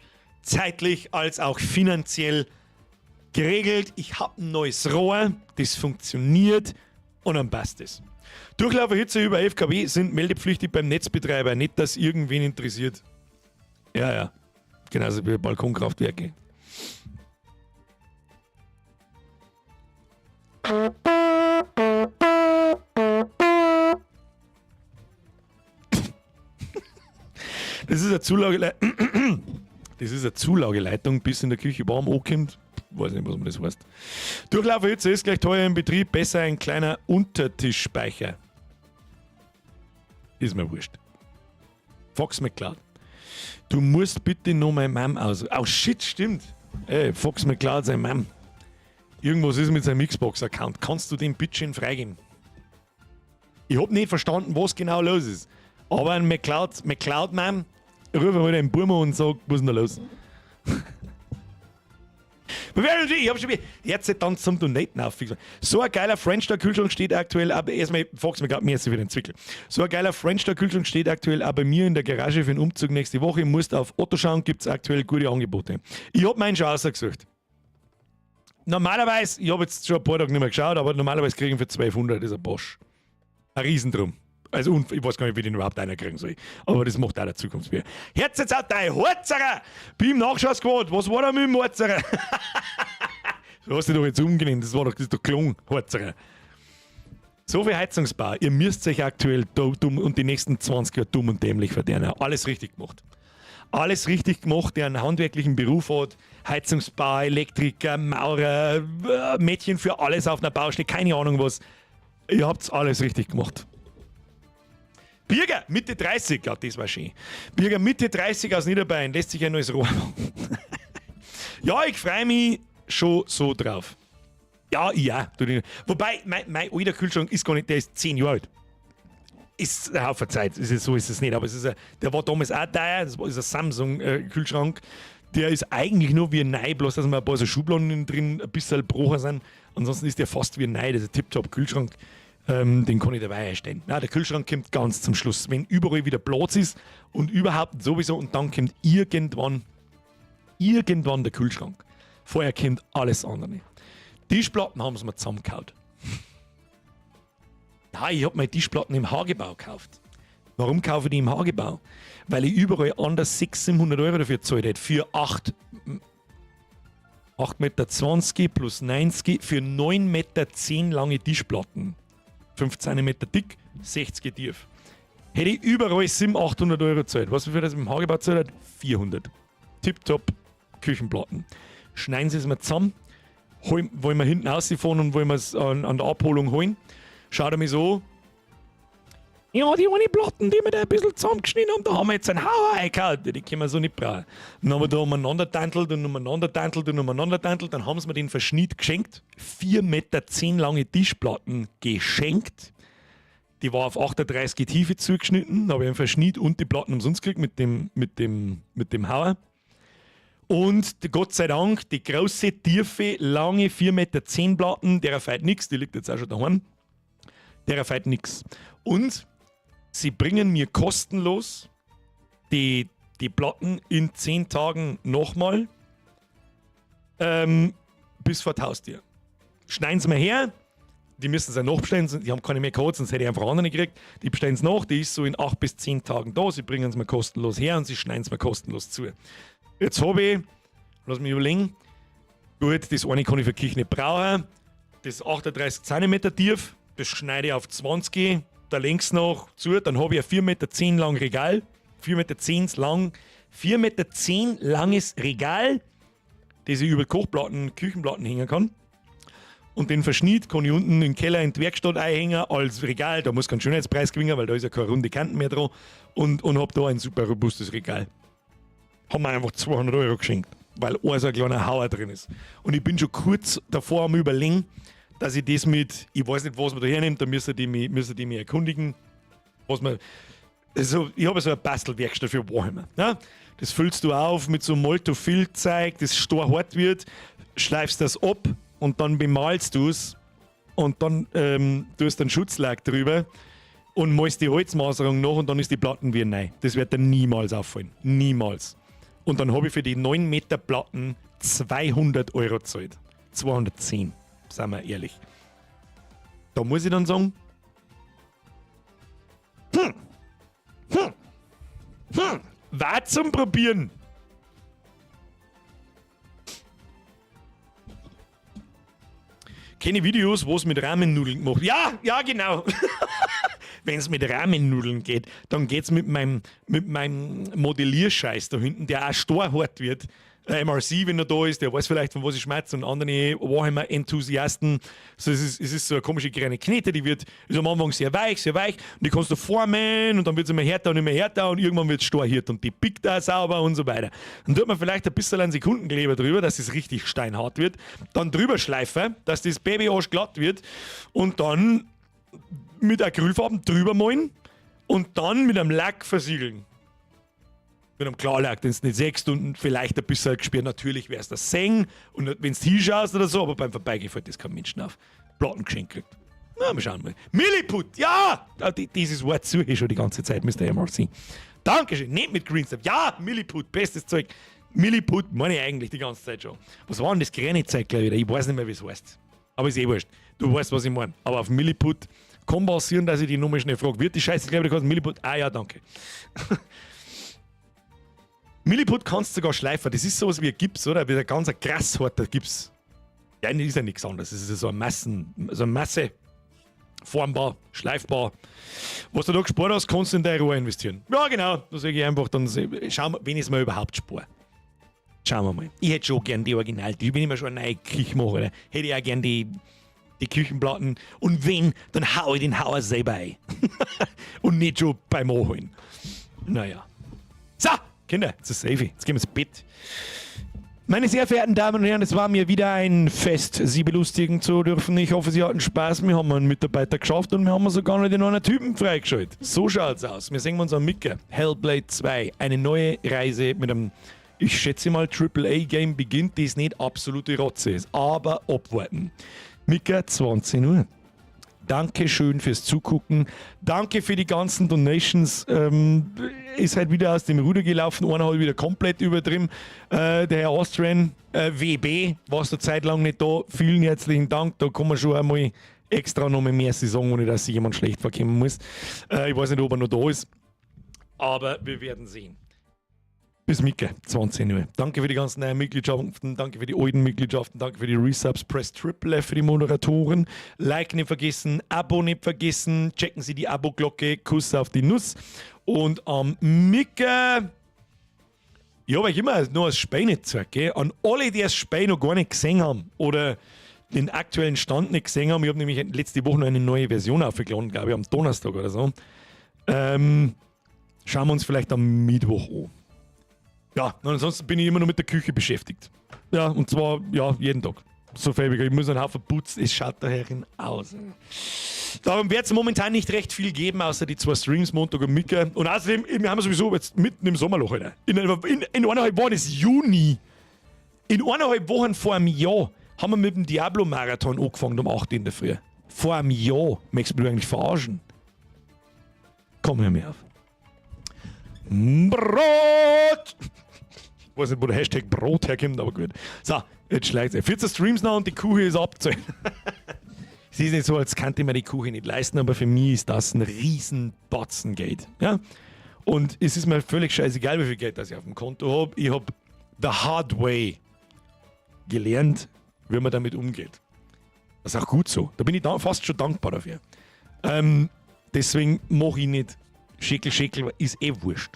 zeitlich als auch finanziell geregelt. Ich habe ein neues Rohr, das funktioniert und dann passt es. Durchlauferhitzer über 11 kW sind meldepflichtig beim Netzbetreiber. Nicht, dass irgendwen interessiert. Ja. Genauso wie Balkonkraftwerke. Das ist eine Zulage, das ist eine Zulageleitung, bis in der Küche warm ankommt. Weiß nicht, was man das heißt. Durchlauferhitzer ist gleich teuer im Betrieb, besser ein kleiner Untertischspeicher. Ist mir wurscht. Fox McCloud. Du musst bitte noch meine Mom aus. Oh shit, stimmt. Ey, Fox McCloud, sein Mom. Irgendwas ist mit seinem Xbox-Account. Kannst du den bitteschön freigeben? Ich hab nicht verstanden, was genau los ist. Aber ein McCloud Mom, ruf mal den Burma und sag, was ist denn da los? Ich hab schon wieder Herze dann zum Donaten aufgegangen. So ein geiler French Kühlschrank steht aktuell, aber erstmal, Fox mir gerade mir jetzt wieder entwickelt. So ein geiler French Kühlschrank steht aktuell auch bei mir in der Garage für den Umzug nächste Woche. Musst auf Otto schauen, gibt's aktuell gute Angebote. Ich hab meinen schon ausgesucht. Normalerweise, ich hab jetzt schon ein paar Tage nicht mehr geschaut, aber normalerweise kriegen wir für 1200, das ist ein Bosch. Ein Riesendrum. Also, ich weiß gar nicht, wie den überhaupt einer kriegen soll. Aber das macht auch der Zukunftsbier. Herz jetzt auf dein Horzerer! Beim Nachschausquad, was war da mit dem Horzerer? Du hast dich doch jetzt umgenannt, das war doch, das ist doch gelungen, Horzerer. So viel Heizungsbau, ihr müsst euch aktuell dumm und die nächsten 20 Jahre dumm und dämlich verdienen. Alles richtig gemacht. Alles richtig gemacht, der einen handwerklichen Beruf hat, Heizungsbau, Elektriker, Maurer, Mädchen für alles auf einer Baustelle, keine Ahnung was. Ihr habt's alles richtig gemacht. Birger, Mitte 30, ja, das war schön. Birger, Mitte 30 aus Niederbayern, lässt sich ein neues Rohr machen. Ja, ich freue mich schon so drauf. Ja, ja. Wobei, mein alter Kühlschrank ist gar nicht, der ist 10 Jahre alt. Ist ein Haufen Zeit, ist es, so ist es nicht. Aber es ist ein, der war damals auch teuer, das ist ein Samsung-Kühlschrank. Der ist eigentlich nur wie neu, bloß dass wir ein paar so Schubladen drin ein bisschen gebrochen sind. Ansonsten ist der fast wie neu, das ist ein Tip-Top-Kühlschrank. Den kann ich dabei einstellen. Ja, der Kühlschrank kommt ganz zum Schluss, wenn überall wieder Platz ist und überhaupt sowieso, und dann kommt irgendwann der Kühlschrank. Vorher kommt alles andere. Tischplatten haben sie mir zusammengehauen. Ja, ich hab meine Tischplatten im Hagebau gekauft. Warum kaufe ich die im Hagebau? Weil ich überall anders 600, 700 Euro dafür gezahlt hätte. Für 8 Meter 20 plus 90, für 9,10 Meter lange Tischplatten. 5 cm dick, 60 tief. Hätte ich überall 700, 800 Euro gezahlt. Was wie viel das im Hagebau gezahlt hat? 400. Tipptopp Küchenplatten. Schneiden sie es mir zusammen, hol, wollen wir hinten rausfahren und wollen wir es an der Abholung holen. Schaut er mich so an. Ja, die eine Platten, die wir da ein bisschen zusammengeschnitten haben, da haben wir jetzt einen Hauer reingehauen. Die können wir so nicht brauchen. Dann haben wir da umeinander tantelt und umeinander tantelt und umeinander tantelt. Dann haben sie mir den Verschnitt geschenkt. 4,10 Meter lange Tischplatten geschenkt. Die war auf 38 Tiefe zugeschnitten. Da habe ich einen Verschnitt und die Platten umsonst gekriegt mit dem Hauer. Und Gott sei Dank, die große, tiefe, lange 4,10 Meter Platten, der fehlt nichts, die liegt jetzt auch schon daheim. Der fehlt nichts. Und sie bringen mir kostenlos die Platten in 10 Tagen nochmal bis vor die Haustür. Schneiden sie mir her, die müssen sie nachbestellen, die haben keine mehr gehabt, sonst hätte ich einfach andere gekriegt. Die bestellen es nach, die ist so in 8 bis 10 Tagen da, sie bringen es mir kostenlos her und sie schneiden es mir kostenlos zu. Jetzt habe ich, lass mich überlegen, gut, das eine kann ich für die Küche nicht brauchen, das 38 cm tief, das schneide ich auf 20, da längs noch zu, dann habe ich ein 4,10 Meter lang Regal, 4,10 Meter lang, 4,10 Meter langes Regal, das ich über Kochplatten, Küchenplatten hängen kann. Und den Verschnitt kann ich unten im Keller in die Werkstatt einhängen als Regal. Da muss kein Schönheitspreis gewinnen, weil da ist ja keine runde Kanten mehr dran. Und hab da ein super robustes Regal. Haben mir einfach 200 Euro geschenkt, weil so ein kleiner Hauer drin ist. Und ich bin schon kurz davor am Überlegen, dass ich das mit, ich weiß nicht, was man da hernimmt, da müssen die mich erkundigen, was man. Also, ich habe so eine Bastelwerkstatt für Warhammer. Ja? Das füllst du auf mit so Moltofil-Zeug, das storhart wird, schleifst das ab und dann bemalst du es und dann tust du einen Schutzlack drüber. Und malst die Holzmaserung nach und dann ist die Platten wie neu. Das wird dir niemals auffallen. Niemals. Und dann habe ich für die 9 Meter Platten 200 Euro gezahlt. 210, sind wir ehrlich. Da muss ich dann sagen, war zum Probieren. Kenne Videos, wo es mit Ramennudeln gemacht. Ja, ja, genau. Wenn es mit Ramennudeln geht, dann geht es mit meinem Modellierscheiß da hinten, der auch storhart wird. Der MRC, wenn er da ist, der weiß vielleicht, von was ich schmerze, und andere Warhammer-Enthusiasten. So, es ist so eine komische kleine Knete, die wird, ist am Anfang sehr weich, und die kannst du formen und dann wird sie immer härter und immer härter und irgendwann wird es storhart und die pickt auch sauber und so weiter. Dann tut man vielleicht ein bisschen einen Sekundenkleber drüber, dass es richtig steinhart wird. Dann drüber schleifen, dass das Baby glatt wird, und dann mit Acrylfarben drüber malen und dann mit einem Lack versiegeln. Mit einem Klarlack, den du nicht siehst und vielleicht ein bisschen gespürt. Natürlich wär's das sehen und wenn du hinschaust oder so, aber beim Vorbeigehen fällt das kein Menschen auf. Platten geschenkt gekriegt. Na, wir schauen mal. Milliput, ja! Dieses Wort suche ich schon die ganze Zeit, Mr. MRC. Dankeschön, nicht mit Green Stuff. Ja, Milliput, bestes Zeug. Milliput meine ich eigentlich die ganze Zeit schon. Was war denn das grüne Zeug gleich wieder? Ich weiß nicht mehr, wie es heißt. Aber ist eh wurscht. Du weißt, was ich meine. Aber auf Milliput kann passieren, dass ich die Nummer schnell frage. Wird die Scheiße gleich wieder kosten? Milliput? Ah ja, danke. Milliput kannst du sogar schleifen. Das ist sowas wie ein Gips, oder? Wie ein ganz krass harter Gips. Ja, das ist ja nichts anderes. Das ist ja so eine Massen, so eine Masse. Formbar, schleifbar. Was du da gespart hast, kannst du in deine Ruhe investieren. Ja, genau. Da sage ich einfach, dann schauen wir, wenn ich es mir überhaupt spare. Schauen wir mal. Ich hätte schon gern die Original. Die, wenn ich mir schon eine neue Küche mache, oder? Hätte ich auch gern die Küchenplatten. Und wenn, dann hau ich den Hauer selber ein. Und nicht schon beim Anholen. Naja. So, Kinder, jetzt ist safe. Jetzt gehen wir ins Bett. Meine sehr verehrten Damen und Herren, es war mir wieder ein Fest, Sie belustigen zu dürfen. Ich hoffe, Sie hatten Spaß. Wir haben einen Mitarbeiter geschafft und wir haben sogar noch den einen Typen freigeschaltet. So schaut's aus. Wir sehen uns am Micker. Hellblade 2. Eine neue Reise mit einem, ich schätze mal, AAA-Game beginnt, das nicht absolute Rotze ist. Aber abwarten. Micker, 20 Uhr. Dankeschön fürs Zugucken. Danke für die ganzen Donations. Ist halt wieder aus dem Ruder gelaufen. Einer hat wieder komplett übertrieben. Der Herr Austrian, WB, war eine Zeit lang nicht da. Vielen herzlichen Dank. Da kann man schon einmal extra noch mal mehr sagen, ohne dass sich jemand schlecht vorkommen muss. Ich weiß nicht, ob er noch da ist. Aber wir werden sehen. Bis Micke, 20 Uhr. Danke für die ganzen neuen Mitgliedschaften, danke für die alten Mitgliedschaften, danke für die Resubs. Press Triple F für die Moderatoren. Like nicht vergessen, Abo nicht vergessen, checken Sie die Abo-Glocke, Kuss auf die Nuss. Und am Micke, ja, weil ich immer nur das Spiel nicht zeige, gell? An alle, die das Spiel noch gar nicht gesehen haben oder den aktuellen Stand nicht gesehen haben, ich habe nämlich letzte Woche noch eine neue Version aufgeladen, glaube ich, am Donnerstag oder so. Schauen wir uns vielleicht am Mittwoch an. Ja, und ansonsten bin ich immer noch mit der Küche beschäftigt. Ja, und zwar, ja, jeden Tag. So viel, ich muss einen Haufen putzen, es schaut da herin aus. Darum wird es momentan nicht recht viel geben, außer die zwei Streams, Montag und Mittwoch. Und außerdem, wir haben sowieso jetzt mitten im Sommerloch, Alter. In eineinhalb Wochen ist Juni. In eineinhalb Wochen vor einem Jahr haben wir mit dem Diablo-Marathon angefangen um 8 in der Früh. Vor einem Jahr. Möchtest du mich eigentlich verarschen? Komm, hör mir auf. Brot! Ich weiß nicht, wo der Hashtag Brot herkommt, aber gut. So, jetzt schlägt es. 14 Streams noch und die Kuche ist abgezahlt. Es ist nicht so, als könnte ich mir die Kuche nicht leisten, aber für mich ist das ein riesen Batzen Geld. Ja? Und es ist mir völlig scheißegal, wie viel Geld das ich auf dem Konto habe. Ich habe the hard way gelernt, wie man damit umgeht. Das ist auch gut so. Da bin ich da fast schon dankbar dafür. Deswegen mache ich nicht Schickel, Schickel, ist eh wurscht.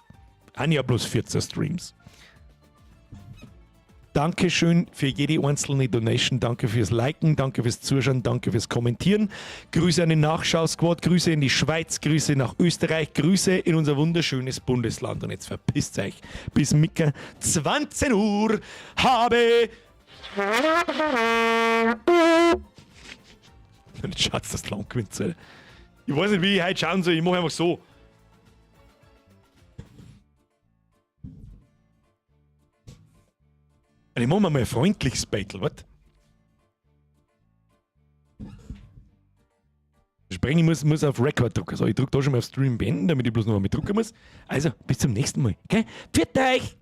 Haben ja bloß 14 Streams. Dankeschön für jede einzelne Donation. Danke fürs Liken, danke fürs Zuschauen, danke fürs Kommentieren. Grüße an den Nachschau-Squad, Grüße in die Schweiz, Grüße nach Österreich, Grüße in unser wunderschönes Bundesland. Und jetzt verpisst euch. Bis Micker 20 Uhr. Habe. Und jetzt schaut's das lang gewinnt. Ich weiß nicht, wie ich heute schauen soll. Ich mache einfach so. Ich mache mir mal ein freundliches Battle, was? Sprengi muss auf Record drucken. So, ich drücke da schon mal auf Stream beenden, damit ich bloß noch einmal drucken muss. Also, bis zum nächsten Mal. Okay? Pfiat euch!